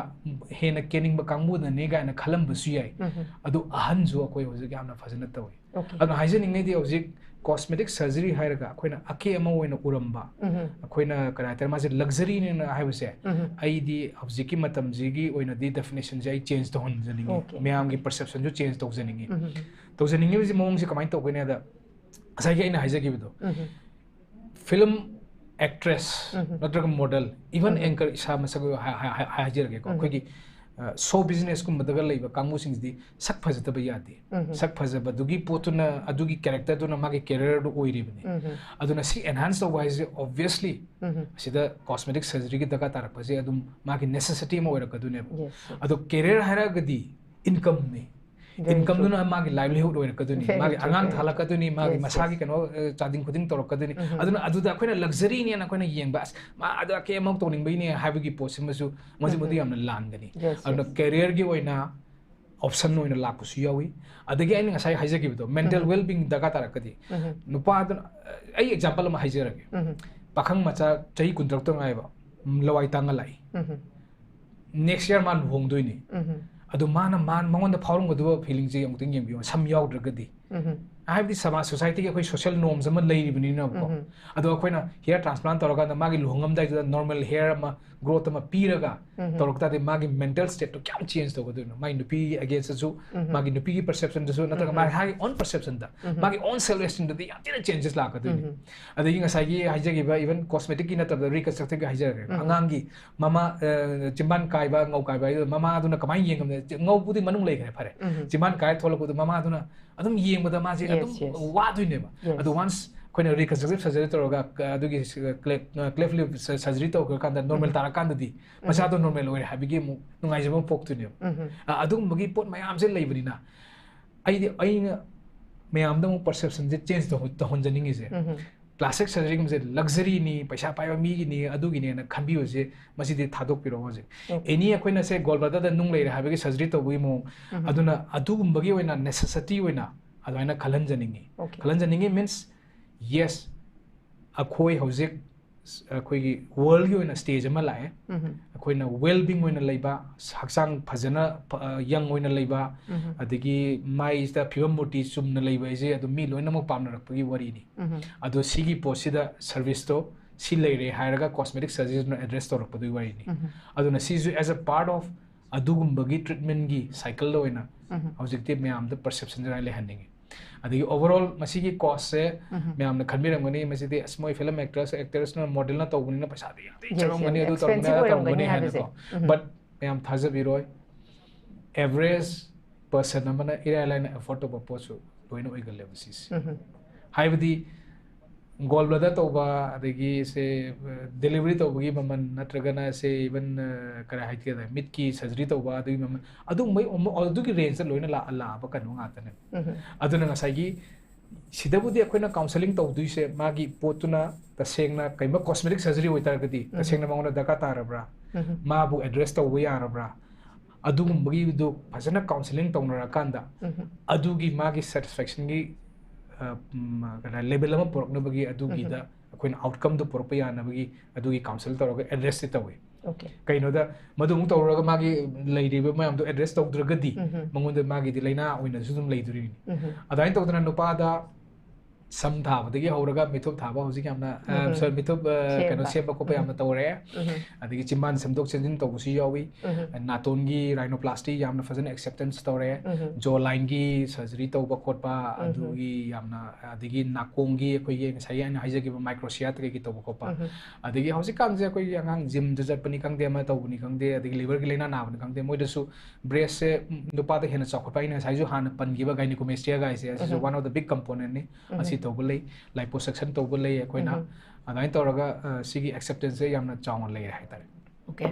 ꯍꯦꯟꯅ ꯀꯦꯅꯤꯡꯕ ꯀꯥꯡꯕꯨꯅꯅꯦ ꯀꯥꯏꯅ ꯈꯜꯂꯝꯕꯁꯨ ꯌꯥꯏ꯫ ꯎꯝ. ꯑꯗꯨ ꯑꯍꯟꯁꯨ ꯑꯩꯈꯣꯏ ꯍꯧꯖꯤꯛ ꯌꯥꯝꯅ ꯐꯖꯅ ꯇꯧꯏ꯫ Okay. ꯑꯗꯨꯅ ꯍꯥꯏꯖꯅꯤꯡꯉꯤꯗꯤ ꯍꯧꯖꯤꯛ cosmetic surgery ꯍꯥꯏꯔꯒ ꯑꯩꯈꯣꯏꯅ ꯑꯀꯦ ꯑꯃꯧ ꯑꯣꯏꯅ ꯎꯔꯝꯕ, ꯎꯝ. ꯑꯩꯈꯣꯏꯅ ꯀꯔꯤ ꯍꯥꯏꯇꯥꯔꯦ, ꯃꯥꯁꯦ luxuryꯅꯦꯅ ꯍꯥꯏꯕꯁꯦ ꯎꯝ. ꯑꯩꯗꯤ ꯍꯧꯖꯤꯛꯀꯤ ꯃꯇꯝꯁꯤꯒꯤ ꯑꯣꯏꯅꯗꯤ definitionꯁꯦ ꯑꯩ change ꯇꯧꯍꯟꯖꯅꯤꯡꯉꯤ꯫ Okay. ꯃꯌꯥꯝꯒꯤ perceptionꯁꯨ change ꯇꯧꯖꯅꯤꯡꯉꯤ꯫ ꯎꯝ. ꯇꯧꯖꯅꯤꯡꯉꯤꯕꯁꯤ ꯃꯑꯣꯡꯁꯦ ꯀꯃꯥꯏꯅ ꯇꯧꯒꯅꯤ ꯍꯥꯏꯗ, ꯉꯁꯥꯏꯒꯤ ꯑꯩꯅ ꯍꯥꯏꯖꯈꯤꯕꯗꯣ, ꯎꯝ. film actress ꯎꯝ. ꯅꯠꯇ꯭ꯔꯒ model, even ꯎꯝ. anchor, ꯏꯁꯥ ꯃꯁꯛ ꯑꯣꯏ- ꯍꯥꯏ- ꯍꯥꯏ- ꯍꯥꯏ- ꯍꯥꯏꯖꯔꯒꯦꯀꯣ꯫ ꯎꯝ. ꯑꯩꯈꯣꯏꯒꯤ ꯁꯣ ꯕꯤꯖꯤꯅꯦꯁꯀꯨꯝꯕꯗꯒ ꯂꯩꯕ ꯀꯥꯡꯕꯨꯁꯤꯡꯁꯤꯗꯤ ꯁꯛ ꯐꯖꯗꯕ ꯌꯥꯗꯦ꯫ ꯁꯛ ꯐꯖꯕꯗꯨꯒꯤ ꯄꯣꯠꯇꯨꯅ, ꯑꯗꯨꯒꯤ ꯀꯦꯔꯦꯛꯇꯔꯗꯨꯅ ꯃꯥꯒꯤ ꯀꯦꯔꯤꯌꯔꯗꯨ ꯑꯣꯏꯔꯤꯕꯅꯤ꯫ ꯑꯗꯨꯅ ꯁꯤ ꯑꯦꯟꯍꯥꯟꯁ ꯇꯧꯕ ꯍꯥꯏꯁꯦ ꯑꯣꯕꯤꯌꯁꯂꯤ ꯑꯁꯤꯗ ꯀꯣꯁꯃꯦꯇꯤꯛ ꯁꯔꯖꯔꯤꯒꯤ ꯗꯔꯀꯥꯔ ꯇꯥꯔꯛꯄꯁꯦ ꯑꯗꯨꯝ ꯃꯥꯒꯤ ꯅꯦꯁꯦꯁꯤꯇꯤ ꯑꯃ ꯑꯣꯏꯔꯛꯀꯗꯣꯏꯅꯦꯕ꯫ ꯑꯗꯣ ꯀꯦꯔꯤꯌꯔ ꯍꯥꯏꯔꯒꯗꯤ ꯏꯟꯀꯝꯅꯤ꯫ ꯏꯟꯀꯝꯗꯨꯅ ꯃꯥꯒꯤ ꯂꯥꯏꯚꯂꯤꯍꯨꯗ ꯑꯣꯏꯔꯛꯀꯗꯣꯏꯅꯤ, ꯃꯥꯒꯤ ꯑꯉꯥꯡ ꯊꯥꯂꯛꯀꯗꯣꯏꯅꯤ, ꯃꯥꯒꯤ ꯃꯁꯥꯒꯤ ꯀꯩꯅꯣ ꯆꯥꯗꯤꯡ ꯈꯨꯗꯤꯡ ꯇꯧꯔꯛꯀꯗꯣꯏꯅꯤ꯫ ꯑꯗꯨꯅ ꯑꯗꯨꯗ ꯑꯩꯈꯣꯏꯅ ꯂꯛꯖꯔꯤꯅꯦꯅ ꯑꯩꯈꯣꯏꯅ ꯌꯦꯡꯕ, ꯑꯁ, ꯃꯥ ꯑꯗꯨ ꯑꯀꯦ ꯑꯃꯧ ꯇꯧꯅꯤꯡꯕꯩꯅꯦ ꯍꯥꯏꯕꯒꯤ ꯄꯣꯠꯁꯤꯃꯁꯨ ꯃꯗꯨ ꯃꯗꯨ ꯌꯥꯝꯅ ꯂꯥꯟꯒꯅꯤ꯫ ꯑꯗꯨꯅ ꯀꯦꯔꯤꯌꯔꯒꯤ ꯑꯣꯏꯅ ꯑꯣꯞꯁꯟ ꯑꯣꯏꯅ ꯂꯥꯛꯄꯁꯨ ꯌꯥꯎꯏ꯫ ꯑꯗꯒꯤ ꯑꯩꯅ ꯉꯁꯥꯏ ꯍꯥꯏꯖꯈꯤꯕꯗꯣ, ꯃꯦꯟꯇꯦꯜ ꯋꯦꯜ ꯕꯤꯡ ꯗꯔꯀꯥꯔ ꯇꯥꯔꯛꯀꯗꯤ, ꯅꯨꯄꯥꯗꯨꯅ, ꯑꯩ ꯑꯦꯛꯖꯥꯝꯄꯜ ꯑꯃ ꯍꯥꯏꯖꯔꯒꯦ꯫ ꯄꯥꯈꯪ ꯃꯆꯥ ꯆꯍꯤ ꯀꯨꯟꯇꯔꯨꯛꯇ ꯉꯥꯏꯕ, ꯂꯋꯥꯏ ꯇꯥꯡꯉ ꯂꯥꯛꯏ꯫ ꯅꯦꯛꯁ ꯌꯔ ꯃꯥ ꯂꯨꯍꯣꯡꯗꯣꯏꯅꯤ꯫ ꯑꯗꯣ ꯃꯥꯅ, ꯃꯥ, ꯃꯉꯣꯟꯗ ꯐꯥꯎꯔꯝꯒꯗꯕ ꯐꯤꯂꯤꯡꯁꯦ ꯑꯃꯨꯛꯇꯪ ꯌꯦꯡꯕꯤꯌꯨ, ꯁꯝ ꯌꯥꯎꯗ꯭ꯔꯒꯗꯤ꯫ ꯍꯥꯏꯕꯗꯤ ꯁꯃꯥꯖ, ꯁꯣꯁꯥꯏꯇꯤꯒꯤ ꯑꯩꯈꯣꯏ ꯁꯣꯁꯤꯌꯦꯜ ꯅꯣꯔꯝꯁ ꯑꯃ ꯂꯩꯔꯤꯕꯅꯤꯅꯀꯣ꯫ ꯑꯗꯣ ꯑꯩꯈꯣꯏꯅ ꯍꯤꯌꯔ ꯇ꯭ꯔꯥꯟꯁꯄ꯭ꯂꯥꯟ ꯇꯧꯔꯀꯥꯟꯗ ꯃꯥꯒꯤ ꯂꯨꯍꯣꯡꯉꯝꯗꯥꯏꯗꯨꯗ ꯅꯣꯔꯃꯦꯜ ꯍꯤꯌꯔ ꯑꯃ, ꯒ꯭ꯔꯣꯠ ꯑꯃ ꯄꯤꯔꯒ ꯇꯧꯔꯛ ꯇꯥꯔꯗꯤ ꯃꯥꯒꯤ ꯃꯦꯟꯇꯦꯜ ꯁ꯭ꯇꯦꯠꯇꯣ ꯀꯌꯥꯝ ꯆꯦꯟꯖ ꯇꯧꯒꯗꯣꯏꯅꯣ? ꯃꯥꯒꯤ ꯅꯨꯄꯤꯒꯤ ꯑꯦꯒꯦꯟꯁꯇꯁꯨ, ꯃꯥꯒꯤ ꯅꯨꯄꯤꯒꯤ ꯄꯔꯁꯦꯞꯁꯟꯗꯁꯨ, ꯅꯠꯇ꯭ꯔꯒ ꯃꯥꯒꯤ ꯍꯥꯏ ꯑꯣꯟ ꯄꯔꯁꯦꯞꯁꯟꯗ, ꯃꯥꯒꯤ ꯑꯣꯟ ꯁꯦꯜꯐ ꯑꯦꯁꯇꯤꯝꯗꯗꯤ ꯌꯥꯝ ꯊꯤꯅ ꯆꯦꯟꯖꯦꯁ ꯂꯥꯛꯀꯗꯣꯏꯅꯤ꯫ ꯑꯗꯒꯤ ꯉꯁꯥꯏꯒꯤ ꯍꯥꯏꯖꯈꯤꯕ ꯏꯚꯟ ꯀꯣꯁꯃꯦꯇꯤꯛꯀꯤ ꯅꯠꯇꯕꯗ ꯔꯤꯀꯟꯁꯇ꯭ꯔꯛꯇꯤꯞꯀꯤ ꯍꯥꯏꯖꯔꯒꯦ꯫ ꯑꯉꯥꯡꯒꯤ ꯃꯃꯥ, ꯑ, ꯆꯤꯝꯕꯥꯟ ꯀꯥꯏꯕ, ꯉꯧ ꯀꯥꯏꯕ ꯍꯥꯏꯗꯣ ꯃꯃꯥꯗꯨꯅ ꯀꯃꯥꯏꯅ ꯌꯦꯡꯉꯝꯅꯤ? ꯉꯧꯕꯨꯗꯤ ꯃꯅꯨꯡ ꯂꯩꯈ꯭ꯔꯦ, ꯐꯔꯦ꯫ ꯆꯤꯝꯕꯥꯟ ꯀꯥꯏꯔ ꯊꯣꯛꯂꯛꯄꯗꯣ ꯃꯃꯥꯗꯨꯅ ꯑꯗꯨꯝ ꯌꯦꯡꯕꯗ ꯃꯥꯁꯦ ꯑꯗꯨꯝ ꯋꯥꯗꯣꯏꯅꯦꯕ꯫ ꯑꯗꯣ ꯋꯥꯟꯁ ꯑꯩꯈꯣꯏꯅ ꯔꯤꯀꯟꯁꯇ꯭ꯔꯛꯇꯤꯞ ꯁꯔꯖꯔꯤ ꯇꯧꯔꯒ, ꯑ, ꯑꯗꯨꯒꯤ ꯀ꯭ꯂꯦꯐ, ꯑ, ꯀ꯭ꯂꯦꯐ ꯂꯤꯞ ꯁꯔꯖꯔꯤ ꯇꯧꯈ꯭ꯔꯀꯥꯟꯗ ꯅꯣꯔꯃꯦꯜ ꯇꯥꯔꯀꯥꯟꯗꯗꯤ ꯃꯆꯥꯗꯣ ꯅꯣꯔꯃꯦꯜ ꯑꯣꯏꯔꯦ ꯍꯥꯏꯕꯒꯤ ꯑꯃꯨꯛ ꯅꯨꯡꯉꯥꯏꯖꯕ ꯑꯃ ꯄꯣꯛꯇꯣꯏꯅꯦꯕ꯫ ꯑ, ꯑꯗꯨꯒꯨꯝꯕꯒꯤ ꯄꯣꯠ ꯃꯌꯥꯝꯁꯦ ꯂꯩꯕꯅꯤꯅ ꯑꯩꯗꯤ, ꯑꯩꯅ ꯃꯌꯥꯝꯗ ꯑꯃꯨꯛ ꯄꯔꯁꯦꯞꯁꯟꯁꯦ ꯆꯦꯟꯖ ꯇꯧꯍꯟ-, ꯇꯧꯍꯟꯖꯅꯤꯡꯉꯤꯁꯦ꯫ ꯄ꯭ꯂꯥꯁꯇꯤꯛ ꯁꯔꯖꯔꯤꯒꯨꯝꯕꯁꯦ ꯂꯛꯖꯔꯤꯅꯤ, ꯄꯩꯁꯥ ꯄꯥꯏꯕ ꯃꯤꯒꯤꯅꯤ, ꯑꯗꯨꯒꯤꯅꯦꯅ ꯈꯟꯕꯤꯕꯁꯦ, ꯃꯁꯤꯗꯤ ꯊꯥꯗꯣꯛꯄꯤꯔꯛꯑꯣ ꯍꯧꯖꯤꯛ꯫ ꯑꯦꯅꯤ ꯑꯩꯈꯣꯏꯅ ꯁꯦ ꯒꯣꯜ ꯕ꯭ꯂꯥꯗꯔꯗ ꯅꯨꯡ ꯂꯩꯔꯦ ꯍꯥꯏꯕꯒꯤ ꯁꯔꯖꯔꯤ ꯇꯧꯕꯒꯤ ꯃꯑꯣꯡ, ꯑꯗꯨꯅ ꯑꯗꯨꯒꯨꯝꯕꯒꯤ ꯑꯣꯏꯅ ꯅꯦꯁꯦꯁꯤꯇꯤ ꯑꯣꯏꯅ ꯑꯗꯨꯃꯥꯏꯅ ꯈꯜꯍꯟꯖꯅꯤꯡꯉꯤ꯫ ꯈꯜꯍꯟꯖꯅꯤꯡꯉꯤ ꯃꯤꯟꯁ, ꯌꯦꯁ, ꯑꯩꯈꯣꯏ ꯍꯧꯖꯤꯛ ꯑꯩꯈꯣꯏꯒꯤ ꯋꯥꯔꯜꯒꯤ ꯑꯣꯏꯅ ꯁ꯭ꯇꯦꯖ ꯑꯃ ꯂꯥꯛꯑꯦ꯫ ꯑꯩꯈꯣꯏꯅ ꯋꯦꯜ ꯕꯤꯡ ꯑꯣꯏꯅ ꯂꯩꯕ, ꯍꯛꯆꯥꯡ ꯐꯖꯅ, ꯐ-, ꯌꯪ ꯑꯣꯏꯅ ꯂꯩꯕ, ꯑꯗꯒꯤ ꯃꯥꯏꯁꯤꯗ ꯐꯤꯕꯝ ꯃꯨꯔꯇꯤ ꯆꯨꯝꯅ ꯂꯩꯕ ꯍꯥꯏꯁꯦ ꯑꯗꯨꯝ ꯃꯤ ꯂꯣꯏꯅꯃꯛ ꯄꯥꯝꯅꯔꯛꯄꯒꯤ ꯋꯥꯔꯤꯅꯤ꯫ ꯑꯗꯣ ꯁꯤꯒꯤ ꯄꯣꯠꯁꯤꯗ ꯁꯔꯚꯤꯁꯇꯣ ꯁꯤ ꯂꯩꯔꯦ ꯍꯥꯏꯔꯒ ꯀꯣꯁꯃꯦꯇꯤꯛ ꯁꯔꯖꯔꯤꯅ ꯑꯦꯗ꯭ꯔꯦꯁ ꯇꯧꯔꯛꯄꯗꯨꯒꯤ ꯋꯥꯔꯤꯅꯤ꯫ ꯑꯗꯨꯅ ꯁꯤꯁꯨ as a part of ꯑꯗꯨꯒꯨꯝꯕꯒꯤ ꯇ꯭ꯔꯤꯠꯃꯦꯟꯒꯤ ꯁꯥꯏꯀꯜꯗ ꯑꯣꯏꯅ ꯍꯧꯖꯤꯛꯇꯤ ꯃꯌꯥꯝꯗ ꯄꯔꯁꯦꯞꯁꯟꯁꯦ ꯑꯗꯨꯃꯥꯏꯅ ꯂꯩꯍꯟꯅꯤꯡꯉꯤ꯫ ꯑꯗꯒꯤ ꯑꯣꯚꯔꯑꯣꯜ ꯃꯁꯤꯒꯤ ꯀꯣꯁꯁꯦ ꯃꯌꯥꯝꯅ ꯈꯟꯕꯤꯔꯝꯒꯅꯤ, ꯃꯁꯤꯗꯤ ꯑꯁ ꯃꯣꯏ ꯐꯤꯂꯝ ꯑꯦꯛꯇꯔꯁ, ꯑꯦꯛꯇꯔꯁꯅ, ꯃꯣꯗꯦꯜꯅ ꯇꯧꯕꯅꯤꯅ ꯄꯩꯁꯥꯗꯤ ꯌꯥꯝ ꯊꯤꯅ ꯆꯪꯉꯝꯒꯅꯤ, ꯑꯗꯨ ꯇꯧꯔꯝꯒꯅꯤ, ꯑꯗꯥ ꯇꯧꯔꯝꯒꯅꯤ ꯍꯥꯏꯅꯀꯣ꯫ But ꯃꯌꯥꯝ ꯊꯥꯖꯕꯤꯔꯣꯏ, average person ꯑꯃꯅ ꯏꯔꯥꯏ ꯂꯥꯏꯅ afford ꯇꯧꯕ ꯄꯣꯠꯁꯨ ꯂꯣꯏꯅ ꯑꯣꯏꯒꯜꯂꯦꯕ ꯁꯤꯁꯦ꯫ ꯍꯥꯏꯕꯗꯤ gall bladder ꯇꯧꯕ, ꯑꯗꯒꯤ ꯁꯦ delivery ꯇꯧꯕꯒꯤ ꯃꯃꯜ, ꯅꯠꯇ꯭ꯔꯒꯅ ꯁꯦ even ꯀꯔꯤ ꯍꯥꯏꯒꯦꯗ, ꯃꯤꯠꯀꯤ surgery ꯇꯧꯕ ꯑꯗꯨꯒꯤ ꯃꯃꯜ, ꯑꯗꯨꯒꯨꯝꯕꯩ ꯑꯗꯨꯒꯤ range ꯂꯣꯏꯅ ꯂꯥꯛꯑ ꯂꯥꯛꯑꯕ ꯀꯩꯅꯣ ꯉꯥꯛꯇꯅꯦ꯫ ꯑꯗꯨꯅ ꯉꯁꯥꯏꯒꯤ ꯁꯤꯗꯕꯨꯗꯤ ꯑꯩꯈꯣꯏꯅ counselling ꯇꯧꯗꯣꯏꯁꯦ ꯃꯥꯒꯤ ꯄꯣꯠꯇꯨꯅ ꯇꯁꯦꯡꯅ ꯀꯩꯒꯨꯝꯕ cosmetic surgery ꯑꯣꯏꯇꯥꯔꯒꯗꯤ ꯇꯁꯦꯡꯅ ꯃꯉꯣꯟꯗ ꯗꯔꯀꯥꯔ ꯇꯥꯔꯕ꯭ꯔꯥ, ꯃꯥꯕꯨ address ꯇꯧꯕ ꯌꯥꯔꯕ꯭ꯔꯥ, ꯑꯗꯨꯒꯨꯝꯕꯒꯤꯗꯨ ꯐꯖꯅ counselling ꯇꯧꯅꯔꯀꯥꯟꯗ ꯑꯗꯨꯒꯤ ꯃꯥꯒꯤ satisfactionꯒꯤ level ꯑꯃ ꯄꯨꯔꯛꯅꯕꯒꯤ ꯑꯗꯨꯒꯤꯗ ꯑꯩꯈꯣꯏꯅ outcomeꯗꯨ ꯄꯨꯔꯛꯄ ꯌꯥꯅꯕꯒꯤ ꯑꯗꯨꯒꯤ counsel ꯇꯧꯔꯒ addressꯇꯤ ꯇꯧꯏ꯫ Okay. ꯀꯩꯅꯣꯗ ꯃꯗꯨ ꯑꯃꯨꯛ ꯇꯧꯔꯨꯔꯒ ꯃꯥꯒꯤ ꯂꯩꯔꯤꯕ ꯃꯌꯥꯝꯗꯣ address ꯇꯧꯗ꯭ꯔꯒꯗꯤ ꯃꯉꯣꯟꯗ ꯃꯥꯒꯤꯗꯤ ꯂꯥꯏꯅꯥ ꯑꯣꯏꯅꯁꯨ ꯑꯗꯨꯝ ꯂꯩꯗꯣꯔꯤꯅꯤ꯫ ꯑꯗꯨꯃꯥꯏꯅ ꯇꯧꯗꯅ ꯅꯨꯄꯥꯗ ꯁꯝ ꯊꯥꯕꯗꯒꯤ ꯍꯧꯔꯒ ꯃꯤꯊꯨꯞ ꯊꯥꯕ ꯍꯧꯖꯤꯛ ꯌꯥꯝꯅ ꯑ, ꯁꯣꯔꯤ, ꯃꯤꯊꯨꯞ ꯑ, ꯀꯩꯅꯣ ꯁꯦꯝꯕ ꯈꯣꯠꯄ ꯌꯥꯝꯅ ꯇꯧꯔꯦ꯫ ꯑꯗꯒꯤ ꯆꯤꯝꯕꯥꯟ ꯁꯦꯝꯗꯣꯛ ꯁꯦꯝꯖꯤꯟ ꯇꯧꯕꯁꯨ ꯌꯥꯎꯏ꯫ ꯅꯥꯇꯣꯟꯒꯤ rhinoplasty ꯌꯥꯝꯅ ꯐꯖꯅ acceptance ꯇꯧꯔꯦ꯫ Jaw lineꯒꯤ surgery ꯇꯧꯕ ꯈꯣꯠꯄ ꯑꯗꯨꯒꯤ ꯌꯥꯝꯅ, ꯑꯗꯒꯤ ꯅꯥꯀꯣꯡꯒꯤ ꯑꯩꯈꯣꯏꯒꯤ ꯉꯁꯥꯏꯒꯤ ꯑꯩꯅ ꯍꯥꯏꯖꯈꯤꯕ microtia ꯀꯩꯀꯩ ꯇꯧꯕ ꯈꯣꯠꯄ꯫ ꯑꯗꯒꯤ ꯍꯧꯖꯤꯛꯀꯥꯟꯁꯦ ꯑꯩꯈꯣꯏꯒꯤ ꯑꯉꯥꯡ gym ꯗ ꯆꯠꯄꯅꯤ ꯈꯪꯗꯦ, ꯑꯃ ꯇꯧꯕꯅꯤ ꯈꯪꯗꯦ, ꯑꯗꯒꯤ liver ꯒꯤ ꯂꯥꯏꯅꯥ ꯅꯥꯕꯅꯤ ꯈꯪꯗꯦ, ꯃꯣꯏꯗꯁꯨ breast ꯁꯦ ꯅꯨꯄꯥꯗ ꯍꯦꯟꯅ ꯆꯥꯎꯈꯠꯄ, ꯑꯩꯅ ꯉꯁꯥꯏꯁꯨ ꯍꯥꯟꯅ ꯄꯟꯈꯤꯕ gynecomastia ꯒꯥꯏꯁꯦ, ꯑꯁꯤꯁꯨ one of the big component ꯅꯤ꯫ ꯑꯁꯤ ꯇꯧꯕ ꯂꯩ, liposuction ꯇꯧꯕ ꯂꯩ ꯑꯩꯈꯣꯏꯅ꯫ ꯑꯗꯨꯃꯥꯏꯅ ꯇꯧꯔꯒ ꯑ, ꯁꯤꯒꯤ acceptance ꯁꯦ ꯌꯥꯝꯅ ꯆꯥꯎꯅ ꯂꯩꯔꯦ ꯍꯥꯏꯇꯥꯔꯦ꯫ Okay.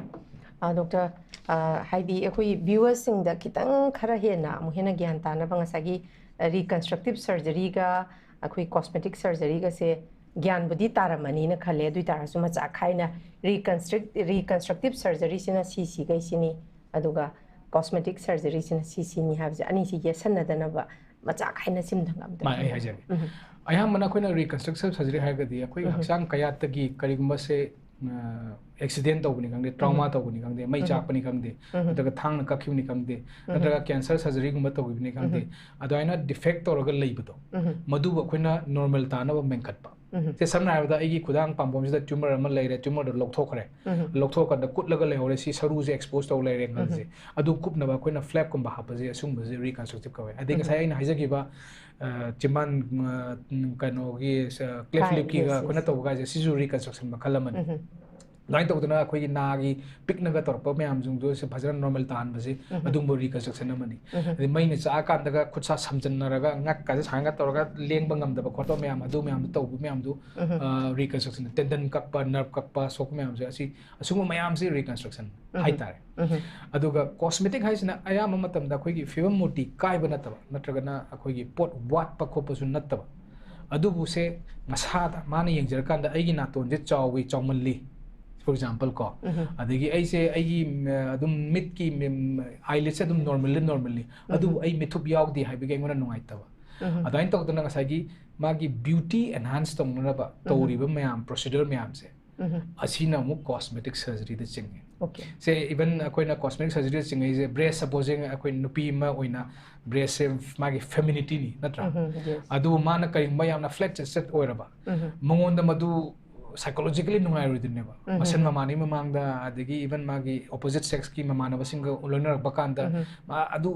ꯑ, doctor, ꯑ, ꯍꯥꯏꯗꯤ ꯑꯩꯈꯣꯏ viewers ꯁꯤꯡꯗ ꯈꯤꯇꯪ ꯈꯔ ꯍꯦꯟꯅ ꯑꯃꯨꯛ ꯍꯦꯟꯅ ꯒ꯭ꯌꯥꯟ ꯇꯥꯅꯕ ꯉꯁꯥꯏꯒꯤ reconstructive surgery ꯒ ꯑꯩꯈꯣꯏ cosmetic surgery ꯒꯁꯦ ꯒ꯭ꯌꯥꯟꯕꯨꯗꯤ ꯇꯥꯔꯝꯃꯅꯤꯅ ꯈꯜꯂꯦ꯫ ꯑꯗꯨ ꯑꯣꯏ ꯇꯥꯔꯁꯨ ꯃꯆꯥ ꯈꯥꯏꯅ reconstruct-, reconstructive surgery ꯁꯤꯅ ꯁꯤ ꯁꯤꯈꯩꯁꯤꯅꯤ, ꯑꯗꯨꯒ cosmetic surgery ꯁꯤꯅ ꯁꯤ ꯁꯤꯅꯤ ꯍꯥꯏꯕꯁꯦ ꯑꯅꯤꯁꯤ ꯌꯦꯠꯁꯟꯅꯗꯅꯕ ꯃꯆꯥ ꯈꯥꯏꯅ ꯁꯤꯝꯗꯪ ꯑꯝꯇ ꯃꯥ ꯑꯩ ꯍꯥꯏꯖꯒꯦ꯫ ꯑꯌꯥꯝꯕꯅ ꯑꯩꯈꯣꯏꯅ reconstructive surgery ꯍꯥꯏꯔꯒꯗꯤ ꯑꯩꯈꯣꯏ ꯍꯛꯆꯥꯡ ꯀꯌꯥꯠꯇꯒꯤ ꯀꯔꯤꯒꯨꯝꯕꯁꯦ ꯑ, accident ꯇꯧꯕꯅꯤ ꯈꯪꯗꯦ, trauma ꯇꯧꯕꯅꯤ ꯈꯪꯗꯦ, ꯃꯩ ꯆꯥꯛꯄꯅꯤ ꯈꯪꯗꯦ, ꯅꯠꯇ꯭ꯔꯒ ꯊꯥꯡꯅ ꯀꯛꯈꯤꯕꯅꯤ ꯈꯪꯗꯦ, ꯅꯠꯇ꯭ꯔꯒ cancer surgery ꯒꯨꯝꯕ ꯇꯧꯈꯤꯕꯅꯤ ꯈꯪꯗꯦ, ꯑꯗꯨꯃꯥꯏꯅ defect ꯇꯧꯔꯒ ꯂꯩꯕꯗꯣ, ꯃꯗꯨꯕꯨ ꯑꯩꯈꯣꯏꯅ normal ꯇꯥꯅꯕ ꯃꯦꯟꯈꯠꯄ꯫ ꯁꯦ ꯁꯝꯅ ꯍꯥꯏꯔꯕꯗ ꯑꯩꯒꯤ ꯈꯨꯗꯥꯡ ꯄꯥꯝꯕꯣꯝꯁꯤꯗ tumor ꯑꯃ ꯂꯩꯔꯦ, tumor ꯗꯣ ꯂꯧꯊꯣꯛꯈ꯭ꯔꯦ, ꯂꯧꯊꯣꯛꯑꯀꯥꯟꯗ ꯀꯨꯠꯂꯒ ꯂꯩꯍꯧꯔꯦ, ꯁꯤ ꯁꯔꯨꯁꯦ expose ꯇꯧ ꯂꯩꯔꯦ ꯈꯜꯂꯁꯦ, ꯑꯗꯨ ꯀꯨꯞꯅꯕ ꯑꯩꯈꯣꯏꯅ flap ꯀꯨꯝꯕ ꯍꯥꯞꯄꯁꯦ, ꯑꯁꯤꯒꯨꯝꯕꯁꯦ reconstructive ꯀꯧꯋꯦ꯫ ꯑꯗꯩ ꯉꯁꯥꯏ ꯑꯩꯅ ꯍꯥꯏꯖꯈꯤꯕ ꯑ, ꯆꯤꯝꯕꯥꯟ, ꯑ, ꯀꯩꯅꯣꯒꯤ cleft lip ꯀꯤꯒ ꯑꯩꯈꯣꯏꯅ ꯇꯧꯕ ꯀꯥꯏꯁꯦ, ꯁꯤꯁꯨ reconstruction ꯃꯈꯜ ꯑꯃꯅꯤ꯫ ꯑꯗꯨꯃꯥꯏꯅ ꯇꯧꯗꯅ ꯑꯩꯈꯣꯏꯒꯤ ꯅꯥꯒꯤ ꯄꯤꯛꯅꯒ ꯇꯧꯔꯛꯄ ꯃꯌꯥꯝꯁꯤꯡꯗꯨꯁꯨ ꯐꯖꯅ ꯅꯣꯔꯃꯦꯜ ꯇꯥꯍꯟꯕꯁꯤ ꯎꯝ꯫ ꯑꯗꯨꯒꯨꯝꯕ ꯔꯤꯀꯟꯁꯇ꯭ꯔꯛꯁꯟ ꯑꯃꯅꯤ꯫ ꯎꯝ꯫ ꯑꯗꯩ ꯃꯩꯅ ꯆꯥꯛꯑꯀꯥꯟꯗꯒ ꯈꯨꯠꯁꯥ ꯁꯝꯖꯟꯅꯔꯒ ꯉꯛꯀꯁꯦ ꯁꯨꯃꯥꯏꯅꯒ ꯇꯧꯔꯒ ꯂꯦꯡꯕ ꯉꯝꯗꯕ ꯈꯣꯠꯄ ꯃꯌꯥꯝ ꯑꯗꯨ ꯃꯌꯥꯝꯗꯨ ꯇꯧꯕ ꯃꯌꯥꯝꯗꯨ ꯎꯝ꯫ ꯔꯤꯀꯟꯁꯇ꯭ꯔꯛꯁꯟ, ꯇꯦꯟꯗꯟ ꯀꯛꯄ, ꯅꯔꯞ ꯀꯛꯄ, ꯁꯣꯛꯄ ꯃꯌꯥꯝꯁꯦ ꯑꯁꯤ ꯑꯁꯤꯒꯨꯝꯕ ꯃꯌꯥꯝꯁꯤ ꯔꯤꯀꯟꯁꯇ꯭ꯔꯛꯁꯟ ꯎꯝ꯫ ꯍꯥꯏꯇꯥꯔꯦ꯫ ꯎꯝ꯫ ꯑꯗꯨꯒ ꯀꯣꯁꯃꯦꯇꯤꯛ ꯍꯥꯏꯁꯤꯅ ꯑꯌꯥꯝꯕ ꯃꯇꯝꯗ ꯑꯩꯈꯣꯏꯒꯤ ꯐꯤꯕꯝ ꯃꯨꯔꯇꯤ ꯀꯥꯏꯕ ꯅꯠꯇꯕ, ꯅꯠꯇ꯭ꯔꯒꯅ ꯑꯩꯈꯣꯏꯒꯤ ꯄꯣꯠ ꯋꯥꯠꯄ ꯈꯣꯠꯄꯁꯨ ꯅꯠꯇꯕ, ꯑꯗꯨꯕꯨꯁꯦ ꯃꯁꯥꯗ ꯃꯥꯅ ꯌꯦꯡꯖꯔꯀꯥꯟꯗ ꯑꯩꯒꯤ ꯅꯥꯇꯣꯟꯁꯦ ꯆꯥꯎꯋꯤ, ꯆꯥꯎꯃꯜꯂꯤ, for example ꯀꯣ, ꯎꯝ꯫ ꯑꯗꯒꯤ ꯑꯩꯁꯦ ꯑꯩꯒꯤ ꯎꯝ, ꯑꯗꯨꯝ ꯃꯤꯠꯀꯤ ꯑꯥꯏꯂꯤꯠꯁꯦ ꯑꯗꯨꯝ ꯅꯣꯔꯃꯜꯂꯤ ꯅꯣꯔꯃꯜꯂꯤ, ꯑꯗꯨꯕꯨ ꯑꯩ ꯃꯤꯊꯨꯞ ꯌꯥꯎꯗꯦ ꯍꯥꯏꯕꯒꯤ ꯑꯩꯉꯣꯟꯗ ꯅꯨꯡꯉꯥꯏꯇꯕ꯫ ꯎꯝ꯫ ꯑꯗꯨꯃꯥꯏꯅ ꯇꯧꯗꯅ ꯉꯁꯥꯏꯒꯤ ꯃꯥꯒꯤ ꯕ꯭ꯌꯨꯇꯤ ꯑꯦꯟꯍꯥꯟꯁ ꯇꯧꯅꯅꯕ ꯇꯧꯔꯤꯕ ꯃꯌꯥꯝ, ꯄ꯭ꯔꯣꯁꯤꯗꯔ ꯃꯌꯥꯝꯁꯦ, ꯎꯝ꯫ ꯑꯁꯤꯅ ꯑꯃꯨꯛ ꯀꯣꯁꯃꯦꯇꯤꯛ ꯁꯔꯖꯔꯤꯗ ꯆꯤꯡꯉꯦ꯫ ꯑꯣꯀꯦ꯫ ꯁꯦ, ꯏꯚꯟ ꯑꯩꯈꯣꯏꯅ ꯀꯣꯁꯃꯦꯇꯤꯛ ꯁꯔꯖꯔꯤꯗ ꯆꯤꯡꯉꯛꯏꯁꯦ, ꯕ꯭ꯔꯦꯁ ꯁꯄꯣꯖꯤꯡ ꯑꯩꯈꯣꯏ ꯅꯨꯄꯤ ꯑꯃ ꯑꯣꯏꯅ ꯕ꯭ꯔꯦꯁꯁꯦ ꯃꯥꯒꯤ ꯐꯦꯃꯤꯅꯤꯇꯤꯅꯤ, ꯅꯠꯇ꯭ꯔꯥ? ꯎꯝ, yes꯫ ꯑꯗꯨꯕꯨ ꯃꯥꯅ ꯀꯔꯤꯒꯨꯝꯕ ꯌꯥꯝꯅ ꯐ꯭ꯂꯦꯠ ꯆꯠ ꯆꯠ ꯑꯣꯏꯔꯕ, ꯎꯝ꯫ ꯃꯉꯣꯟꯗ ꯃꯗꯨ ꯁꯥꯏꯀꯣꯂꯣꯖꯤꯀꯦꯂꯤ ꯅꯨꯡꯉꯥꯏꯔꯣꯏꯗꯣꯏꯅꯦꯕ꯫ ꯎꯝ꯫ ꯃꯁꯦꯟ ꯃꯃꯥꯟꯅꯕꯤ ꯃꯃꯥꯡꯗ, ꯑꯗꯒꯤ ꯏꯚꯟ ꯃꯥꯒꯤ ꯑꯣꯄꯣꯖꯤꯠ ꯁꯦꯛꯁꯀꯤ ꯃꯃꯥꯟꯅꯕꯁꯤꯡꯒ ꯂꯣꯏꯅꯔꯛꯄ ꯀꯥꯟꯗ, ꯎꯝ꯫ ꯃꯥ ꯑꯗꯨ,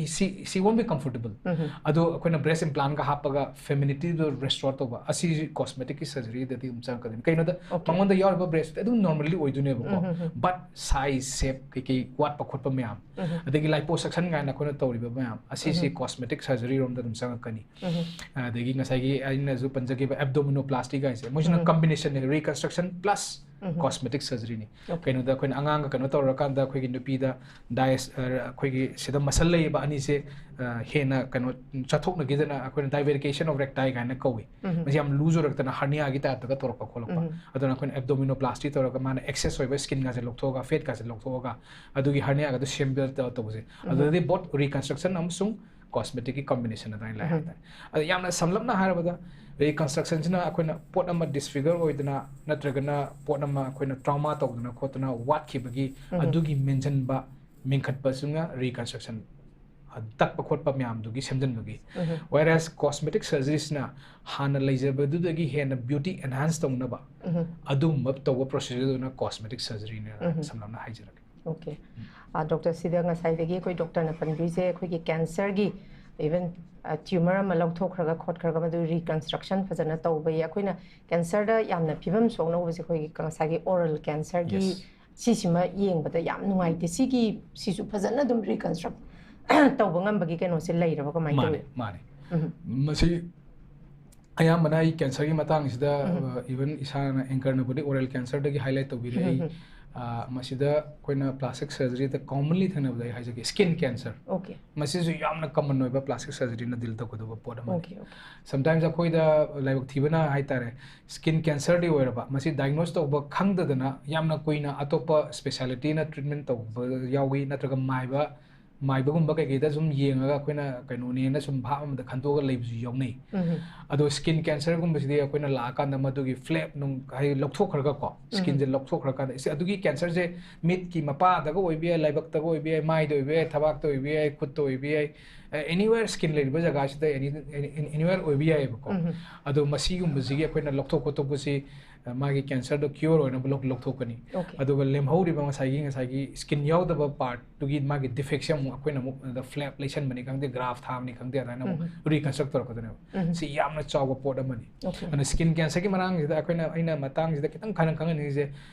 ꯁꯤ, she won't be comfortable꯫ ꯎꯝ꯫ ꯑꯗꯣ ꯑꯩꯈꯣꯏꯅ ꯕ꯭ꯔꯦꯁ ꯏꯝꯄ꯭ꯂꯥꯟꯒ ꯍꯥꯞꯄꯒ ꯐꯦꯃꯤꯅꯤꯇꯤꯗꯣ ꯔꯦꯁꯇꯣꯔ ꯇꯧꯕ, ꯑꯁꯤ ꯀꯣꯁꯃꯦꯇꯤꯛꯀꯤ ꯁꯔꯖꯔꯤꯗꯗꯤ ꯑꯗꯨꯝ ꯆꯪꯉꯛꯀꯗꯣꯏꯅꯤ꯫ ꯀꯩꯅꯣꯗ, ꯑꯣꯀꯦ꯫ ꯃꯉꯣꯟꯗ ꯌꯥꯎꯔꯤꯕ ꯕ꯭ꯔꯦꯁꯇꯨꯗꯤ ꯑꯗꯨꯝ ꯅꯣꯔꯃꯜꯂꯤ ꯑꯣꯏꯗꯣꯏꯅꯦꯕꯀꯣ, ꯎꯝ, ꯎꯝ, ꯎꯝ꯫ ꯕꯠ ꯁꯥꯏꯖ, ꯁꯦꯞ, ꯀꯩꯀꯩ ꯋꯥꯠꯄ ꯈꯣꯠꯄ ꯃꯌꯥꯝ, ꯎꯝ꯫ ꯑꯗꯒꯤ ꯂꯥꯏꯄꯣꯁꯛꯁꯟ ꯀꯥꯏꯅ ꯑꯩꯈꯣꯏꯅ ꯇꯧꯔꯤꯕ ꯃꯌꯥꯝ, ꯑꯁꯤꯁꯤ ꯎꯝ꯫ ꯀꯣꯁꯃꯦꯇꯤꯛ ꯁꯔꯖꯔꯤ ꯔꯣꯝꯗ ꯑꯗꯨꯝ ꯆꯪꯉꯛꯀꯅꯤ꯫ ꯎꯝ꯫ ꯑꯗꯒꯤ ꯉꯁꯥꯏꯒꯤ ꯑꯩꯅꯁꯨ ꯄꯟꯖꯈꯤꯕ ꯑꯦꯕꯗꯣꯃꯤꯅꯣꯄ꯭ꯂꯥꯁꯇꯤ ꯀꯥꯏꯁꯦ, ꯃꯣꯏꯁꯤꯅ ꯎꯝ꯫ ꯀꯝꯕꯤꯅꯦꯁꯟꯅꯦ, ꯔꯤꯀꯟꯁꯇ꯭ꯔꯛꯁꯟ ꯄ꯭ꯂꯁ ꯎꯝ꯫ ꯀꯣꯁꯃꯦꯇꯤꯛ ꯁꯔꯖꯔꯤꯅꯤ꯫ ꯑꯣꯀꯦ꯫ ꯀꯩꯅꯣꯗ ꯑꯩꯈꯣꯏꯅ ꯑꯉꯥꯡꯒ ꯀꯩꯅꯣ ꯇꯧꯔꯀꯥꯟꯗ ꯑꯩꯈꯣꯏꯒꯤ ꯅꯨꯄꯤꯗ ꯗꯥꯏꯁ-, ꯑ, ꯑꯩꯈꯣꯏꯒꯤ ꯁꯤꯗ ꯃꯁꯜ ꯂꯩꯌꯦꯕ ꯑꯅꯤꯁꯦ, ꯑ, ꯍꯦꯟꯅ ꯀꯩꯅꯣ ꯆꯠꯊꯣꯛꯅꯈꯤꯗꯅ ꯑꯩꯈꯣꯏꯅ ꯗꯥꯏꯕꯦꯔꯤꯀꯦꯁꯟ ꯑꯣꯐ ꯔꯦꯛꯇꯥꯏ ꯀꯥꯏꯅ ꯀꯧꯏ꯫ ꯎꯝ꯫ ꯃꯁꯤ ꯌꯥꯝ ꯂꯨꯖꯔꯛꯇꯅ ꯍꯔꯅꯤꯌꯥꯒꯤ ꯇꯥꯏꯞꯇꯒ ꯇꯧꯔꯛꯄ ꯈꯣꯠꯂꯛꯄ꯫ ꯎꯝ꯫ ꯑꯗꯨꯅ ꯑꯩꯈꯣꯏꯅ ꯑꯦꯕꯗꯣꯃꯤꯅꯣꯄ꯭ꯂꯥꯁꯇꯤ ꯇꯧꯔꯒ ꯃꯥꯅ ꯑꯦꯛꯁꯦꯁ ꯑꯣꯏꯕ ꯁ꯭ꯀꯤꯟꯒꯥꯁꯦ ꯂꯧꯊꯣꯛꯑꯒ, ꯐꯦꯠꯀꯥꯁꯦ ꯂꯧꯊꯣꯛꯑꯒ, ꯑꯗꯨꯒꯤ ꯍꯔꯅꯤꯌꯥꯒꯗꯣ ꯁꯦꯝꯕ ꯇꯧ-, ꯇꯧꯕꯁꯦ꯫ ꯎꯝ꯫ ꯑꯗꯨꯗꯗꯤ ꯕꯣꯠ ꯔꯤꯀꯟꯁꯇ꯭ꯔꯛꯁꯟ ꯑꯃꯁꯨꯡ ꯀꯣꯁꯃꯦꯇꯤꯛꯀꯤ ꯀꯝꯕꯤꯅꯦꯁꯟ ꯑꯗꯨꯃꯥꯏꯅ ꯂꯩ ꯎꯝ꯫ ꯍꯥꯏꯇꯥꯔꯦ꯫ ꯑꯗꯣ ꯌꯥꯝꯅ ꯁꯝꯂꯞꯅ ꯍꯥꯏꯔꯕꯗ, ꯔꯤꯀꯟꯁꯇ꯭ꯔꯛꯁꯟꯁꯤꯅ ꯑꯩꯈꯣꯏꯅ ꯄꯣꯠ ꯑꯃ ꯗꯤꯁꯐꯤꯒꯔ ꯑꯣꯏꯗꯅ ꯅꯠꯇ꯭ꯔꯒꯅ ꯄꯣꯠ ꯑꯃ ꯑꯩꯈꯣꯏꯅ ꯇ꯭ꯔꯥꯎꯃꯥ ꯇꯧꯗꯅ ꯈꯣꯠꯇꯅ ꯋꯥꯠꯈꯤꯕꯒꯤ ꯎꯝ꯫ ꯑꯗꯨꯒꯤ ꯃꯦꯟꯁꯤꯟꯕ, ꯃꯦꯟꯈꯠꯄꯁꯤꯅ ꯔꯤꯀꯟꯁꯇ꯭ꯔꯛꯁꯟ, ꯇꯛꯄ ꯈꯣꯠꯄ ꯃꯌꯥꯝꯗꯨꯒꯤ ꯁꯦꯝꯖꯤꯟꯕꯒꯤ꯫ ꯎꯝ꯫ Whereas cosmetic surgeriesꯅ ꯍꯥꯟꯅ ꯂꯩꯖꯕꯗꯨꯗꯒꯤ ꯍꯦꯟꯅ ꯕ꯭ꯌꯨꯇꯤ ꯑꯦꯟꯍꯥꯟꯁ ꯇꯧꯅꯕ ꯎꯝ꯫ ꯑꯗꯨꯒꯨꯝꯕ ꯇꯧꯕ ꯄ꯭ꯔꯣꯁꯤꯖꯔꯗꯨꯅ ꯀꯣꯁꯃꯦꯇꯤꯛ ꯁꯔꯖꯔꯤꯅ ꯎꯝ꯫ ꯁꯝꯂꯞꯅ ꯍꯥꯏꯖꯔꯒꯦ꯫ ꯑꯣꯀꯦ꯫ ꯑ, ꯗꯣꯛꯇꯔ, ꯁꯤꯗ ꯉꯁꯥꯏꯗꯒꯤ ꯑꯩꯈꯣꯏ ꯗꯣꯛꯇꯔꯅ ꯄꯟꯕꯤꯔꯤꯁꯦ ꯑꯩꯈꯣꯏꯒꯤ ꯀꯦꯟꯁꯔꯒꯤ even tumor ꯑꯃ ꯂꯧꯊꯣꯛꯈ꯭ꯔꯒ ꯈꯣꯠꯈ꯭ꯔꯒ ꯃꯗꯨ reconstruction ꯐꯖꯅ ꯇꯧꯕ ꯌꯥꯏ꯫ ꯑꯩꯈꯣꯏꯅ cancerꯗ ꯌꯥꯝꯅ ꯐꯤꯕꯝ ꯁꯣꯛꯅ ꯎꯕꯁꯦ ꯑꯩꯈꯣꯏꯒꯤ ꯉꯁꯥꯏꯒꯤ oral cancerꯒꯤ Yes. ꯁꯤꯁꯤꯃ ꯌꯦꯡꯕꯗ ꯌꯥꯝ ꯅꯨꯡꯉꯥꯏꯇꯦ꯫ ꯁꯤꯒꯤ ꯁꯤꯁꯨ ꯐꯖꯅ ꯑꯗꯨꯝ reconstruct ꯇꯧꯕ ꯉꯝꯕꯒꯤ ꯀꯩꯅꯣꯁꯦ ꯂꯩꯔꯕ ꯀꯃꯥꯏꯅ ꯃꯥꯅꯦ ꯇꯧꯏ? ꯃꯥꯅꯦ ꯎꯝ. ꯃꯁꯤ ꯑꯌꯥꯝꯕꯅ ꯑꯩ cancerꯒꯤ ꯃꯇꯥꯡꯁꯤꯗ ꯎꯝ. even ꯏꯁꯥꯅ anchorꯅꯕꯨꯗꯤ oral cancerꯗꯒꯤ highlight ꯇꯧꯕꯤꯔꯦ꯫ ꯑꯩ ꯎꯝ. ꯑ, ꯃꯁꯤꯗ ꯑꯩꯈꯣꯏꯅ plastic surgeryꯗ commonly ꯊꯦꯡꯅꯕꯗ ꯑꯩ ꯍꯥꯏꯖꯒꯦ, skin cancer. Okay. ꯃꯁꯤꯁꯨ ꯌꯥꯝꯅ common ꯑꯣꯏꯕ plastic surgeryꯅ deal ꯇꯧꯒꯗꯕ ꯄꯣꯠ ꯑꯃꯅꯤ꯫ Okay, okay. Sometimes ꯑꯩꯈꯣꯏꯗ ꯂꯥꯏꯕꯛ ꯊꯤꯕꯅ ꯍꯥꯏꯇꯥꯔꯦ, skin cancerꯗꯤ ꯑꯣꯏꯔꯕ, ꯃꯁꯤ diagnose ꯇꯧꯕ ꯈꯪꯗꯗꯅ ꯌꯥꯝꯅ ꯀꯨꯏꯅ ꯑꯇꯣꯞꯄ specialityꯅ treatment ꯇꯧꯕ ꯌꯥꯎꯏ, ꯅꯠꯇ꯭ꯔꯒ ꯃꯥꯏꯕ ꯃꯥꯏꯕꯒꯨꯝꯕ ꯀꯩꯀꯩꯗ ꯁꯨꯝ ꯌꯦꯡꯉꯒ ꯑꯩꯈꯣꯏꯅ ꯀꯩꯅꯣꯅꯦꯅ ꯁꯨꯝ ꯚꯥꯞ ꯑꯃꯗ ꯈꯟꯗꯣꯛꯑꯒ ꯂꯩꯕꯁꯨ ꯌꯥꯎꯅꯩ꯫ ꯎꯝ. ꯑꯗꯣ skin cancerꯒꯨꯝꯕꯁꯤꯗꯤ ꯑꯩꯈꯣꯏꯅ ꯂꯥꯛꯑꯀꯥꯟꯗ ꯃꯗꯨꯒꯤ flap ꯅꯨꯡ ꯍꯥꯏꯗꯤ ꯂꯧꯊꯣꯛꯈ꯭ꯔꯒꯀꯣ, ꯎꯝ. Skinꯁꯦ ꯂꯧꯊꯣꯛꯈ꯭ꯔꯀꯥꯟꯗ ꯏꯁ, ꯑꯗꯨꯒꯤ cancerꯁꯦ ꯃꯤꯠꯀꯤ ꯃꯄꯥꯗꯒ ꯑꯣꯏꯕ ꯌꯥꯏ, ꯂꯥꯏꯕꯛꯇꯒ ꯑꯣꯏꯕ ꯌꯥꯏ, ꯃꯥꯏꯗ ꯑꯣꯏꯕ ꯌꯥꯏ, ꯊꯕꯥꯛꯇ ꯑꯣꯏꯕ ꯌꯥꯏ, ꯈꯨꯠꯇ ꯑꯣꯏꯕ ꯌꯥꯏ, anywhere skin ꯂꯩꯔꯤꯕ ꯖꯒꯥꯁꯤꯗ any, any, anywhere ꯑꯣꯏꯕ ꯌꯥꯏꯑꯕꯀꯣ꯫ ꯎꯝ. ꯑꯗꯣ ꯃꯁꯤꯒꯨꯝꯕꯁꯤꯒꯤ ꯑꯩꯈꯣꯏꯅ ꯂꯧꯊꯣꯛ ꯈꯣꯠꯇꯣꯛꯄꯁꯤ ꯑ, ꯃꯥꯒꯤ cancerꯗꯣ cure ꯑꯣꯏꯅꯕ ꯂꯧ-, ꯂꯧꯊꯣꯛꯀꯅꯤ꯫ Okay. ꯑꯗꯨꯒ ꯂꯦꯝꯍꯧꯔꯤꯕ ꯉꯁꯥꯏꯒꯤ, ꯉꯁꯥꯏꯒꯤ skin ꯌꯥꯎꯗꯕ partꯇꯨꯒꯤ ꯃꯥꯒꯤ defectꯁꯦ ꯑꯃꯨꯛ ꯑꯩꯈꯣꯏꯅ ꯑꯃꯨꯛ ꯑꯗ flap ꯂꯩꯁꯟꯕꯅꯤ ꯈꯪꯗꯦ, graft ꯊꯥꯕꯅꯤ ꯈꯪꯗꯦ, ꯑꯗꯨꯃꯥꯏꯅ ꯑꯃꯨꯛ ꯎꯝ. Reconstruct ꯇꯧꯔꯛꯀꯗꯣꯏꯅꯦꯕ꯫ ꯎꯝ. ꯁꯤ ꯌꯥꯝꯅ ꯆꯥꯎꯕ ꯄꯣꯠ ꯑꯃꯅꯤ꯫ Okay. ꯑꯗꯨꯅ skin cancerꯒꯤ ꯃꯇꯥꯡꯁꯤꯗ ꯑꯩꯈꯣꯏꯅ, ꯑꯩꯅ ꯃꯇꯥꯡꯁꯤꯗ ꯈꯤꯇꯪ ꯈꯟꯅ ꯈꯪꯍꯟꯅꯤꯡꯉꯤꯁꯦ,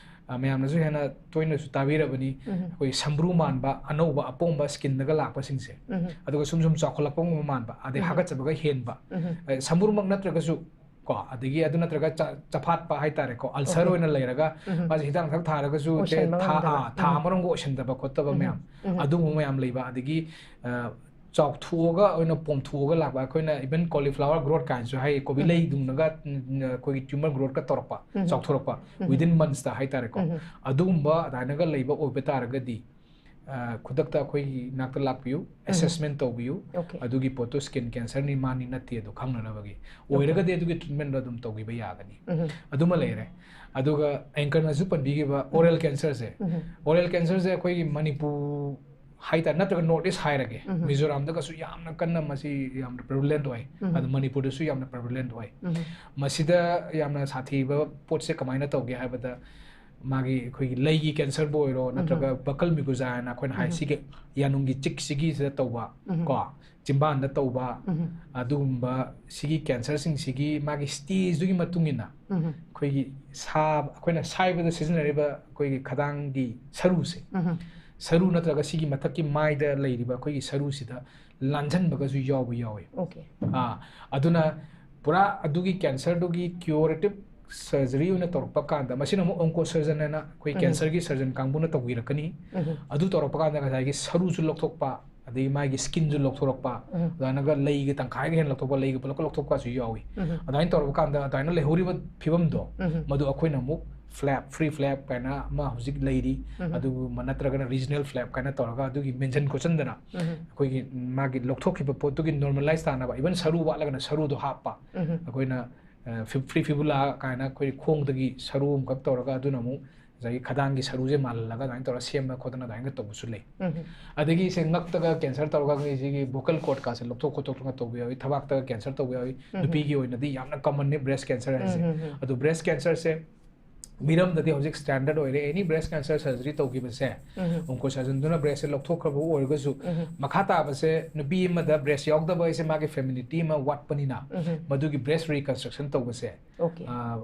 ꯑ, ꯃꯌꯥꯝꯅꯁꯨ ꯍꯦꯟꯅ ꯇꯣꯏꯅꯁꯨ ꯇꯥꯕꯤꯔꯕꯅꯤ, ꯎꯝ. ꯑꯩꯈꯣꯏ ꯁꯝꯕ꯭ꯔꯨ ꯃꯥꯟꯕ ꯑꯅꯧꯕ ꯑꯄꯣꯝꯕ skinꯗꯒ ꯂꯥꯛꯄꯁꯤꯡꯁꯦ, ꯎꯝ. ꯑꯗꯨꯒ ꯁꯨꯝ ꯁꯨꯝ ꯆꯥꯎꯈꯠꯂꯛꯄꯒꯨꯝꯕ ꯃꯥꯟꯕ, ꯑꯗꯩ ꯎꯝ. ꯍꯥꯀꯠꯆꯕꯒ ꯍꯦꯟꯕ, ꯎꯝ. ꯑ, ꯁꯝꯕ꯭ꯔꯨꯃꯛ ꯅꯠꯇ꯭ꯔꯒꯁꯨ ꯀꯣ, ꯑꯗꯒꯤ ꯑꯗꯨ ꯅꯠꯇ꯭ꯔꯒ ꯆ-, ꯆꯐꯥꯠꯄ ꯍꯥꯏꯇꯥꯔꯦꯀꯣ, ulcer Okay. ꯑꯣꯏꯅ ꯂꯩꯔꯒ ꯎꯝ. ꯃꯥꯁꯦ ꯍꯤꯗꯥꯛ ꯂꯥꯡꯊꯛ ꯊꯥꯔꯒꯁꯨ ꯑꯣꯏꯁꯤꯟꯕ ꯊꯥ, ꯉꯝꯗꯕ. ꯑꯥ, ꯊꯥ ꯎꯝ. ꯑꯃꯔꯣꯝꯒ ꯑꯣꯏꯁꯤꯟꯗꯕ ꯈꯣꯠꯇꯕ ꯎꯝ. ꯃꯌꯥꯝ, ꯎꯝ. ꯑꯗꯨꯒꯨꯝꯕ ꯃꯌꯥꯝ ꯂꯩꯕ, ꯑꯗꯒꯤ, ꯑ, ꯆꯥꯎꯊꯣꯛꯑꯒ ꯑꯣꯏꯅ ꯄꯣꯝꯊꯣꯛꯑꯒ ꯂꯥꯛꯄ, ꯑꯩꯈꯣꯏꯅ even cauliflower growth ꯀꯥꯏꯅꯁꯨ ꯍꯥꯏ, ꯀꯣꯕꯤ ꯎꯝ. ꯂꯩꯗꯨꯡꯅꯒ, ꯎꯝ, ꯑꯩꯈꯣꯏꯒꯤ tumor growthꯀ ꯇꯧꯔꯛꯄ, ꯎꯝ. ꯆꯥꯎꯊꯣꯔꯛꯄ, ꯎꯝ. Within monthsꯇ ꯍꯥꯏꯇꯥꯔꯦꯀꯣ, ꯎꯝ. ꯑꯗꯨꯒꯨꯝꯕ ꯑꯗꯨꯃꯥꯏꯅꯒ ꯂꯩꯕ ꯑꯣꯏꯕ ꯇꯥꯔꯒꯗꯤ, ꯑ, ꯈꯨꯗꯛꯇ ꯑꯩꯈꯣꯏꯒꯤ ꯅꯥꯛꯇ ꯂꯥꯛꯄꯤꯌꯨ, ꯎꯝ. Assessment ꯇꯧꯕꯤꯌꯨ, Okay. ꯑꯗꯨꯒꯤ ꯄꯣꯠꯇꯨ skin cancerꯅꯤ ꯃꯥꯅꯤ ꯅꯠꯇꯦ ꯑꯗꯨ ꯈꯪꯅꯅꯕꯒꯤ꯫ Okay. ꯑꯣꯏꯔꯒꯗꯤ ꯑꯗꯨꯒꯤ treatmentꯗꯣ ꯑꯗꯨꯝ ꯇꯧꯕꯤꯕ ꯌꯥꯒꯅꯤ꯫ ꯎꯝ. ꯑꯗꯨꯃ ꯂꯩꯔꯦ꯫ ꯑꯗꯨꯒ anchorꯅꯁꯨ ꯄꯟꯕꯤꯈꯤꯕ oral ꯎꯝ. cancerꯁꯦ, ꯎꯝ. Oral cancerꯁꯦ ꯑꯩꯈꯣꯏꯒꯤ ꯃꯅꯤꯄꯨꯔ ꯍꯥꯏꯇꯥꯔꯦ, ꯅꯠꯇ꯭ꯔꯒ North East ꯍꯥꯏꯔꯒꯦ, ꯎꯝ. ꯃꯤꯖꯣꯔꯥꯝꯗꯒꯁꯨ ꯌꯥꯝꯅ ꯀꯟꯅ ꯃꯁꯤ ꯌꯥꯝꯅ prevalent ꯑꯣꯏ, ꯎꯝ. ꯑꯗꯨ ꯃꯅꯤꯄꯨꯔꯗꯁꯨ ꯌꯥꯝꯅ prevalent ꯑꯣꯏ꯫ ꯎꯝ. ꯃꯁꯤꯗ ꯌꯥꯝꯅ ꯁꯥꯊꯤꯕ ꯄꯣꯠꯁꯦ ꯀꯃꯥꯏꯅ ꯇꯧꯒꯦ ꯍꯥꯏꯕꯗ, ꯃꯥꯒꯤ ꯑꯩꯈꯣꯏꯒꯤ ꯂꯩꯒꯤ cancerꯕꯨ ꯑꯣꯏꯔꯣ, ꯅꯠꯇ꯭ꯔꯒ buccal mucosa ꯍꯥꯏꯅ ꯑꯩꯈꯣꯏꯅ ꯍꯥꯏ, ꯎꯝ꯫ ꯁꯤꯒꯤ ꯌꯥꯅꯨꯡꯒꯤ ꯆꯤꯛꯁꯤꯒꯤꯁꯤꯗ ꯇꯧꯕ, ꯎꯝ꯫ ꯀꯣ, ꯆꯤꯝꯕꯥꯟꯗ ꯇꯧꯕ, ꯎꯝ꯫ ꯑꯗꯨꯒꯨꯝꯕ ꯁꯤꯒꯤ cancerꯁꯤꯡꯁꯤꯒꯤ ꯃꯥꯒꯤ stageꯗꯨꯒꯤ ꯃꯇꯨꯡ ꯏꯟꯅ ꯎꯝ꯫ ꯑꯩꯈꯣꯏꯒꯤ ꯁꯥ-, ꯑꯩꯈꯣꯏꯅ ꯁꯥꯏꯕꯗ ꯁꯤꯖꯤꯟꯅꯔꯤꯕ ꯑꯩꯈꯣꯏꯒꯤ ꯈꯗꯥꯡꯒꯤ ꯁꯔꯨꯁꯦ, ꯎꯝ꯫ ꯁꯔꯨ ꯅꯠꯇ꯭ꯔꯒ ꯁꯤꯒꯤ ꯃꯊꯛꯀꯤ ꯃꯥꯏꯗ ꯂꯩꯔꯤꯕ ꯑꯩꯈꯣꯏꯒꯤ ꯁꯔꯨꯁꯤꯗ ꯂꯥꯟꯖꯟꯕꯒꯁꯨ ꯌꯥꯎꯕ ꯌꯥꯎꯋꯤ꯫ Okay꯫ ꯑꯥ, ꯑꯗꯨꯅ ꯄꯨꯔꯥ ꯑꯗꯨꯒꯤ cancerꯗꯨꯒꯤ curative surgery ꯑꯣꯏꯅ ꯇꯧꯔꯛꯄ ꯀꯥꯟꯗ, ꯃꯁꯤꯅ ꯑꯃꯨꯛ oncosurgeon ꯍꯥꯏꯅ ꯑꯩꯈꯣꯏ ꯎꯝ꯫ Cancerꯒꯤ surgeon ꯀꯥꯡꯕꯨꯅ ꯇꯧꯕꯤꯔꯛꯀꯅꯤ꯫ ꯎꯝ꯫ ꯑꯗꯨ ꯇꯧꯔꯛꯄ ꯀꯥꯟꯗ ꯉꯁꯥꯏꯒꯤ ꯁꯔꯨꯁꯨ ꯂꯧꯊꯣꯛꯄ, ꯑꯗꯒꯤ ꯃꯥꯒꯤ skinꯁꯨ ꯂꯧꯊꯣꯔꯛꯄ, ꯎꯝ꯫ ꯑꯗꯨꯃꯥꯏꯅꯒ ꯂꯩꯒ ꯇꯪꯈꯥꯏꯒ ꯍꯦꯟꯅ ꯂꯧꯊꯣꯛꯄ, ꯂꯩꯒ ꯄꯨꯂꯞꯀ ꯂꯧꯊꯣꯛꯄꯁꯨ ꯌꯥꯎꯏ꯫ ꯎꯝ꯫ ꯑꯗꯨꯃꯥꯏꯅ ꯇꯧꯔꯕ ꯀꯥꯟꯗ ꯑꯗꯨꯃꯥꯏꯅ ꯂꯩꯍꯧꯔꯤꯕ ꯐꯤꯕꯝꯗꯣ, ꯎꯝ꯫ ꯃꯗꯨ ꯑꯩꯈꯣꯏꯅ ꯑꯃꯨꯛ flap, free flap ꯀꯥꯏꯅ ꯑꯃ ꯍꯧꯖꯤꯛ ꯂꯩꯔꯤ, ꯎꯝ꯫ ꯑꯗꯨꯒꯨꯝꯕ ꯅꯠꯇ꯭ꯔꯒꯅ regional flap ꯀꯥꯏꯅ ꯇꯧꯔꯒ ꯑꯗꯨꯒꯤ ꯃꯦꯟꯁꯤꯟ ꯈꯣꯠꯆꯟꯗꯅ ꯎꯝ꯫ ꯑꯩꯈꯣꯏꯒꯤ ꯃꯥꯒꯤ ꯂꯧꯊꯣꯛꯈꯤꯕ ꯄꯣꯠꯇꯨꯒꯤ normalise ꯇꯥꯅꯕ, even ꯁꯔꯨ ꯋꯥꯠꯂꯒꯅ ꯁꯔꯨꯗꯣ ꯍꯥꯞꯄ, ꯎꯝ꯫ ꯑꯩꯈꯣꯏꯅ, ꯑ, fib-, free fibula ꯀꯥꯏꯅ ꯑꯩꯈꯣꯏ ꯈꯣꯡꯗꯒꯤ ꯁꯔꯨ ꯑꯃꯈꯛ ꯇꯧꯔꯒ ꯑꯗꯨꯅ ꯑꯃꯨꯛ ꯉꯁꯥꯏꯒꯤ ꯈꯗꯥꯡꯒꯤ ꯁꯔꯨꯁꯦ ꯃꯥꯜꯍꯜꯂꯒ ꯑꯗꯨꯃꯥꯏꯅ ꯇꯧꯔꯒ ꯁꯦꯝꯕ ꯈꯣꯠꯇꯅ ꯑꯗꯨꯃꯥꯏꯅ ꯇꯧꯕꯁꯨ ꯂꯩ꯫ ꯎꯝ꯫ ꯑꯗꯒꯤ ꯁꯦ ꯉꯛꯇꯒ cancer ꯇꯧꯔꯒ ꯑꯩꯈꯣꯏ ꯁꯤꯒꯤ vocal cordꯀꯥꯁꯦ ꯂꯧꯊꯣꯛ ꯈꯣꯠꯇꯣꯛꯇꯅ ꯇꯧꯕ ꯌꯥꯎꯏ, ꯊꯕꯥꯛꯇꯒ cancer ꯇꯧꯕ ꯌꯥꯎꯏ, ꯎꯝ꯫ ꯅꯨꯄꯤꯒꯤ ꯑꯣꯏꯅꯗꯤ ꯌꯥꯝꯅ commonꯅꯤ breast cancer ꯍꯥꯏꯁꯦ꯫ ꯎꯝ, ꯎꯝ, ꯎꯝ꯫ ꯑꯗꯨ breast cancerꯁꯦ ꯃꯤꯔꯝꯗꯗꯤ ꯍꯧꯖꯤꯛ standard ꯑꯣꯏꯔꯦ, any breast cancer surgery ꯇꯧꯈꯤꯕꯁꯦ, ꯎꯝ꯫ Oncosurgeonꯗꯨꯅ breastꯁꯦ ꯂꯧꯊꯣꯛꯈ꯭ꯔꯕ ꯑꯣꯏꯔꯒꯁꯨ, ꯎꯝ꯫ ꯃꯈꯥ ꯇꯥꯕꯁꯦ ꯅꯨꯄꯤ ꯑꯃꯗ breast ꯌꯥꯎꯗꯕ ꯍꯥꯏꯁꯦ ꯃꯥꯒꯤ femininity ꯑꯃ ꯋꯥꯠꯄꯅꯤꯅ, ꯎꯝ꯫ ꯃꯗꯨꯒꯤ breast reconstruction ꯇꯧꯕꯁꯦ, Okay꯫ ꯑ,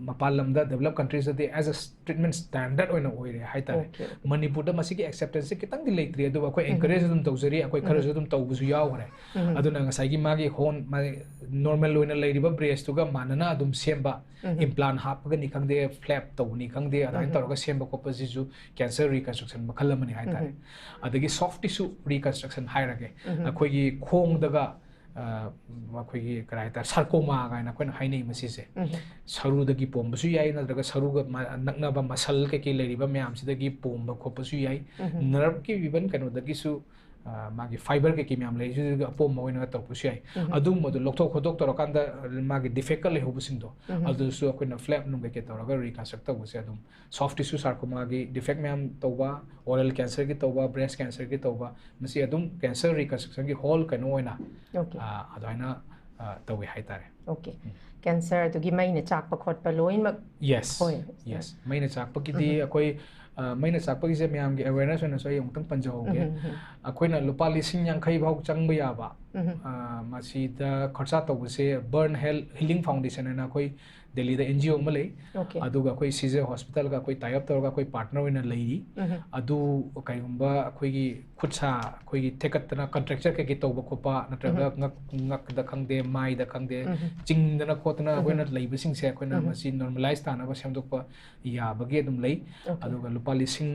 ꯃꯄꯥꯟ ꯂꯝꯗ developed countries ꯗꯗꯤ as a treatment standard ꯑꯣꯏꯅ ꯑꯣꯏꯔꯦ ꯍꯥꯏꯇꯥꯔꯦ꯫ Okay, okay꯫ ꯃꯅꯤꯄꯨꯔꯗ ꯃꯁꯤꯒꯤ acceptanceꯁꯦ ꯈꯤꯇꯪꯗꯤ ꯂꯩꯇ꯭ꯔꯤ, ꯑꯗꯨꯕꯨ ꯑꯩꯈꯣꯏ ꯎꯝ꯫ Encourage ꯑꯗꯨꯝ ꯇꯧꯖꯔꯤ, ꯑꯩꯈꯣꯏ ꯎꯝ꯫ ꯈꯔꯁꯨ ꯑꯗꯨꯝ ꯇꯧꯕꯁꯨ ꯌꯥꯎꯈ꯭ꯔꯦ꯫ ꯎꯝ꯫ ꯑꯗꯨꯅ ꯉꯁꯥꯏꯒꯤ ꯃꯥꯒꯤ ꯍꯣꯟ-, ꯃꯥꯒꯤ normal ꯑꯣꯏꯅ ꯂꯩꯔꯤꯕ breastꯇꯨꯒ ꯃꯥꯟꯅꯅ ꯑꯗꯨꯝ ꯁꯦꯝꯕ, ꯎꯝ꯫ Implant ꯍꯥꯞꯄꯒꯅꯤ ꯈꯪꯗꯦ, flap ꯇꯧꯕꯅꯤ ꯈꯪꯗꯦ, ꯑꯗꯨꯃꯥꯏꯅ ꯎꯝ꯫ ꯇꯧꯔꯒ ꯁꯦꯝꯕ ꯈꯣꯠꯄꯁꯤꯁꯨ cancer reconstruction ꯃꯈꯜ ꯑꯃꯅꯤ ꯍꯥꯏꯇꯥꯔꯦ꯫ ꯎꯝ꯫ ꯑꯗꯒꯤ soft tissue reconstruction ꯍꯥꯏꯔꯒꯦ, ꯎꯝ꯫ ꯑꯩꯈꯣꯏꯒꯤ ꯈꯣꯡꯗꯒ, ꯑ, ꯑꯩꯈꯣꯏꯒꯤ ꯀꯔꯤ ꯍꯥꯏꯇꯥꯔꯦ, sarcoma ꯀꯥꯏꯅ ꯑꯩꯈꯣꯏꯅ ꯍꯥꯏꯅꯩ ꯃꯁꯤꯁꯦ꯫ ꯎꯝ꯫ ꯁꯔꯨꯗꯒꯤ ꯄꯣꯝꯕꯁꯨ ꯌꯥꯏ, ꯅꯠꯇ꯭ꯔꯒ ꯁꯔꯨꯒ ꯃ-, ꯅꯛꯅꯕ muscle ꯀꯩꯀꯩ ꯂꯩꯔꯤꯕ ꯃꯌꯥꯝꯁꯤꯗꯒꯤ ꯄꯣꯝꯕ ꯈꯣꯠꯄꯁꯨ ꯌꯥꯏ꯫ ꯎꯝ꯫ Nerveꯀꯤ even ꯀꯩꯅꯣꯗꯒꯤꯁꯨ, ꯑ, ꯃꯥꯒꯤ fiber ꯀꯩꯀꯩ ꯃꯌꯥꯝ ꯂꯩꯔꯤꯁꯤꯗꯒꯤ ꯑꯄꯣꯝꯕ ꯑꯣꯏꯅ ꯇꯧꯕꯁꯨ ꯌꯥꯏ꯫ ꯎꯝ꯫ ꯑꯗꯨꯒꯨꯝꯕꯗꯣ ꯂꯧꯊꯣꯛ ꯈꯣꯠꯇꯣꯛ ꯇꯧꯔꯀꯥꯟꯗ ꯃꯥꯒꯤ defectꯀ ꯂꯩꯍꯧꯕꯁꯤꯡꯗꯣ, ꯎꯝ꯫ ꯑꯗꯨꯁꯨ ꯑꯩꯈꯣꯏꯅ flap ꯅꯨꯡ ꯀꯩꯀꯩ ꯇꯧꯔꯒ reconstruct ꯇꯧꯕꯁꯦ ꯑꯗꯨꯝ soft tissue sarcomaꯒꯤ defect ꯃꯌꯥꯝ ꯇꯧꯕ, oral cancerꯒꯤ ꯇꯧꯕ, breast cancerꯒꯤ ꯇꯧꯕ, ꯃꯁꯤ ꯑꯗꯨꯝ cancer reconstructionꯒꯤ whole ꯀꯩꯅꯣ ꯑꯣꯏꯅ, Okay꯫ ꯑ, ꯑꯗꯨꯃꯥꯏꯅ, ꯑ, ꯇꯧꯋꯦ ꯍꯥꯏꯇꯥꯔꯦ꯫ ꯑꯣꯀꯦ꯫ ꯀꯦꯟꯁꯔ ꯑꯗꯨꯒꯤ ꯃꯩꯅ ꯆꯥꯛꯄ ꯈꯣꯠꯄ ꯂꯣꯏꯅꯃꯛ ꯌꯦꯁ ꯍꯣꯏ. ꯌꯦꯁ ꯃꯩꯅ ꯆꯥꯛꯄꯒꯤꯗꯤ ꯑꯩꯈꯣꯏ ꯑ, ꯃꯩꯅ ꯆꯥꯛꯄꯒꯤꯁꯦ ꯃꯌꯥꯝꯒꯤ ꯑꯦꯋꯦꯔꯅꯦꯁ ꯑꯣꯏꯅꯁꯨ ꯑꯩ ꯑꯃꯨꯛꯇꯪ ꯄꯟꯖꯍꯧꯒꯦ꯫ ꯎꯝ, ꯎꯝ. ꯑꯩꯈꯣꯏꯅ ꯂꯨꯄꯥ ꯂꯤꯁꯤꯡ ꯌꯥꯡꯈꯩ ꯐꯥꯎ ꯆꯪꯕ ꯌꯥꯕ ꯎꯝ. ꯑ, ꯃꯁꯤꯗ ꯈꯣꯔꯁꯥ ꯇꯧꯕꯁꯦ ꯕꯔꯟ ꯍꯦꯜ ꯍꯤꯂꯤꯡ ꯐꯥꯎꯟꯗꯦꯁꯟ ꯍꯥꯏꯅ ꯑꯩꯈꯣꯏ ꯗꯦꯜꯂꯤꯗ ꯑꯦꯟ ꯖꯤ ꯑꯣ ꯑꯃ ꯂꯩ꯫ ꯑꯣꯀꯦ. ꯑꯗꯨꯒ ꯑꯩꯈꯣꯏ ꯁꯤꯖ ꯍꯣꯁꯄꯤꯇꯥꯜꯒ ꯑꯩꯈꯣꯏ ꯇꯥꯏ ꯑꯞ ꯇꯧꯔꯒ ꯑꯩꯈꯣꯏ ꯄꯥꯔꯠꯅꯔ ꯑꯣꯏꯅ ꯂꯩꯔꯤ꯫ ꯎꯝ. ꯑꯗꯨ ꯀꯩꯒꯨꯝꯕ ꯑꯩꯈꯣꯏꯒꯤ ꯈꯨꯠ ꯁꯥ ꯑꯩꯈꯣꯏꯒꯤ ꯊꯦꯀꯠꯇꯅ ꯀꯟꯇ꯭ꯔꯦꯛꯆꯔ ꯀꯩꯀꯩ ꯇꯧꯕ ꯈꯣꯠꯄ ꯅꯠꯇ꯭ꯔꯒ ꯉꯛ ꯉꯛꯇ ꯈꯪꯗꯦ ꯃꯥꯏꯗ ꯈꯪꯗꯦ ꯎꯝ. ꯆꯤꯡꯗꯅ ꯈꯣꯠꯇꯅ ꯎꯝ. ꯑꯩꯈꯣꯏꯅ ꯂꯩꯕꯁꯤꯡꯁꯦ ꯑꯩꯈꯣꯏꯅ ꯎꯝ. ꯃꯁꯤ ꯅꯣꯔꯃꯦꯂꯥꯏꯁ ꯇꯥꯅꯕ ꯁꯦꯝꯗꯣꯛꯄ ꯌꯥꯕꯒꯤ ꯑꯗꯨꯝ ꯂꯩ꯫ ꯑꯣꯀꯦ. ꯑꯗꯨꯒ ꯂꯨꯄꯥ ꯂꯤꯁꯤꯡ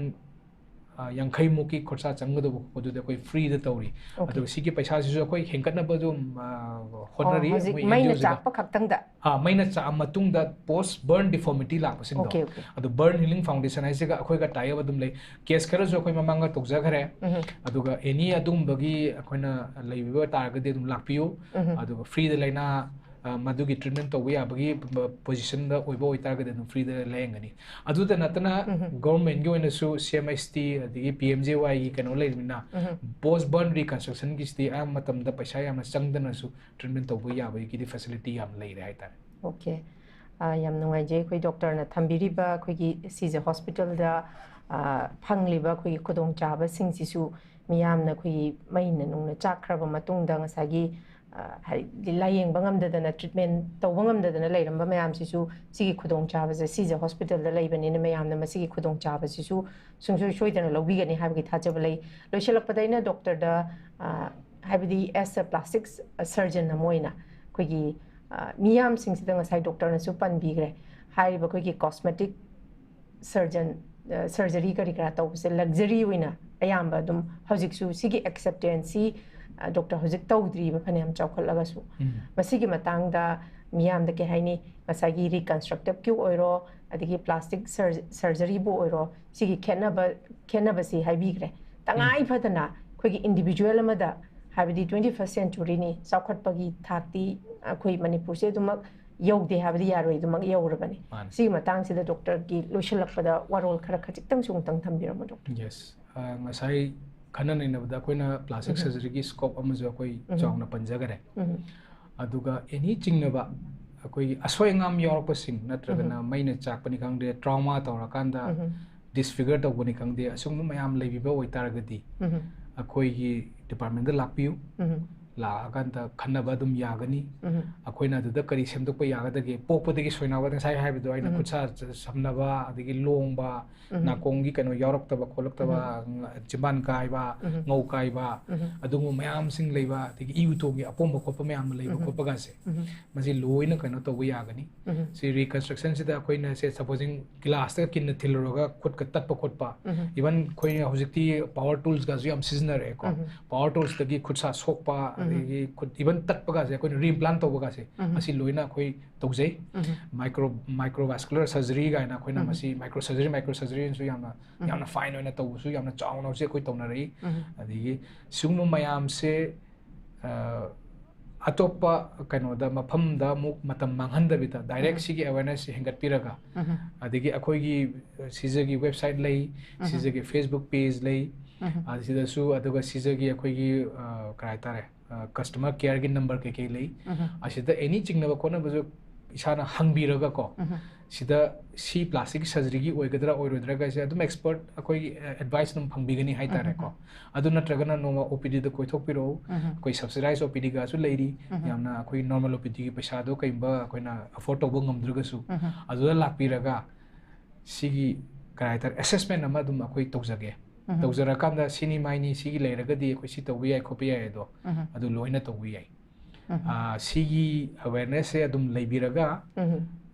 ꯑ, ꯌꯥꯡꯈꯩꯃꯨꯛꯀꯤ ꯈꯣꯔꯁꯥ ꯆꯪꯒꯗꯧꯕ ꯈꯣꯠꯄꯗꯨꯗꯤ ꯑꯩꯈꯣꯏ ꯐ꯭ꯔꯤꯗ ꯇꯧꯔꯤ꯫ ꯑꯣꯀꯦ. ꯑꯗꯨꯒ ꯁꯤꯒꯤ ꯄꯩꯁꯥꯁꯤꯁꯨ ꯑꯩꯈꯣꯏ ꯍꯦꯟꯒꯠꯅꯕ ꯑꯗꯨꯝ ꯑ, ꯑꯣ, ꯍꯣꯠꯅꯔꯤ ꯍꯧꯖꯤꯛ ꯃꯣꯏ ꯃꯩꯅ ꯑꯦꯟ ꯖꯤ ꯑꯣꯁꯤꯒ꯫ ꯆꯥꯛꯄ ꯈꯛꯇꯪꯗ ꯑ, ꯃꯩꯅ ꯆꯥꯛꯑ ꯃꯇꯨꯡꯗ ꯄꯣꯁ ꯕꯔꯟ ꯗꯤꯐꯣꯔꯃꯤꯇꯤ ꯂꯥꯛꯄꯁꯤꯡꯗꯣ ꯑꯣꯀꯦ, ꯑꯣꯀꯦ. ꯑꯗꯨ ꯕꯔꯟ ꯍꯤꯂꯤꯡ ꯐꯥꯎꯟꯗꯦꯁꯟ ꯍꯥꯏꯁꯤꯒ ꯑꯩꯈꯣꯏꯒ ꯇꯥꯏ ꯑꯞ ꯑꯗꯨꯝ ꯂꯩ꯫ ꯀꯦꯁ ꯈꯔꯁꯨ ꯑꯩꯈꯣꯏ ꯃꯃꯥꯡꯗ ꯇꯧꯖꯈ꯭ꯔꯦ꯫ ꯎꯝ. ꯑꯗꯨꯒ ꯑꯦꯅꯤ ꯑꯗꯨꯒꯨꯝꯕꯒꯤ ꯑꯩꯈꯣꯏꯅ ꯂꯩꯕꯤꯕ ꯇꯥꯔꯒꯗꯤ ꯑꯗꯨꯝ ꯂꯥꯛꯄꯤꯌꯨ꯫ ꯎꯝ. ꯑꯗꯨꯒ ꯐ꯭ꯔꯤꯗ ꯂꯥꯏꯅꯥ ꯑ, ꯃꯗꯨꯒꯤ ꯇ꯭ꯔꯤꯠꯃꯦꯟ ꯇꯧꯕ ꯌꯥꯕꯒꯤ ꯄꯣꯖꯤꯁꯟꯗ ꯑꯣꯏꯕ ꯑꯣꯏꯇꯥꯔꯒꯗꯤ ꯑꯗꯨꯝ ꯐ꯭ꯔꯤꯗ ꯂꯥꯏꯌꯦꯡꯒꯅꯤ꯫ ꯑꯗꯨꯗ ꯅꯠꯇꯅ ꯎꯝ. ꯒꯣꯔꯃꯦꯟꯒꯤ ꯑꯣꯏꯅꯁꯨ ꯁꯤ ꯑꯦꯝ ꯑꯩꯆ ꯇꯤ ꯑꯗꯒꯤ ꯄꯤ ꯑꯦꯝ ꯖꯦ ꯋꯥꯏꯒꯤ ꯀꯩꯅꯣ ꯂꯩꯔꯤꯕꯅꯤꯅ ꯎꯝ. ꯄꯣꯁ ꯕꯔꯟ ꯔꯤꯀꯟꯁꯇ꯭ꯔꯛꯁꯟꯒꯤꯁꯤꯗꯤ ꯑꯌꯥꯝꯕ ꯃꯇꯝꯗ ꯄꯩꯁꯥ ꯌꯥꯝꯅ ꯆꯪꯗꯅꯁꯨ ꯇ꯭ꯔꯤꯠꯃꯦꯟ ꯇꯧꯕ ꯌꯥꯕꯒꯤꯗꯤ ꯐꯦꯁꯤꯂꯤꯇꯤ ꯌꯥꯝ ꯂꯩꯔꯦ ꯍꯥꯏꯇꯥꯔꯦ꯫ ꯑꯣꯀꯦ꯫ ꯑ, ꯌꯥꯝ ꯅꯨꯡꯉꯥꯏꯖꯩ ꯑꯩꯈꯣꯏ ꯗꯣꯛꯇꯔꯅ ꯊꯝꯕꯤꯔꯤꯕ ꯑꯩꯈꯣꯏꯒꯤ ꯁꯤꯖ ꯍꯣꯁꯄꯤꯇꯥꯜꯗ ꯑ, ꯐꯪꯂꯤꯕ ꯑꯩꯈꯣꯏꯒꯤ ꯈꯨꯗꯣꯡꯆꯥꯕꯁꯤꯡꯁꯤꯁꯨ ꯃꯤꯌꯥꯝꯅ ꯑꯩꯈꯣꯏꯒꯤ ꯃꯩꯅ ꯅꯨꯡꯅ ꯆꯥꯛꯈ꯭ꯔꯕ ꯃꯇꯨꯡꯗ ꯉꯁꯥꯏꯒꯤ ꯑ, ꯍꯥꯏꯗꯤ ꯂꯥꯌꯦꯡꯕ ꯉꯝꯗꯗꯅ ꯇ꯭ꯔꯤꯠꯃꯦꯟ ꯇꯧꯕ ꯉꯝꯗꯗꯅ ꯂꯩꯔꯝꯕ ꯃꯌꯥꯝꯁꯤꯁꯨ ꯁꯤꯒꯤ ꯈꯨꯗꯣꯡꯆꯥꯕꯁꯦ ꯁꯤꯖ ꯍꯣꯁꯄꯤꯇꯥꯜꯗ ꯂꯩꯕꯅꯤꯅ ꯃꯌꯥꯝꯅ ꯃꯁꯤꯒꯤ ꯈꯨꯗꯣꯡꯆꯥꯕꯁꯤꯁꯨ ꯁꯨꯡꯁꯣꯏ ꯁꯣꯏꯗꯅ ꯂꯧꯕꯤꯒꯅꯤ ꯍꯥꯏꯕꯒꯤ ꯊꯥꯖꯕ ꯂꯩ꯫ ꯂꯣꯏꯁꯤꯜꯂꯛꯄꯗ ꯑꯩꯅ ꯗꯣꯛꯇꯔꯗ ꯑ, ꯍꯥꯏꯕꯗꯤ ꯑꯦꯁ ꯑ ꯄ꯭ꯂꯥꯁꯇꯤꯛ ꯁꯔꯖꯟ ꯑꯃ ꯑꯣꯏꯅ ꯑꯩꯈꯣꯏꯒꯤ ꯑ, ꯃꯤꯌꯥꯝꯁꯤꯡꯁꯤꯗ ꯉꯁꯥꯏ ꯗꯣꯛꯇꯔꯅꯁꯨ ꯄꯟꯕꯤꯈ꯭ꯔꯦ ꯍꯥꯏꯔꯤꯕ ꯑꯩꯈꯣꯏꯒꯤ ꯀꯣꯁꯃꯦꯇꯤꯛ ꯁꯔꯖꯟ ꯁꯔꯖꯔꯤ ꯀꯔꯤ ꯀꯔꯥ ꯇꯧꯕꯁꯦ ꯂꯛꯖꯔꯤ ꯑꯣꯏꯅ ꯑꯌꯥꯝꯕ ꯑꯗꯨꯝ ꯍꯧꯖꯤꯛꯁꯨ ꯁꯤꯒꯤ ꯑꯦꯛꯁꯦꯞꯇꯦꯟꯁꯤ ꯗꯣꯛꯇꯔ ꯍꯧꯖꯤꯛ ꯇꯧꯗ꯭ꯔꯤꯕ ꯐꯅꯌꯥꯝ ꯆꯥꯎꯈꯠꯂꯒꯁꯨ ꯎꯝ. ꯃꯁꯤꯒꯤ ꯃꯇꯥꯡꯗ ꯃꯤꯌꯥꯝꯗ ꯀꯩ ꯍꯥꯏꯅꯤ ꯉꯁꯥꯏꯒꯤ ꯔꯤꯀꯟꯁꯇ꯭ꯔꯛꯇꯤꯞꯀꯤ ꯑꯣꯏꯔꯣ ꯑꯗꯒꯤ ꯄ꯭ꯂꯥꯁꯇꯤꯛ ꯁꯔꯖꯔꯤꯕꯨ ꯑꯣꯏꯔꯣ ꯁꯤꯒꯤ ꯈꯦꯠꯅꯕ ꯈꯦꯠꯅꯕꯁꯤ ꯍꯥꯏꯕꯤꯈ꯭ꯔꯦ꯫ ꯇꯉꯥꯏ ꯐꯗꯅ ꯑꯩꯈꯣꯏꯒꯤ ꯏꯟꯗꯤꯕꯤꯖꯨꯋꯦꯜ ꯑꯃꯗ ꯍꯥꯏꯕꯗꯤ ꯇ꯭ꯋꯦꯟꯇꯤ ꯐꯥꯔꯁ ꯁꯦꯟꯆꯨꯔꯤꯅꯤ ꯆꯥꯎꯈꯠꯄꯒꯤ ꯊꯥꯛꯇꯤ ꯑꯩꯈꯣꯏ ꯃꯅꯤꯄꯨꯔꯁꯦ ꯑꯗꯨꯃꯛ ꯌꯧꯗꯦ ꯍꯥꯏꯕꯗꯤ ꯌꯥꯔꯣꯏ ꯑꯗꯨꯃꯛ ꯌꯧꯔꯕꯅꯤ꯫ ꯃꯥꯅꯤ. ꯁꯤꯒꯤ ꯃꯇꯥꯡꯁꯤꯗ ꯗꯣꯛꯇꯔꯒꯤ ꯂꯣꯏꯁꯤꯜꯂꯛꯄꯗ ꯋꯥꯔꯣꯜ ꯈꯔ ꯈꯖꯤꯛꯇꯪꯁꯨ ꯑꯃꯨꯛꯇꯪ ꯊꯝꯕꯤꯔꯝꯃꯣ ꯗꯣꯛꯇꯔ꯫ ꯌꯦꯁ ꯉꯁꯥꯏ ꯈꯟꯅ ꯅꯩꯅꯕꯗ ꯑꯩꯈꯣꯏꯅ ꯄ꯭ꯂꯥꯁꯇꯤꯛ ꯎꯝ. ꯁꯔꯖꯔꯤꯒꯤ ꯁ꯭ꯀꯣꯞ ꯑꯃꯁꯨ ꯑꯩꯈꯣꯏ ꯎꯝ. ꯆꯥꯎꯅ ꯄꯟꯖꯈꯔꯦ꯫ ꯎꯝ. ꯑꯗꯨꯒ ꯑꯦꯅꯤ ꯆꯤꯡꯅꯕ ꯑꯩꯈꯣꯏꯒꯤ ꯑꯁꯣꯏ ꯑꯉꯥꯝ ꯌꯥꯎꯔꯛꯄꯁꯤꯡ, ꯅꯠꯇ꯭ꯔꯒꯅ ꯃꯩꯅ ꯆꯥꯛꯄꯅꯤ ꯈꯪꯗꯦ, ꯇ꯭ꯔꯥꯎꯃꯥ ꯇꯧꯔꯀꯥꯟꯗ ꯗꯤꯁꯐꯤꯒꯔ ꯇꯧꯕꯅꯤ ꯈꯪꯗꯦ, ꯑꯁꯤꯒꯨꯝꯕ ꯃꯌꯥꯝ ꯂꯩꯕꯤꯕ ꯑꯣꯏꯇꯥꯔꯒꯗꯤ ꯑꯩꯈꯣꯏꯒꯤ ꯗꯤꯄꯥꯔꯠꯃꯦꯟꯗ ꯂꯥꯛꯄꯤꯌꯨ꯫ ꯂꯥꯛꯑꯀꯥꯟꯗ ꯈꯟꯅꯕ ꯑꯗꯨꯝ ꯌꯥꯒꯅꯤ꯫ ꯑꯩꯈꯣꯏꯅ ꯑꯗꯨꯗ ꯀꯔꯤ ꯁꯦꯝꯗꯣꯛꯄ ꯌꯥꯒꯗꯒꯦ, ꯄꯣꯛꯄꯗꯒꯤ ꯁꯣꯏꯅꯥꯎꯕ, ꯉꯁꯥꯏ ꯍꯥꯏꯕꯗꯣ ꯑꯩꯅ ꯈꯨꯠꯁꯥ ꯁꯝꯅꯕ, ꯑꯗꯒꯤ ꯂꯣꯡꯕ, ꯅꯥꯀꯣꯡꯒꯤ ꯀꯩꯅꯣ ꯌꯥꯎꯔꯛꯇꯕ ꯈꯣꯠꯂꯛꯇꯕ, ꯆꯤꯝꯕꯥꯟ ꯀꯥꯏꯕ, ꯉꯧ ꯀꯥꯏꯕ, ꯑꯗꯨꯒꯨꯝꯕ ꯃꯌꯥꯝꯁꯤꯡ ꯂꯩꯕ, ꯑꯗꯒꯤ ꯏ ꯎꯇꯣꯡꯒꯤ ꯑꯄꯣꯝꯕ ꯈꯣꯠꯄ ꯃꯌꯥꯝ ꯑꯃ ꯂꯩꯕ ꯈꯣꯠꯄꯒꯁꯦ, ꯃꯁꯤ ꯂꯣꯏꯅ ꯀꯩꯅꯣ ꯇꯧꯕ ꯌꯥꯒꯅꯤ꯫ ꯁꯤ ꯔꯤꯀꯟꯁꯇ꯭ꯔꯛꯁꯟꯁꯤꯗ ꯑꯩꯈꯣꯏꯅ, ꯁꯦ, ꯁꯄꯣꯖꯤꯡ ꯒꯤꯂꯥꯁꯇ ꯀꯤꯟꯅ ꯊꯤꯜꯂꯨꯔꯒ ꯈꯨꯠꯀ ꯇꯠꯄ ꯈꯣꯠꯄ, ꯏꯚꯟ ꯑꯩꯈꯣꯏꯅ ꯍꯧꯖꯤꯛꯇꯤ ꯄꯥꯋꯔ ꯇꯨꯜꯁꯒꯁꯨ ꯌꯥꯝ ꯁꯤꯖꯤꯟꯅꯔꯛꯑꯦꯀꯣ꯫ ꯄꯥꯋꯔ ꯇꯨꯜꯁꯇꯒꯤ ꯈꯨꯠꯁꯥ ꯁꯣꯛꯄ, ꯑꯗꯒꯤ ꯈꯨꯠ ꯏꯚꯟ ꯇꯠꯄꯒꯁꯦ ꯑꯩꯈꯣꯏꯅ ꯔꯤꯏꯝꯄ꯭ꯂꯥꯟ ꯇꯧꯕꯒꯁꯦ, ꯑꯁꯤ ꯂꯣꯏꯅ ꯑꯩꯈꯣꯏ ꯇꯧꯖꯩ꯫ ꯃꯥꯏꯀ꯭ꯔꯣ ꯃꯥꯏꯀ꯭ꯔꯣꯚꯥꯁꯀꯨꯂꯔ ꯁꯔꯖꯔꯤ ꯀꯥꯏꯅ ꯑꯩꯈꯣꯏꯅ ꯃꯁꯤ ꯃꯥꯏꯀ꯭ꯔꯣ ꯁꯔꯖꯔꯤ, ꯃꯥꯏꯀ꯭ꯔꯣ ꯁꯔꯖꯔꯤꯅꯁꯨ ꯌꯥꯝꯅ, ꯌꯥꯝꯅ ꯐꯥꯏꯟ ꯑꯣꯏꯅ ꯇꯧꯕꯁꯨ ꯌꯥꯝꯅ ꯆꯥꯎꯅ ꯍꯧꯖꯤꯛ ꯑꯩꯈꯣꯏ ꯇꯧꯅꯔꯛꯏ꯫ ꯑꯗꯒꯤ ꯁꯤꯒꯨꯝꯕ ꯃꯌꯥꯝꯁꯦ, ꯑ, ꯑꯇꯣꯞꯄ ꯀꯩꯅꯣꯗ, ꯃꯐꯝꯗ ꯑꯃꯨꯛ ꯃꯇꯝ ꯃꯥꯡꯍꯟꯗꯕꯤꯗ ꯗꯥꯏꯔꯦꯛ ꯁꯤꯒꯤ ꯑꯦꯋꯦꯔꯅꯦꯁꯁꯦ ꯍꯦꯟꯒꯠꯄꯤꯔꯒ, ꯑꯗꯒꯤ ꯑꯩꯈꯣꯏꯒꯤ, ꯑ, ꯁꯤꯖꯒꯤ ꯋꯦꯕꯁꯥꯏꯠ ꯂꯩ, ꯁꯤꯖꯒꯤ ꯐꯦꯁꯕꯨꯛ ꯄꯦꯖ ꯂꯩ, ꯑꯁꯤꯗꯁꯨ, ꯑꯗꯨꯒ ꯁꯤꯖꯒꯤ ꯑꯩꯈꯣꯏꯒꯤ, ꯑ, ꯀꯩ ꯍꯥꯏꯇꯥꯔꯦ, ꯀꯁꯇꯃꯔ ꯀꯦꯌꯔꯒꯤ ꯅꯝꯕꯔ ꯀꯩꯀꯩ ꯂꯩ꯫ ꯑꯁꯤꯗ ꯑꯦꯅꯤ ꯆꯤꯡꯅꯕ ꯈꯣꯠꯅꯕꯁꯨ ꯏꯁꯥꯅ ꯍꯪꯕꯤꯔꯒꯀꯣ, ꯁꯤꯗ ꯁꯤ ꯄ꯭ꯂꯥꯁꯇꯤꯛ ꯁꯔꯖꯔꯤꯒꯤ ꯑꯣꯏꯒꯗ꯭ꯔꯥ ꯑꯣꯏꯔꯣꯏꯗ꯭ꯔꯥꯒꯁꯦ ꯑꯗꯨꯝ ꯑꯦꯛꯁꯄꯔꯠ ꯑꯩꯈꯣꯏꯒꯤ, ꯑ, ꯑꯦꯗꯚꯥꯏꯁ ꯑꯗꯨꯝ ꯐꯪꯕꯤꯒꯅꯤ ꯍꯥꯏꯇꯥꯔꯦꯀꯣ꯫ ꯑꯗꯨ ꯅꯠꯇ꯭ꯔꯒꯅ ꯅꯣꯡꯃ ꯑꯣ ꯄꯤ ꯗꯤꯗ ꯀꯣꯏꯊꯣꯛꯄꯤꯔꯛꯎ꯫ ꯑꯩꯈꯣꯏ ꯁꯕꯁꯤꯗꯥꯏꯁ ꯑꯣ ꯄꯤ ꯗꯤꯒꯁꯨ ꯂꯩꯔꯤ꯫ ꯌꯥꯝꯅ ꯑꯩꯈꯣꯏ ꯅꯣꯔꯃꯦꯜ ꯑꯣ ꯄꯤ ꯗꯤꯒꯤ ꯄꯩꯁꯥꯗꯣ ꯀꯩꯒꯨꯝꯕ ꯑꯩꯈꯣꯏꯅ ꯑꯦꯐꯣꯔꯗ ꯇꯧꯕ ꯉꯝꯗ꯭ꯔꯒꯁꯨ, ꯑꯗꯨꯗ ꯂꯥꯛꯄꯤꯔꯒ ꯁꯤꯒꯤ, ꯀꯩ ꯍꯥꯏꯇꯥꯔꯦ, ꯑꯦꯁꯦꯁꯃꯦꯟ ꯑꯃ ꯑꯗꯨꯝ ꯑꯩꯈꯣꯏ ꯇꯧꯖꯒꯦ꯫ ꯇꯧꯖꯔꯀꯥꯟꯗ ꯁꯤꯅꯤ ꯃꯥꯏꯅꯤ, ꯁꯤꯒꯤ ꯂꯩꯔꯒꯗꯤ ꯑꯩꯈꯣꯏ ꯁꯤ ꯇꯧꯕ ꯌꯥꯏ, ꯈꯣꯠꯄ ꯌꯥꯏ ꯑꯗꯣ, ꯑꯗꯨ ꯂꯣꯏꯅ ꯇꯧꯕ ꯌꯥꯏ꯫ ꯑ, ꯁꯤꯒꯤ ꯑꯋꯦꯔꯅꯦꯁꯁꯦ ꯑꯗꯨꯝ ꯂꯩꯕꯤꯔꯒ,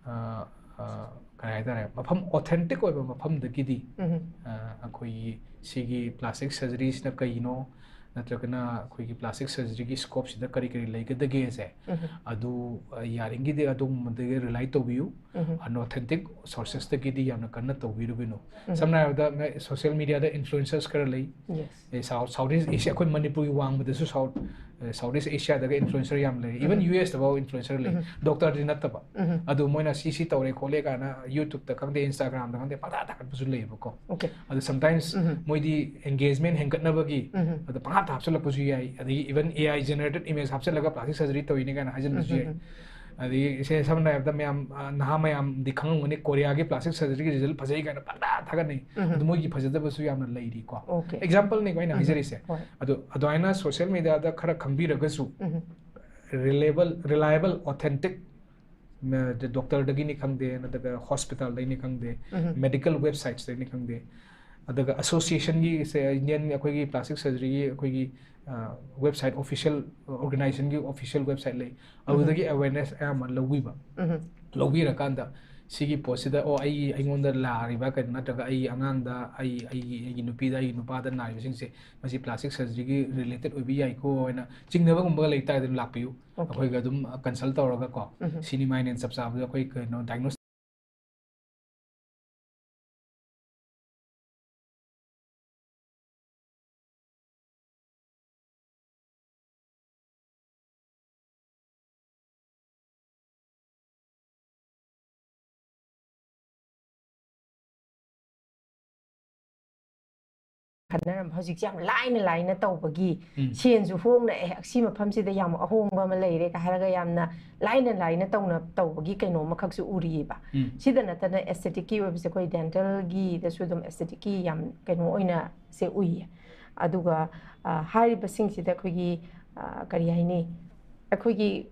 ꯑ, ꯑ, ꯀꯩ ꯍꯥꯏꯇꯥꯔꯦ, ꯃꯐꯝ ꯑꯣꯊꯦꯟꯇꯤꯛ ꯑꯣꯏꯕ ꯃꯐꯝꯗꯒꯤꯗꯤ, ꯑ, ꯑꯩꯈꯣꯏꯒꯤ ꯁꯤꯒꯤ ꯄ꯭ꯂꯥꯁꯇꯤꯛ ꯁꯔꯖꯔꯤꯁꯤꯅ ꯀꯩꯅꯣ, ꯅꯠꯇ꯭ꯔꯒꯅ ꯑꯩꯈꯣꯏꯒꯤ ꯄ꯭ꯂꯥꯁꯇꯤꯛ ꯁꯔꯖꯔꯤꯒꯤ ꯁ꯭ꯀꯣꯞꯁꯤꯗ ꯀꯔꯤ ꯀꯔꯤ ꯂꯩꯒꯗꯒꯦꯁꯦ, ꯑꯗꯨ, ꯑ, ꯌꯥꯔꯤꯉꯩꯗꯤ ꯑꯗꯨꯒꯨꯝꯕꯗꯒꯤ ꯔꯤꯂꯥꯏ ꯇꯧꯕꯤꯌꯨ꯫ ꯑꯟꯑꯣꯊꯦꯟꯇꯤꯛ ꯁꯣꯔꯁꯦꯁꯇꯒꯤꯗꯤ ꯌꯥꯝꯅ ꯀꯟꯅ ꯇꯧꯕꯤꯔꯨꯕꯤꯅꯨ꯫ ꯁꯝꯅ ꯍꯥꯏꯔꯕꯗ, ꯃ-, ꯁꯣꯁꯤꯌꯦꯜ ꯃꯤꯗꯤꯌꯥꯗ ꯏꯟꯐ꯭ꯂꯨꯑꯦꯟꯁꯔꯁ ꯈꯔ ꯂꯩ꯫ ꯑꯦ, ꯁꯥꯎ-, ꯁꯥꯎꯠ ꯏꯁ ꯑꯦꯁꯤꯌꯥ, ꯑꯩꯈꯣꯏ ꯃꯅꯤꯄꯨꯔꯒꯤ ꯋꯥꯡꯃꯗꯁꯨ ꯁꯥꯎꯠ South East Asiaꯗꯒ influencer ꯌꯥꯝ ꯂꯩ, even US ꯇꯐꯥꯎ influencer ꯂꯩ, doctorꯗꯤ ꯅꯠꯇꯕ꯫ ꯑꯗꯨ ꯃꯣꯏꯅ ꯁꯤ ꯁꯤ ꯇꯧꯔꯦ ꯈꯣꯠꯂꯦ ꯀꯥꯏꯅ YouTubeꯇ ꯈꯪꯗꯦ, Instagramꯗ ꯈꯪꯗꯦ, ꯄꯪꯊꯥ ꯊꯥꯒꯠꯄꯁꯨ ꯂꯩꯌꯦꯕꯀꯣ꯫ Okay. ꯑꯗꯨ sometimes ꯃꯣꯏꯗꯤ engagement ꯍꯦꯟꯒꯠꯅꯕꯒꯤ ꯑꯗꯨ ꯄꯪꯍꯥꯞꯇ ꯍꯥꯞꯆꯤꯜꯂꯛꯄꯁꯨ ꯌꯥꯏ, ꯑꯗꯒꯤ even AI generated image ꯍꯥꯞꯆꯤꯜꯂꯒ plastic surgery ꯇꯧꯔꯤꯅꯦ ꯀꯥꯏꯅ ꯍꯥꯏꯖꯤꯟꯕꯁꯨ ꯌꯥꯏ꯫ ꯑꯗꯒꯤ ꯁꯦ ꯁꯝꯅ ꯍꯥꯏꯔꯕꯗ ꯃꯌꯥꯝ, ꯑ, ꯅꯍꯥ ꯃꯌꯥꯝꯗꯤ ꯈꯪꯉꯝꯒꯅꯤ, ꯀꯣꯔꯤꯌꯥꯒꯤ plastic surgeryꯒꯤ result ꯐꯖꯩ ꯀꯥꯏꯅ ꯄꯪꯊꯥ ꯊꯥꯒꯠꯅꯩ꯫ ꯑꯗꯨ ꯃꯣꯏꯒꯤ ꯐꯖꯗꯕꯁꯨ ꯌꯥꯝꯅ ꯂꯩꯔꯤꯀꯣ꯫ Okay. Exampleꯅꯤꯀꯣ ꯑꯩꯅ ꯍꯥꯏꯖꯔꯤꯁꯦ꯫ ꯍꯣꯏ. ꯑꯗꯣ ꯑꯗꯨꯃꯥꯏꯅ social mediaꯗ ꯈꯔ ꯈꯪꯕꯤꯔꯒꯁꯨ reliable, reliable, authentic, ꯗꯣꯛꯇꯔꯗꯒꯤꯅꯤ ꯈꯪꯗꯦ, ꯅꯠꯇ꯭ꯔꯒ hospitalꯗꯒꯤꯅꯤ ꯈꯪꯗꯦ, medical websitesꯇꯒꯤꯅꯤ ꯈꯪꯗꯦ, ꯑꯗꯨꯒ associationꯒꯤ ꯁꯦ, Indian ꯑꯩꯈꯣꯏꯒꯤ plastic surgeryꯒꯤ ꯑꯩꯈꯣꯏꯒꯤ website, official organizationꯒꯤ official website ꯂꯩ, ꯑꯗꯨꯗꯒꯤ awareness ꯑꯌꯥꯝꯕ ꯂꯧꯕꯤꯕ꯫ ꯂꯧꯕꯤꯔꯀꯥꯟꯗ ꯁꯤꯒꯤ ꯄꯣꯠꯁꯤꯗ, "ꯑꯣ, ꯑꯩ, ꯑꯩꯉꯣꯟꯗ ꯂꯥꯛꯂꯤꯕ ꯀꯩꯅꯣ, ꯅꯠꯇ꯭ꯔꯒ ꯑꯩꯒꯤ ꯑꯉꯥꯡꯗ, ꯑꯩ, ꯑꯩꯒꯤ, ꯑꯩꯒꯤ ꯅꯨꯄꯤꯗ, ꯑꯩꯒꯤ ꯅꯨꯄꯥꯗ ꯅꯥꯔꯤꯕꯁꯤꯡꯁꯦ ꯃꯁꯤ plastic surgeryꯒꯤ related ꯑꯣꯏꯕ ꯌꯥꯏꯀꯣ" ꯍꯥꯏꯅ ꯆꯤꯡꯅꯕꯒꯨꯝꯕꯒ ꯂꯩ ꯇꯥꯔꯒꯗꯤ ꯑꯗꯨꯝ ꯂꯥꯛꯄꯤꯌꯨ꯫ Okay. ꯑꯩꯈꯣꯏꯒ ꯑꯗꯨꯝ consult ꯇꯧꯔꯒꯀꯣ, ꯁꯤꯅꯤ ꯃꯥꯏꯅꯦꯅ ꯆꯞ ꯆꯥꯕꯗ ꯑꯩꯈꯣꯏ ꯀꯩꯅꯣ diagnose ꯈꯟꯅꯔꯝꯕ ꯍꯧꯖꯤꯛꯁꯦ ꯌꯥꯝ ꯂꯥꯏꯅ ꯂꯥꯏꯅ ꯇꯧꯕꯒꯤ, ꯁꯦꯟꯁꯨ ꯍꯣꯡꯅ, "ꯑꯦ, ꯁꯤ ꯃꯐꯝꯁꯤꯗ ꯌꯥꯝ ꯑꯍꯣꯡꯕ ꯑꯃ ꯂꯩꯔꯦ" ꯀ ꯍꯥꯏꯔꯒ ꯌꯥꯝꯅ ꯂꯥꯏꯅ ꯂꯥꯏꯅ ꯇꯧꯅ, ꯇꯧꯕꯒꯤ ꯀꯩꯅꯣ ꯑꯃꯈꯛꯁꯨ ꯎꯔꯤꯑꯕ꯫ ꯁꯤꯗ ꯅꯠꯇꯅ aestheticꯀꯤ ꯑꯣꯏꯕꯁꯦ ꯑꯩꯈꯣꯏ dentalꯒꯤꯗꯁꯨ ꯑꯗꯨꯝ aestheticꯀꯤ ꯌꯥꯝ ꯀꯩꯅꯣ ꯑꯣꯏꯅ ꯁꯦ ꯎꯏꯌꯦ꯫ ꯑꯗꯨꯒ, ꯑ, ꯍꯥꯏꯔꯤꯕꯁꯤꯡꯁꯤꯗ ꯑꯩꯈꯣꯏꯒꯤ, ꯑ, ꯀꯔꯤ ꯍꯥꯏꯅꯤ, ꯑꯩꯈꯣꯏꯒꯤ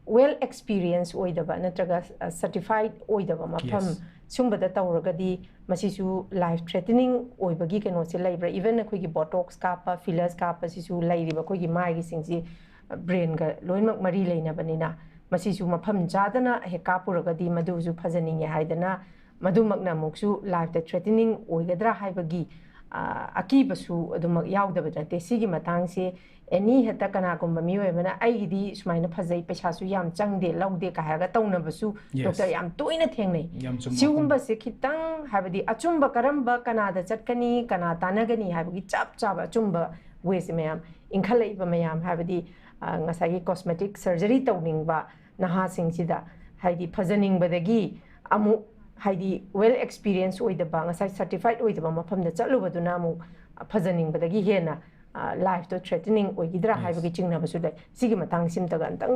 well experience ꯑꯣꯏꯗꯕ ꯅꯠꯇ꯭ꯔꯒ, ꯑ, certified ꯑꯣꯏꯗꯕ ꯃꯐꯝ, Yes. ꯁꯨꯝꯕꯗ ꯇꯧꯔꯒꯗꯤ ꯃꯁꯤꯁꯨ life threatening ꯑꯣꯏꯕꯒꯤ ꯀꯩꯅꯣꯁꯦ ꯂꯩꯕ꯭ꯔꯥ? Even ꯑꯩꯈꯣꯏꯒꯤ Botox ꯀꯥꯞꯄ, fillers ꯀꯥꯞꯄꯁꯤꯁꯨ ꯂꯩꯔꯤꯕ ꯑꯩꯈꯣꯏꯒꯤ ꯃꯥꯏꯒꯤꯁꯤꯡꯁꯤ, ꯑ, brainꯒ ꯂꯣꯏꯅꯃꯛ ꯃꯔꯤ ꯂꯩꯅꯕꯅꯤꯅ, ꯃꯁꯤꯁꯨ ꯃꯐꯝ ꯆꯥꯗꯅ ꯍꯦꯛ ꯀꯥꯞꯄꯨꯔꯒꯗꯤ ꯃꯗꯨꯁꯨ ꯐꯖꯅꯤꯡꯉꯦ ꯍꯥꯏꯗꯅ ꯃꯗꯨꯃꯛꯅ ꯑꯃꯨꯛꯁꯨ lifeꯇ threatening ꯑꯣꯏꯒꯗ꯭ꯔꯥ ꯍꯥꯏꯕꯒꯤ, ꯑ, ꯑꯀꯤꯕꯁꯨ ꯑꯗꯨꯃꯛ ꯌꯥꯎꯗꯕ ꯅꯠꯇꯦ꯫ ꯁꯤꯒꯤ ꯃꯇꯥꯡꯁꯦ any ꯍꯦꯛꯇ ꯀꯅꯥꯒꯨꯝꯕ ꯃꯤꯑꯣꯏ ꯑꯃꯅ "ꯑꯩꯒꯤꯗꯤ ꯁꯨꯃꯥꯏꯅ ꯐꯖꯩ, ꯄꯩꯁꯥꯁꯨ ꯌꯥꯝ ꯆꯪꯗꯦ, ꯂꯧꯗꯦ" ꯀ ꯍꯥꯏꯔꯒ ꯇꯧꯅꯕꯁꯨ, Yes. doctor, ꯌꯥꯝ ꯇꯣꯏꯅ ꯊꯦꯡꯅꯩ꯫ ꯌꯥꯝ ꯆꯨꯝꯕ ꯁꯤꯒꯨꯝꯕꯁꯦ ꯈꯤꯇꯪ, ꯍꯥꯏꯕꯗꯤ ꯑꯆꯨꯝꯕ ꯀꯔꯝꯕ, ꯀꯅꯥꯗ ꯆꯠꯀꯅꯤ, ꯀꯅꯥ ꯇꯥꯟꯅꯒꯅꯤ ꯍꯥꯏꯕꯒꯤ ꯆꯞ ꯆꯥꯕ ꯑꯆꯨꯝꯕ ꯋꯦꯁꯦ ꯃꯌꯥꯝ, ꯏꯟꯈꯠꯂꯛꯏꯕ ꯃꯌꯥꯝ, ꯍꯥꯏꯕꯗꯤ ꯑ, ꯉꯁꯥꯏꯒꯤ cosmetic surgery ꯇꯧꯅꯤꯡꯕ ꯅꯍꯥꯁꯤꯡꯁꯤꯗ, ꯍꯥꯏꯗꯤ ꯐꯖꯅꯤꯡꯕꯗꯒꯤ ꯑꯃꯨꯛ, ꯍꯥꯏꯗꯤ well experience ꯑꯣꯏꯗꯕ, ꯉꯁꯥꯏ certified ꯑꯣꯏꯗꯕ ꯃꯐꯝꯗ ꯆꯠꯂꯨꯕꯗꯨꯅ ꯑꯃꯨꯛ ꯐꯖꯅꯤꯡꯕꯗꯒꯤ ꯍꯦꯟꯅ ꯂꯥꯏꯐꯇꯣ ꯊ꯭ꯔꯦꯇꯅꯤꯡ ꯑꯣꯏꯈꯤꯗ꯭ꯔꯥ Yes. ꯍꯥꯏꯕꯒꯤ ꯆꯤꯡꯅꯕꯁꯨ ꯂꯩ꯫ ꯁꯤꯒꯤ ꯃꯇꯥꯡꯁꯤꯃꯇꯒ ꯑꯝꯇꯪ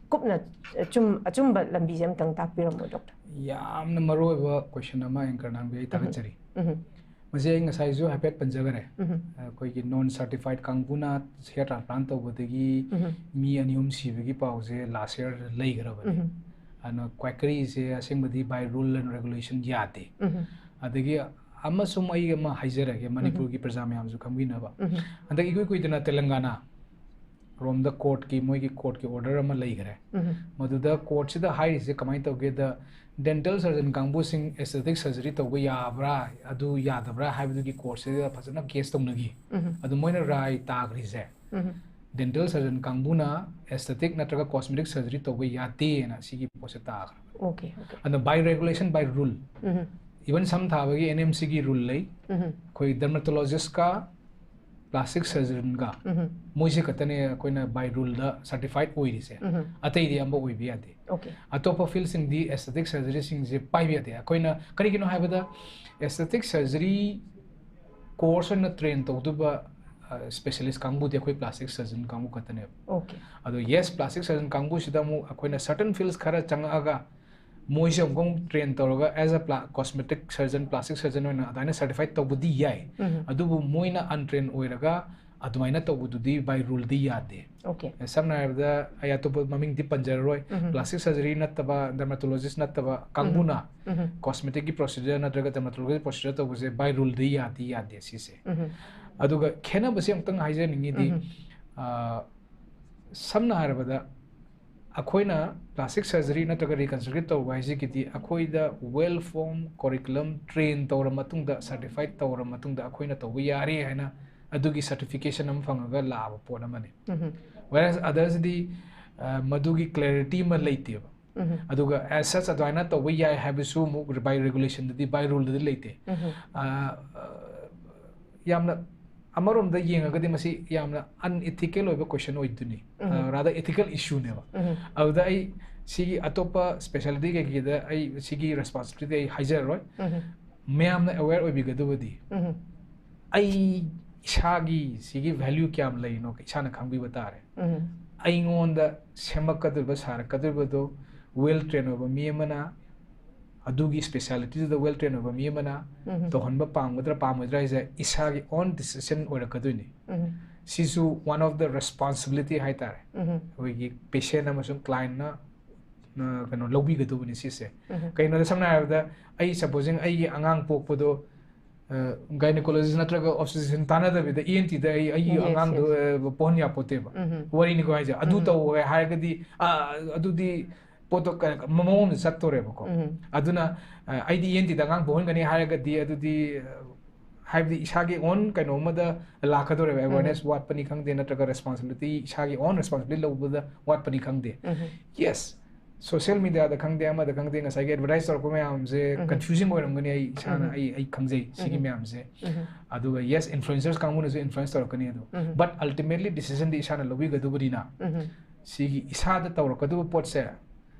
ꯀꯨꯞꯅ ꯑꯆꯨꯝ ꯑꯆꯨꯝꯕ ꯂꯝꯕꯤꯁꯦ ꯑꯝꯇꯪ ꯇꯥꯛꯄꯤꯔꯝꯃꯣ, ꯗꯣꯛꯇꯔ꯫ ꯌꯥꯝꯅ ꯃꯔꯨ ꯑꯣꯏꯕ ꯀꯣꯏꯁꯟ ꯑꯃ ꯑꯦꯡꯀꯔ ꯅꯥꯟꯕꯤ, ꯑꯩ ꯊꯥꯒꯠꯆꯔꯤ꯫ ꯎꯝ ꯃꯁꯤ ꯑꯩ ꯉꯁꯥꯏꯁꯨ ꯍꯥꯏꯐꯦꯠ ꯄꯟꯖꯈꯔꯦ꯫ ꯎꯝ ꯑꯩꯈꯣꯏꯒꯤ ꯅꯣꯟ ꯁꯔꯇꯤꯐꯥꯏꯠ ꯀꯥꯡꯕꯨꯅ ꯍꯤꯌꯔ ꯇ꯭ꯔꯥꯟꯁꯄ꯭ꯂꯥꯟ ꯇꯧꯕꯗꯒꯤ ꯎꯝ ꯃꯤ ꯑꯅꯤ ꯑꯍꯨꯝ ꯁꯤꯕꯒꯤ ꯄꯥꯎꯁꯦ ꯂꯥꯁ ꯌꯔ ꯂꯩꯈ꯭ꯔꯕꯅꯤ꯫ ꯎꯝ ꯑꯗꯨꯅ ꯀ꯭ꯋꯦꯀꯔꯤꯁꯦ ꯑꯁꯦꯡꯕꯗꯤ by rule and regulation ꯌꯥꯗꯦ꯫ ꯎꯝ ꯑꯗꯒꯤ ꯑꯃꯁꯨꯡ ꯑꯩ ꯑꯃ ꯍꯥꯏꯖꯔꯒꯦ, ꯃꯅꯤꯄꯨꯔꯒꯤ ꯄ꯭ꯔꯖꯥ ꯃꯌꯥꯝꯁꯨ ꯈꯪꯕꯤꯅꯕ꯫ ꯎꯝ ꯍꯟꯗꯛ ꯏꯀꯨꯏ ꯀꯨꯏꯗꯅ ꯇꯦꯂꯪꯒꯥꯅꯥ ꯔꯣꯝꯗ ꯀꯣꯔꯠꯀꯤ, ꯃꯣꯏꯒꯤ ꯀꯣꯔꯠꯀꯤ ꯑꯣꯔꯗꯔ ꯑꯃ ꯂꯩꯈ꯭ꯔꯦ꯫ ꯎꯝ ꯃꯗꯨꯗ ꯀꯣꯔꯠꯁꯤꯗ ꯍꯥꯏꯔꯤꯁꯦ ꯀꯃꯥꯏꯅ ꯇꯧꯒꯦꯗ, ꯗꯦꯟꯇꯦꯜ ꯁꯔꯖꯟ ꯀꯥꯡꯕꯨꯁꯤꯡ ꯑꯦꯁꯊꯦꯇꯤꯛ ꯁꯔꯖꯔꯤ ꯇꯧꯕ ꯌꯥꯕ꯭ꯔꯥ, ꯑꯗꯨ ꯌꯥꯗꯕ꯭ꯔꯥ ꯍꯥꯏꯕꯗꯨꯒꯤ ꯀꯣꯔꯠꯁꯤꯗ ꯐꯖꯅ ꯀꯦꯁ ꯇꯧꯅꯈꯤ꯫ ꯎꯝ ꯑꯗꯨ ꯃꯣꯏꯅ ꯔꯥꯏ ꯇꯥꯈ꯭ꯔꯤꯁꯦ, ꯎꯝ ꯗꯦꯟꯇꯦꯜ ꯁꯔꯖꯟ ꯀꯥꯡꯕꯨꯅ ꯑꯦꯁꯊꯦꯇꯤꯛ ꯅꯠꯇ꯭ꯔꯒ ꯀꯣꯁꯃꯦꯇꯤꯛ ꯁꯔꯖꯔꯤ ꯇꯧꯕ ꯌꯥꯗꯦꯅ ꯁꯤꯒꯤ ꯄꯣꯠꯁꯦ ꯇꯥꯈ꯭ꯔꯕꯅꯤ꯫ ꯑꯣꯀꯦ ꯑꯣꯀꯦ ꯑꯗꯣ by regulation, by rule, um even ꯁꯝ ꯊꯥꯕꯒꯤ ꯑꯦꯟ ꯑꯦꯝ ꯁꯤꯒꯤ ꯔꯨꯜ ꯂꯩ꯫ ꯎꯝ ꯑꯩꯈꯣꯏ ꯗꯔꯃꯥꯇꯣꯂꯣꯖꯤꯁꯀ ꯄ꯭ꯂꯥꯁꯇꯤꯛ ꯁꯔꯖꯟꯒ ꯎꯝ ꯃꯣꯏꯁꯦ ꯈꯛꯇꯅꯦ ꯑꯩꯈꯣꯏꯅ by ruleꯗ certified ꯑꯣꯏꯔꯤꯁꯦ꯫ ꯎꯝ ꯑꯇꯩꯗꯤ ꯑꯝꯕ ꯑꯣꯏꯕ ꯌꯥꯗꯦ꯫ ꯑꯣꯀꯦ ꯑꯇꯣꯞꯄ ꯐꯤꯜꯁꯤꯡꯗꯤ ꯑꯦꯁꯊꯦꯇꯤꯛ ꯁꯔꯖꯔꯤꯁꯤꯡꯁꯦ ꯄꯥꯏꯕ ꯌꯥꯗꯦ꯫ ꯑꯩꯈꯣꯏꯅ ꯀꯔꯤꯒꯤꯅꯣ ꯍꯥꯏꯕꯗ, ꯑꯦꯁꯊꯦꯇꯤꯛ ꯁꯔꯖꯔꯤ ꯀꯣꯔꯁ ꯑꯣꯏꯅ ꯇ꯭ꯔꯦꯟ ꯇꯧꯗꯕ ꯁ꯭ꯄꯦꯁꯤꯌꯦꯂꯤꯁ ꯀꯥꯡꯕꯨꯗꯤ ꯑꯩꯈꯣꯏ ꯄ꯭ꯂꯥꯁꯇꯤꯛ ꯁꯔꯖꯟ ꯀꯥꯡꯕꯨ ꯈꯛꯇꯅꯦꯕ꯫ ꯑꯣꯀꯦ ꯑꯗꯣ ꯌꯦꯁ, ꯄ꯭ꯂꯥꯁꯇꯤꯛ ꯁꯔꯖꯟ ꯀꯥꯡꯕꯨꯁꯤꯗ ꯑꯃꯨꯛ ꯑꯩꯈꯣꯏꯅ ꯁꯔꯇꯟ ꯐꯤꯜꯁ ꯈꯔ ꯆꯪꯉꯛꯑꯒ ꯃꯣꯏꯁꯦ ꯑꯃꯨꯛ ꯑꯃꯨꯛ ꯇ꯭ꯔꯦꯟ ꯇꯧꯔꯒ as a pla- cosmetic surgeon, plastic surgeon ꯑꯣꯏꯅ ꯑꯗꯨꯃꯥꯏꯅ ꯁꯔꯇꯤꯐꯥꯏꯠ ꯇꯧꯕꯗꯤ ꯌꯥꯏ꯫ ꯎꯝ ꯑꯗꯨꯕꯨ ꯃꯣꯏꯅ ꯑꯟꯇ꯭ꯔꯦꯟ ꯑꯣꯏꯔꯒ ꯑꯗꯨꯃꯥꯏꯅ ꯇꯧꯕꯗꯨꯗꯤ by ruleꯗꯤ ꯌꯥꯗꯦ꯫ ꯑꯣꯀꯦ ꯁꯝꯅ ꯍꯥꯏꯔꯕꯗ, ꯑꯩ ꯑꯇꯣꯞꯄ ꯃꯃꯤꯡꯗꯤ ꯄꯟꯖꯔꯔꯣꯏ꯫ ꯎꯝ ꯄ꯭ꯂꯥꯁꯇꯤꯛ ꯁꯔꯖꯔꯤ ꯅꯠꯇꯕ, ꯗꯔꯃꯥꯇꯣꯂꯣꯖꯤꯁ ꯅꯠꯇꯕ ꯀꯥꯡꯕꯨꯅ ꯎꯝ ꯀꯣꯁꯃꯦꯇꯤꯛꯀꯤ ꯄ꯭ꯔꯣꯁꯤꯖꯔ ꯅꯠꯇ꯭ꯔꯒ ꯗꯔꯃꯥꯇꯣꯂꯣꯖꯤ ꯄ꯭ꯔꯣꯁꯤꯖꯔ ꯇꯧꯕꯁꯦ by ruleꯗꯤ ꯌꯥꯗꯤ ꯌꯥꯗꯦ ꯁꯤꯁꯦ꯫ ꯎꯝ ꯑꯗꯨꯒ ꯈꯦꯠꯅꯕꯁꯦ ꯑꯃꯨꯛꯇꯪ ꯍꯥꯏꯖꯅꯤꯡꯉꯤꯗꯤ, ꯎꯝ ꯑ, ꯁꯝꯅ ꯍꯥꯏꯔꯕꯗ, ꯑꯩꯈꯣꯏꯅ ꯄ꯭ꯂꯥꯁꯇꯤꯛ ꯁꯔꯖꯔꯤ ꯅꯠꯇ꯭ꯔꯒ ꯔꯤꯀꯟꯁꯇ꯭ꯔꯛꯇꯤꯚ ꯇꯧꯕ ꯍꯥꯏꯁꯤꯒꯤꯗꯤ ꯑꯩꯈꯣꯏꯗ well formed curriculum train ꯇꯧꯔ ꯃꯇꯨꯡꯗ, ꯁꯔꯇꯤꯐꯥꯏꯠ ꯇꯧꯔ ꯃꯇꯨꯡꯗ ꯑꯩꯈꯣꯏꯅ ꯇꯧꯕ ꯌꯥꯔꯦ ꯍꯥꯏꯅ ꯑꯗꯨꯒꯤ ꯁꯔꯇꯤꯐꯤꯀꯦꯁꯟ ꯑꯃ ꯐꯪꯉꯒ ꯂꯥꯛꯑꯕ ꯄꯣꯠ ꯑꯃꯅꯤ꯫ ꯎꯝ Whereas othersꯗꯤ, ꯑ, ꯃꯗꯨꯒꯤ clarity ꯑꯃ ꯂꯩꯇꯦꯕ꯫ ꯎꯝ ꯑꯗꯨꯒ as such ꯑꯗꯨꯃꯥꯏꯅ ꯇꯧꯕ ꯌꯥꯏ ꯍꯥꯏꯕꯁꯨ ꯑꯃꯨꯛ by regulationꯗꯗꯤ, by ruleꯗꯗꯤ ꯂꯩꯇꯦ꯫ ꯎꯝ ꯑ, ꯑ, ꯌꯥꯝꯅ ꯑꯃꯔꯣꯝꯗ ꯌꯦꯡꯉꯒꯗꯤ ꯃꯁꯤ ꯌꯥꯝꯅ unethical ꯑꯣꯏꯕ question ꯑꯣꯏꯗꯣꯏꯅꯤ꯫ ꯎꯝ꯫ ꯑ, rather ethical issueꯅꯦꯕ꯫ ꯎꯝ꯫ ꯑꯗꯨꯗ ꯑꯩ ꯁꯤꯒꯤ ꯑꯇꯣꯞꯄ specialty ꯀꯩꯀꯩꯗ ꯑꯩ ꯁꯤꯒꯤ responsibility ꯑꯩ ꯍꯥꯏꯖꯔꯔꯣꯏ꯫ ꯎꯝ꯫ ꯃꯌꯥꯝꯅ aware ꯑꯣꯏꯕꯤꯒꯗꯕꯗꯤ ꯎꯝ꯫ ꯑꯩ ꯏꯁꯥꯒꯤ ꯁꯤꯒꯤ value ꯀꯌꯥꯝ ꯂꯩꯔꯤꯅꯣ ꯏꯁꯥꯅ ꯈꯪꯕꯤꯕ ꯇꯥꯔꯦ꯫ ꯎꯝ꯫ ꯑꯩꯉꯣꯟꯗ ꯁꯦꯝꯃꯛꯀꯗꯧꯔꯤꯕ ꯁꯥꯔꯛꯀꯗꯧꯔꯤꯕꯗꯣ well train ꯑꯣꯏꯕ ꯃꯤ ꯑꯃꯅ, ꯑꯗꯨꯒꯤ specialityꯗꯨꯗ well train ꯑꯣꯏꯕ ꯃꯤ ꯑꯃꯅ ꯎꯝ꯫ ꯇꯧꯍꯟꯕ ꯄꯥꯝꯒꯗ꯭ꯔꯥ ꯄꯥꯝꯃꯣꯏꯗ꯭ꯔꯥ ꯍꯥꯏꯁꯦ ꯏꯁꯥꯒꯤ own decision ꯑꯣꯏꯔꯛꯀꯗꯣꯏꯅꯤ꯫ ꯎꯝ꯫ ꯁꯤꯁꯨ one of the responsibility ꯍꯥꯏꯇꯥꯔꯦ꯫ ꯎꯝ꯫ ꯑꯩꯈꯣꯏꯒꯤ patientꯅ ꯑꯃꯁꯨꯡ clientꯅ, ꯑ, ꯀꯩꯅꯣ ꯂꯧꯕꯤꯒꯗꯧꯕꯅꯤ ꯁꯤꯁꯦ꯫ ꯎꯝ꯫ ꯀꯩꯅꯣꯗ ꯁꯝꯅ ꯍꯥꯏꯔꯕꯗ ꯑꯩ supposing ꯑꯩꯒꯤ ꯑꯉꯥꯡ ꯄꯣꯛꯄꯗꯣ, ꯑ, gynecologist ꯅꯠꯇ꯭ꯔꯒ obstetrician ꯇꯥꯟꯅꯗꯕꯤꯗ ENTꯗ ꯑꯩ, ꯑꯩꯒꯤ Yes, ꯑꯉꯥꯡꯗꯣ, yes. ꯑ, ꯄꯣꯛꯍꯟ ꯌꯥꯄꯣꯠꯇꯦꯕ꯫ ꯎꯝ꯫ ꯋꯥꯔꯤꯅꯤꯀꯣ ꯍꯥꯏꯁꯦ꯫ ꯑꯗꯨ ꯎꯝ꯫ ꯇꯧꯋꯦ ꯍꯥꯏꯔꯒꯗꯤ, ꯑ, ꯑꯗꯨꯗꯤ ꯄꯣꯠꯇꯣ ꯀ-, ꯃꯑꯣꯡ ꯑꯃꯗ ꯆꯠꯇꯣꯔꯦꯕꯀꯣ꯫ ꯎꯝ꯫ ꯑꯗꯨꯅ, ꯑ, ꯑꯩꯗꯤ ENTꯗ ꯑꯉꯥꯡ ꯄꯣꯛꯍꯟꯒꯅꯤ ꯍꯥꯏꯔꯒꯗꯤ ꯑꯗꯨꯗꯤ, ꯑ, ꯍꯥꯏꯕꯗꯤ ꯏꯁꯥꯒꯤ own ꯀꯩꯅꯣ ꯑꯃꯗ ꯂꯥꯛꯀꯗꯧꯔꯦꯕ꯫ ꯎꯝ꯫ Awareness ꯋꯥꯠꯄꯅꯤ ꯈꯪꯗꯦ, ꯅꯠꯇ꯭ꯔꯒ responsibility, ꯏꯁꯥꯒꯤ own responsibility ꯂꯧꯕꯗ ꯋꯥꯠꯄꯅꯤ ꯈꯪꯗꯦ꯫ ꯎꯝ꯫ Yes, social mediaꯗ ꯈꯪꯗꯦ, ꯑꯃꯗ ꯈꯪꯗꯦ, ꯉꯁꯥꯏꯒꯤ advertise ꯇꯧꯔꯛꯄ ꯃꯌꯥꯝꯁꯦ ꯎꯝ꯫ confusing ꯑꯣꯏꯔꯝꯒꯅꯤ, ꯑꯩ ꯏꯁꯥꯅ, ꯎꯝ꯫ ꯑꯩ, ꯑꯩ ꯈꯪꯖꯩ ꯁꯤꯒꯤ ꯎꯝ꯫ ꯃꯌꯥꯝꯁꯦ꯫ ꯎꯝ꯫ ꯑꯗꯨꯒ yes, influencers ꯀꯥꯡꯕꯨꯅꯁꯨ influence ꯇꯧꯔꯛꯀꯅꯤ ꯑꯗꯣ꯫ ꯎꯝ꯫ But ultimately decisionꯗꯤ ꯏꯁꯥꯅ ꯂꯧꯕꯤꯒꯗꯧꯕꯅꯤꯅ ꯎꯝ꯫ ꯁꯤꯒꯤ ꯏꯁꯥꯗ ꯇꯧꯔꯛꯀꯗꯧꯕ ꯄꯣꯠꯁꯦ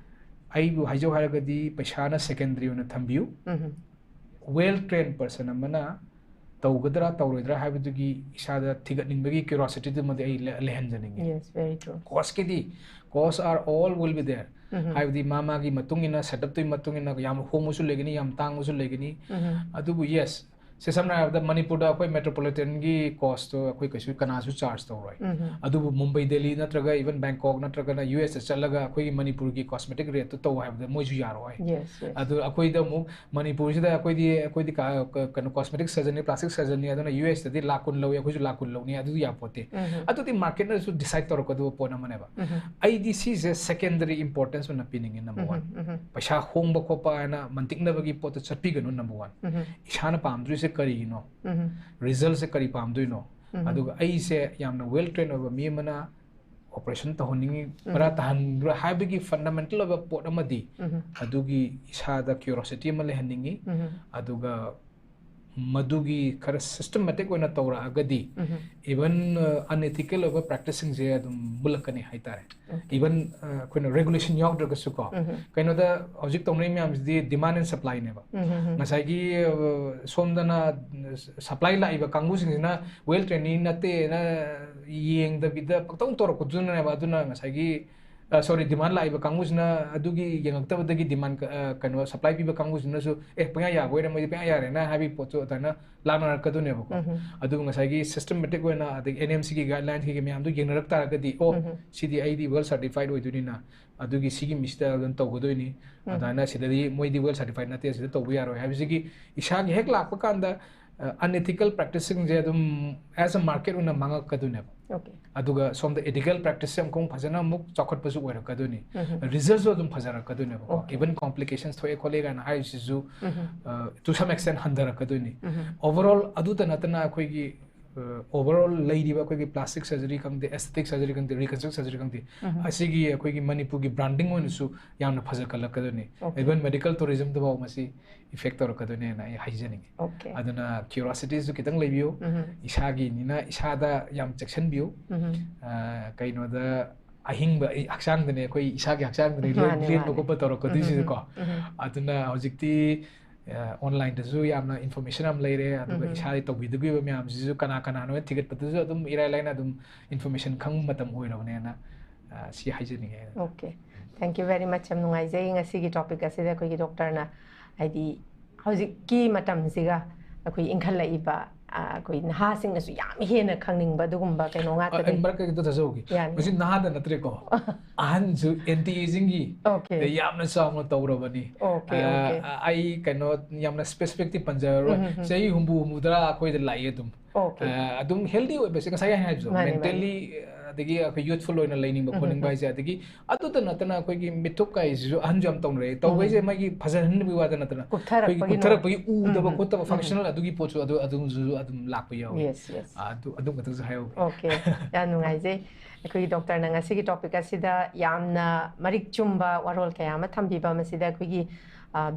ꯑꯩꯕꯨ ꯍꯥꯏꯖꯧ ꯍꯥꯏꯔꯒꯗꯤ ꯄꯩꯁꯥꯅ secondary ꯑꯣꯏꯅ ꯊꯝꯕꯤꯌꯨ꯫ ꯎꯝ꯫ Well trained person ꯑꯃꯅ ꯇꯧꯒꯗ꯭ꯔꯥ ꯇꯧꯔꯣꯏꯗ꯭ꯔꯥ ꯍꯥꯏꯕꯗꯨꯒꯤ ꯏꯁꯥꯗ ꯊꯤꯒꯠꯅꯤꯡꯕꯒꯤ curiosityꯗꯨꯃꯗꯤ ꯑꯩ ꯂꯩ-, ꯂꯩꯍꯟꯖꯅꯤꯡꯉꯤ꯫ Yes, very true. Cost ꯀꯤꯗꯤ, cost are all will be there꯫ ꯎꯝ꯫ ꯍꯥꯏꯕꯗꯤ ꯃꯥ ꯃꯥꯒꯤ ꯃꯇꯨꯡ ꯏꯟꯅ, setup ꯇꯨꯒꯤ ꯃꯇꯨꯡ ꯏꯟꯅ ꯌꯥꯝ ꯍꯣꯡꯕꯁꯨ ꯂꯩꯒꯅꯤ, ꯌꯥꯝ ꯇꯥꯡꯕꯁꯨ ꯂꯩꯒꯅꯤ꯫ ꯎꯝ꯫ ꯑꯗꯨꯕꯨ yes, ꯁꯦ ꯁꯝꯅ ꯍꯥꯏꯔꯕꯗ ꯃꯅꯤꯄꯨꯔꯗ ꯑꯩꯈꯣꯏ metropolitanꯒꯤ costꯇꯣ ꯑꯩꯈꯣꯏ ꯀꯩꯁꯨ ꯀꯅꯥꯁꯨ charge ꯇꯧꯔꯣꯏ꯫ ꯎꯝ꯫ ꯑꯗꯨꯕꯨ ꯃꯨꯝꯕꯩ, ꯗꯦꯜꯂꯤ ꯅꯠꯇ꯭ꯔꯒ even Bangkok ꯅꯠꯇ꯭ꯔꯒꯅ USꯇ ꯆꯠꯂꯒ ꯑꯩꯈꯣꯏꯒꯤ ꯃꯅꯤꯄꯨꯔꯒꯤ cosmetic rateꯇꯣ ꯇꯧ ꯍꯥꯏꯕꯗ ꯃꯣꯏꯁꯨ ꯌꯥꯔꯣꯏ꯫ Yes, yes. ꯑꯗꯨ ꯑꯩꯈꯣꯏꯗ ꯑꯃꯨꯛ ꯃꯅꯤꯄꯨꯔꯁꯤꯗ ꯑꯩꯈꯣꯏꯗꯤ, ꯑꯩꯈꯣꯏꯗꯤ ꯀ-, ꯀ-, ꯀꯩꯅꯣ cosmetic surgeonꯅꯤ, plastic surgeonꯅꯤ, ꯑꯗꯨꯅ USꯇꯗꯤ ꯂꯥꯛ ꯀꯨꯟ ꯂꯧꯏ, ꯑꯩꯈꯣꯏꯁꯨ ꯂꯥꯛ ꯀꯨꯟ ꯂꯧꯅꯤ, ꯑꯗꯨꯗꯤ ꯌꯥꯄꯣꯠꯇꯦ꯫ ꯎꯝ꯫ ꯑꯗꯨꯗꯤ marketꯅꯁꯨ decide ꯇꯧꯔꯛꯀꯗꯕ ꯄꯣꯠ ꯑꯃꯅꯦꯕ꯫ ꯎꯝ꯫ ꯑꯩꯗꯤ ꯁꯤꯁꯦ secondary importance ꯑꯣꯏꯅ ꯄꯤꯅꯤꯡꯉꯤ, number one꯫ ꯎꯝ, ꯎꯝ꯫ ꯄꯩꯁꯥ ꯍꯣꯡꯕ ꯈꯣꯠꯄ ꯍꯥꯏꯅ ꯃꯟꯇꯤꯛꯅꯕꯒꯤ ꯄꯣꯠꯇ ꯆꯠꯄꯤꯒꯅꯨ, number one꯫ ꯎꯝ꯫ ꯏꯁꯥꯅ ꯄꯥꯝꯗꯣꯏꯁꯦ ꯀꯔꯤꯒꯤꯅꯣ? ꯎꯝ꯫ Resultꯁꯦ ꯀꯔꯤ ꯄꯥꯝꯗꯣꯏꯅꯣ? ꯎꯝ꯫ ꯑꯗꯨꯒ ꯑꯩꯁꯦ ꯌꯥꯝꯅ well trained ꯑꯣꯏꯕ ꯃꯤ ꯑꯃꯅ operation ꯇꯧꯍꯟꯅꯤꯡꯉꯤ, ꯎꯝ꯫ ꯄꯔꯥ ꯇꯥꯍꯟꯕ꯭ꯔꯥ ꯍꯥꯏꯕꯒꯤ fundamental ꯑꯣꯏꯕ ꯄꯣꯠ ꯑꯃꯗꯤ ꯎꯝ꯫ ꯑꯗꯨꯒꯤ ꯏꯁꯥꯗ curiosity ꯑꯃ ꯂꯩꯍꯟꯅꯤꯡꯉꯤ꯫ ꯎꯝ꯫ ꯑꯗꯨꯒ ꯃꯗꯨꯒꯤ ꯈꯔ systematic ꯑꯣꯏꯅ ꯇꯧꯔꯛꯑꯒꯗꯤ, even unethical ꯑꯣꯏꯕ practiceꯁꯤꯡꯁꯦ ꯑꯗꯨꯝ ꯃꯨꯠꯂꯛꯀꯅꯤ ꯍꯥꯏꯇꯥꯔꯦ꯫ Even ꯑꯩꯈꯣꯏꯅ regulation ꯌꯥꯎꯗ꯭ꯔꯒꯁꯨꯀꯣ, ꯀꯩꯅꯣꯗ ꯍꯧꯖꯤꯛ ꯇꯧꯅꯔꯤ ꯃꯌꯥꯝꯁꯤꯗꯤ demand and supplyꯅꯦꯕ꯫ ꯉꯁꯥꯏꯒꯤ ꯁꯣꯝꯗꯅ supply ꯂꯥꯛꯏꯕ ꯀꯥꯡꯕꯨꯁꯤꯡꯁꯤꯅ well trained ꯅꯠꯇꯦꯅ ꯌꯦꯡꯗꯕꯤꯗ ꯄꯪꯇꯧ ꯇꯧꯔꯛꯄꯗꯨꯅꯅꯦꯕ꯫ ꯑꯗꯨꯅ ꯉꯁꯥꯏꯒꯤ sorry, demand ꯂꯥꯛꯏꯕ ꯀꯥꯡꯕꯨꯁꯤꯅ ꯑꯗꯨꯒꯤ ꯌꯦꯡꯉꯛꯇꯕꯗꯒꯤ demand ꯀꯩꯅꯣ supply ꯄꯤꯕ ꯀꯥꯡꯕꯨꯁꯤꯅꯁꯨ ꯑꯦ ꯄꯪꯌꯥ ꯌꯥꯕ ꯑꯣꯏꯔꯦ, ꯃꯣꯏꯗꯤ ꯄꯪꯌꯥ ꯌꯥꯔꯦꯅ ꯍꯥꯏꯕꯒꯤ ꯄꯣꯠꯁꯨ ꯑꯗꯨꯃꯥꯏꯅ ꯂꯥꯛꯅꯔꯛꯀꯗꯣꯏꯅꯦꯕꯀꯣ꯫ ꯑꯗꯨ ꯉꯁꯥꯏꯒꯤ systematic ꯑꯣꯏꯅ ꯑꯗꯒꯤ NMCꯒꯤ guidelines ꯀꯩꯀꯩ ꯃꯌꯥꯝꯗꯣ ꯌꯦꯡꯅꯔꯛ ꯇꯥꯔꯒꯗꯤ ꯑꯣ ꯁꯤꯗꯤ ꯑꯩꯗꯤ well certified ꯑꯣꯏꯗꯣꯏꯅꯤꯅ ꯑꯗꯨꯒꯤ ꯁꯤꯒꯤ ꯃꯤꯁꯤꯗ ꯑꯗꯨꯝ ꯇꯧꯒꯗꯣꯏꯅꯤ, ꯑꯗꯨꯃꯥꯏꯅ ꯁꯤꯗꯗꯤ ꯃꯣꯏꯗꯤ well certified ꯅꯠꯇꯦ, ꯁꯤꯗ ꯇꯧꯕ ꯌꯥꯔꯣꯏ ꯍꯥꯏꯕꯁꯤꯒꯤ ꯏꯁꯥꯒꯤ ꯍꯦꯛ ꯂꯥꯛꯄ ꯀꯥꯟꯗ unethical practiceꯁꯤꯡꯁꯦ ꯑꯗꯨꯝ as a market ꯑꯣꯏꯅ ꯃꯥꯡꯉꯛꯀꯗꯣꯏꯅꯦꯕ꯫ ꯑꯗꯨꯒ ꯁꯣꯝꯗ ethical practiceꯁꯦ ꯑꯃꯨꯛ ꯐꯖꯅ ꯑꯃꯨꯛ ꯆꯥꯎꯈꯠꯄꯁꯨ ꯑꯣꯏꯔꯛꯀꯗꯣꯏꯅꯤ꯫ Resultꯁꯨ ꯑꯗꯨꯝ ꯐꯖꯔꯛꯀꯗꯣꯏꯅꯦꯕꯀꯣ꯫ Even complications ꯊꯣꯛꯑꯦ ꯈꯣꯠꯂꯦ ꯀꯥꯏꯅ ꯍꯥꯏꯔꯤꯁꯤꯁꯨ to some extent ꯍꯟꯊꯔꯛꯀꯗꯣꯏꯅꯤ꯫ Overall ꯑꯗꯨꯇ ꯅꯠꯇꯅ ꯑꯩꯈꯣꯏꯒꯤ overall ꯂꯩꯔꯤꯕ ꯑꯩꯈꯣꯏꯒꯤ plastic surgery ꯈꯪꯗꯦ, aesthetic surgery ꯈꯪꯗꯦ, reconstruct surgery ꯈꯪꯗꯦ, ꯑꯁꯤꯒꯤ ꯑꯩꯈꯣꯏꯒꯤ ꯃꯅꯤꯄꯨꯔꯒꯤ branding ꯑꯣꯏꯅꯁꯨ ꯌꯥꯝꯅ ꯐꯖꯈꯠꯂꯛꯀꯗꯣꯏꯅꯤ꯫ Even medical tourismꯗꯐꯥꯎ ꯃꯁꯤ effect ꯇꯧꯔꯛꯀꯗꯣꯏꯅꯦꯅ ꯑꯩ ꯍꯥꯏꯖꯅꯤꯡꯉꯤ꯫ ꯑꯗꯨꯅ curiosityꯁꯨ ꯈꯤꯇꯪ ꯂꯩꯕꯤꯌꯨ꯫ ꯏꯁꯥꯒꯤꯅꯤꯅ ꯏꯁꯥꯗ ꯌꯥꯝ ꯆꯦꯛꯁꯤꯟꯕꯤꯌꯨ꯫ ꯀꯩꯅꯣꯗ ꯑꯍꯤꯡꯕ ꯍꯛꯆꯥꯡꯗꯅꯦ, ꯑꯩꯈꯣꯏ ꯏꯁꯥꯒꯤ ꯍꯛꯆꯥꯡꯗꯅꯦ ꯂꯦꯟꯕ ꯈꯣꯠꯄ ꯇꯧꯔꯛꯀꯗꯣꯏꯁꯤꯀꯣ꯫ ꯑꯗꯨꯅ ꯍꯧꯖꯤꯛꯇꯤ onlineꯗꯁꯨ ꯌꯥꯝꯅ information ꯌꯥꯝ ꯂꯩꯔꯦ꯫ ꯑꯗꯨꯒ ꯏꯁꯥꯒꯤ ꯇꯧꯕꯤꯗꯕꯤꯕ ꯃꯌꯥꯝꯁꯤꯁꯨ ꯀꯅꯥ ꯀꯅꯥꯅꯣ ꯊꯤꯒꯠꯄꯗꯁꯨ ꯑꯗꯨꯝ ꯏꯔꯥꯏ ꯂꯥꯏꯅ ꯑꯗꯨꯝ information ꯈꯪꯕ ꯃꯇꯝ ꯑꯣꯏꯔꯕꯅꯦꯅ ꯁꯤ ꯍꯥꯏꯖꯅꯤꯡꯉꯦ꯫ Okay, thank you very much. ꯌꯥꯝ ꯅꯨꯡꯉꯥꯏꯖꯩ ꯉꯁꯤꯒꯤ topic ꯑꯁꯤꯗ ꯑꯩꯈꯣꯏꯒꯤ doctorꯅ, ꯍꯥꯏꯗꯤ ꯍꯧꯖꯤꯛꯀꯤ ꯃꯇꯝꯁꯤꯒ ꯑꯩꯈꯣꯏ ꯏꯟꯈꯠꯂꯛꯏꯕ ꯑꯩꯈꯣꯏ ꯅꯍꯥꯁꯤꯡꯅꯁꯨ ꯌꯥꯝ ꯍꯦꯟꯅ ꯈꯪꯅꯤꯡꯕ ꯑꯗꯨꯒꯨꯝꯕ ꯀꯩꯅꯣ ꯉꯥꯛꯇꯅꯤ꯫ ꯑꯩ ꯃꯔꯛ ꯀꯩꯗ ꯊꯥꯖꯍꯧꯒꯦ꯫ ꯌꯥꯅꯤ꯫ ꯃꯁꯤ ꯅꯍꯥꯗ ꯅꯠꯇ꯭ꯔꯦꯀꯣ꯫ ꯑꯍꯟꯁꯨ anti agingꯒꯤ Okay. ꯌꯥꯝꯅ ꯆꯥꯎꯅ ꯇꯧꯔꯕꯅꯤ꯫ Okay, okay. ꯑꯩ ꯀꯩꯅꯣ ꯌꯥꯝꯅ specificꯇꯤ ꯄꯟꯖꯔꯔꯣꯏ꯫ ꯆꯍꯤ ꯍꯨꯝꯐꯨ ꯍꯨꯝꯐꯨꯇꯔꯥ ꯑꯩꯈꯣꯏꯗ ꯂꯥꯛꯏ ꯑꯗꯨꯝ꯫ Okay. ꯑꯗꯨꯝ healthy ꯑꯣꯏꯕꯁꯦ ꯉꯁꯥꯏ ꯑꯩꯅ ꯍꯥꯏꯕꯗꯣ, ꯃꯥꯅꯦ, ꯃꯥꯅꯦ꯫ Mentally ꯑꯗꯒꯤ ꯑꯩꯈꯣꯏ youthful ꯑꯣꯏꯅ ꯂꯩꯅꯤꯡꯕ ꯈꯣꯠꯅꯤꯡꯕ ꯍꯥꯏꯁꯦ, ꯑꯗꯒꯤ ꯑꯗꯨꯇ ꯅꯠꯇꯅ ꯑꯩꯈꯣꯏꯒꯤ ꯃꯤꯠꯊꯨꯞ ꯀꯥꯏꯁꯤꯁꯨ ꯑꯍꯟꯁꯨ ꯌꯥꯝ ꯇꯧꯅꯔꯦ꯫ ꯇꯧꯕꯩꯁꯦ ꯃꯥꯒꯤ ꯐꯖꯍꯟꯕꯒꯤ ꯋꯥꯗ ꯅꯠꯇꯅ ꯑꯩꯈꯣꯏꯒꯤ ꯀꯨꯠꯊꯔꯛꯄꯒꯤ ꯀꯨꯠꯊꯔꯛꯄꯒꯤ ꯎꯗꯕ ꯈꯣꯠꯇꯕ functional ꯑꯗꯨꯒꯤ ꯄꯣꯠꯁꯨ ꯑꯗꯨ ꯑꯗꯨꯝꯁꯨ ꯑꯗꯨꯝ ꯂꯥꯛꯄ ꯌꯥꯎꯏ꯫ Yes, yes. ꯑꯗꯨ ꯑꯗꯨ ꯈꯛꯇꯪꯁꯨ ꯍꯥꯏꯍꯧꯒꯦ꯫ Okay, ꯌꯥꯝ ꯅꯨꯡꯉꯥꯏꯖꯩ꯫ ꯑꯩꯈꯣꯏꯒꯤ doctorꯅ ꯉꯁꯤꯒꯤ topic ꯑꯁꯤꯗ ꯌꯥꯝꯅ ꯃꯔꯤꯛ ꯆꯨꯝꯕ ꯋꯥꯔꯣꯜ ꯀꯌꯥ ꯑꯃ ꯊꯝꯕꯤꯕ, ꯃꯁꯤꯗ ꯑꯩꯈꯣꯏꯒꯤ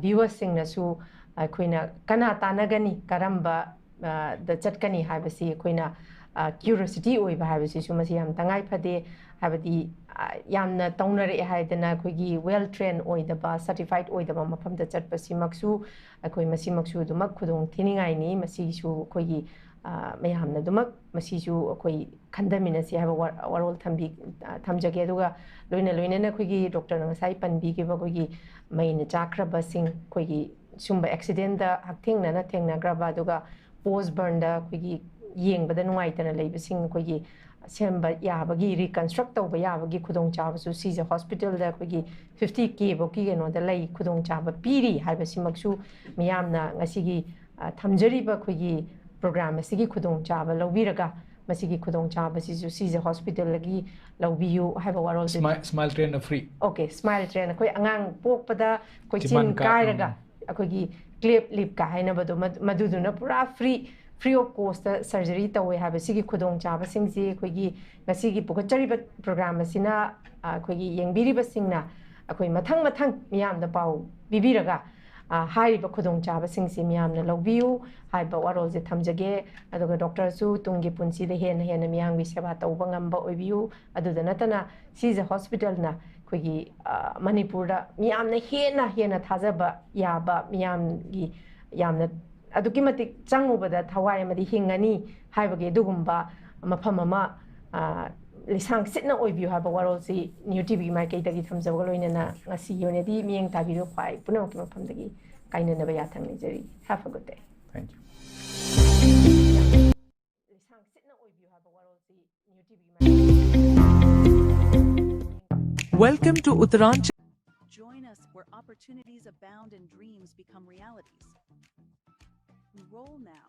viewersꯁꯤꯡꯅꯁꯨ ꯑꯩꯈꯣꯏꯅ ꯀꯅꯥ ꯇꯥꯟꯅꯒꯅꯤ, ꯀꯔꯝꯕ, ꯑ, ꯗ ꯆꯠꯀꯅꯤ ꯍꯥꯏꯕꯁꯤ ꯑꯩꯈꯣꯏꯅ, ꯑ, curiosity ꯑꯣꯏꯕ ꯍꯥꯏꯕꯁꯤꯁꯨ ꯃꯁꯤ ꯌꯥꯝ ꯇꯉꯥꯏ ꯐꯗꯦ꯫ ꯍꯥꯏꯕꯗꯤ, ꯑ, ꯌꯥꯝꯅ ꯇꯧꯅꯔꯛꯑꯦ ꯍꯥꯏꯗꯅ ꯑꯩꯈꯣꯏꯒꯤ well train ꯑꯣꯏꯗꯕ, certified ꯑꯣꯏꯗꯕ ꯃꯐꯝꯗ ꯆꯠꯄꯁꯤꯃꯛꯁꯨ ꯑꯩꯈꯣꯏ ꯃꯁꯤꯃꯛꯁꯨ ꯑꯗꯨꯃꯛ ꯈꯨꯗꯣꯡ ꯊꯤꯅꯤꯡꯉꯥꯏꯅꯤ꯫ ꯃꯁꯤꯁꯨ ꯑꯩꯈꯣꯏꯒꯤ, ꯑ, ꯃꯌꯥꯝꯅ ꯑꯗꯨꯃꯛ ꯃꯁꯤꯁꯨ ꯑꯩꯈꯣꯏ ꯈꯟꯊꯃꯤꯟꯅꯁꯤ ꯍꯥꯏꯕ ꯋꯥ-, ꯋꯥꯔꯣꯜ ꯊꯝꯕꯤ-, ꯑ, ꯊꯝꯖꯒꯦ꯫ ꯑꯗꯨꯒ ꯂꯣꯏꯅ ꯂꯣꯏꯅꯅ ꯑꯩꯈꯣꯏꯒꯤ ꯗꯣꯛꯇꯔꯅ ꯉꯁꯥꯏ ꯄꯟꯕꯤꯈꯤꯕ ꯑꯩꯈꯣꯏꯒꯤ ꯃꯩꯅ ꯆꯥꯛꯈ꯭ꯔꯕꯁꯤꯡ, ꯑꯩꯈꯣꯏꯒꯤ ꯁꯨꯝꯕ accidentꯗ ꯍꯛꯊꯦꯡꯅꯅ ꯊꯦꯡꯅꯈ꯭ꯔꯕ, ꯑꯗꯨꯒ post burnꯗ ꯑꯩꯈꯣꯏꯒꯤ ꯌꯦꯡꯕꯗ ꯅꯨꯡꯉꯥꯏꯇꯅ ꯂꯩꯕꯁꯤꯡ ꯑꯩꯈꯣꯏꯒꯤ ꯁꯦꯝꯕ ꯌꯥꯕꯒꯤ, reconstruct ꯇꯧꯕ ꯌꯥꯕꯒꯤ ꯈꯨꯗꯣꯡꯆꯥꯕꯁꯨ ꯁꯤꯁꯦ hospitalꯗ ꯑꯩꯈꯣꯏꯒꯤ fifty K ꯐꯧꯀꯤ ꯀꯩꯅꯣꯗ ꯂꯩ, ꯈꯨꯗꯣꯡꯆꯥꯕ ꯄꯤꯔꯤ ꯍꯥꯏꯕꯁꯤꯃꯛꯁꯨ ꯃꯤꯌꯥꯝꯅ ꯉꯁꯤꯒꯤ, ꯑ, ꯊꯝꯖꯔꯤꯕ ꯑꯩꯈꯣꯏꯒꯤ program ꯑꯁꯤꯒꯤ ꯈꯨꯗꯣꯡꯆꯥꯕ ꯂꯧꯕꯤꯔꯒ ꯃꯁꯤꯒꯤ ꯈꯨꯗꯣꯡꯆꯥꯕꯁꯤꯁꯨ ꯁꯤꯁꯦ hospitalꯗꯒꯤ ꯂꯧꯕꯤꯌꯨ ꯍꯥꯏꯕ ꯋꯥꯔꯣꯜꯁꯦ꯫ Smile, Smile Trainꯅ free. Okay, Smile Train ꯑꯩꯈꯣꯏ ꯑꯉꯥꯡ ꯄꯣꯛꯄꯗ ꯑꯩꯈꯣꯏ ꯆꯤꯟ ꯆꯤꯟꯕꯥꯟ ꯀꯥ-, ꯀꯥꯏꯔꯒ ꯎꯝ꯫ ꯑꯩꯈꯣꯏꯒꯤ cleft lip ꯀ ꯍꯥꯏꯅꯕꯗꯣ, ꯃꯗꯨ-, ꯃꯗꯨꯗꯨꯅ ꯄꯨꯔꯥ free, free of cost surgery ꯇꯧꯋꯦ ꯍꯥꯏꯕ ꯁꯤꯒꯤ ꯈꯨꯗꯣꯡꯆꯥꯕꯁꯤꯡꯁꯤ ꯑꯩꯈꯣꯏꯒꯤ ꯉꯁꯤꯒꯤ ꯄꯨꯈꯠꯆꯔꯤꯕ program ꯑꯁꯤꯅ, ꯑ, ꯑꯩꯈꯣꯏꯒꯤ ꯌꯦꯡꯕꯤꯔꯤꯕꯁꯤꯡꯅ ꯑꯩꯈꯣꯏ ꯃꯊꯪ ꯃꯊꯪ ꯃꯤꯌꯥꯝꯗ ꯄꯥꯎ ꯄꯤꯕꯤꯔꯒ, ꯑ, ꯍꯥꯏꯔꯤꯕ ꯈꯨꯗꯣꯡꯆꯥꯕꯁꯤꯡꯁꯤ ꯃꯤꯌꯥꯝꯅ ꯂꯧꯕꯤꯌꯨ ꯍꯥꯏꯕ ꯋꯥꯔꯣꯜꯁꯦ ꯊꯝꯖꯒꯦ꯫ ꯑꯗꯨꯒ ꯗꯣꯛꯇꯔꯁꯨ ꯇꯨꯡꯒꯤ ꯄꯨꯟꯁꯤꯗ ꯍꯦꯟꯅ ꯍꯦꯟꯅ ꯃꯤꯌꯥꯝꯒꯤ ꯁꯦꯕꯥ ꯇꯧꯕ ꯉꯝꯕ ꯑꯣꯏꯕꯤꯌꯨ꯫ ꯑꯗꯨꯗ ꯅꯠꯇꯅ ꯁꯤꯁꯦ hospitalꯅ ꯑꯩꯈꯣꯏꯒꯤ, ꯑ, ꯃꯅꯤꯄꯨꯔꯗ ꯃꯤꯌꯥꯝꯅ ꯍꯦꯟꯅ ꯍꯦꯟꯅ ꯊꯥꯖꯕ ꯌꯥꯕ, ꯃꯤꯌꯥꯝꯒꯤ ꯌꯥꯝꯅ ꯑꯗꯨꯛꯀꯤ ꯃꯇꯤꯛ ꯆꯪꯉꯨꯕꯗ ꯊꯋꯥꯏ ꯑꯃꯗꯤ ꯍꯤꯡꯉꯅꯤ ꯍꯥꯏꯕꯒꯤ ꯑꯗꯨꯒꯨꯝꯕ ꯃꯐꯝ ꯑꯃ, ꯑ, ꯂꯤꯁꯥꯡ ꯁꯤꯠꯅ ꯑꯣꯏꯕꯤꯌꯨ ꯍꯥꯏꯕ ꯋꯥꯔꯣꯜꯁꯤ New TVꯒꯤ ꯃꯥꯏꯀꯩꯗꯒꯤ ꯊꯝꯖꯕꯒ ꯂꯣꯏꯅꯅ ꯉꯁꯤꯒꯤ ꯑꯣꯏꯅꯗꯤ ꯃꯤꯠꯌꯦꯡ ꯇꯥꯕꯤꯔꯤꯕ ꯈ꯭ꯋꯥꯏ ꯄꯨꯝꯅꯃꯛꯀꯤ ꯃꯐꯝꯗꯒꯤ ꯀꯥꯏꯅꯅꯕ ꯌꯥꯊꯪ ꯅꯤꯖꯔꯤ꯫ Have a good day. Thank you. ꯂꯤꯁꯥꯡ ꯁꯤꯠꯅ ꯑꯣꯏꯕꯤꯌꯨ ꯍꯥꯏꯕ ꯋꯥꯔꯣꯜꯁꯤ New TVꯒꯤ ꯃꯥꯏꯀꯩꯗꯒꯤ Welcome to Uttaranchal. Join us where opportunities abound and dreams become realities. Enroll now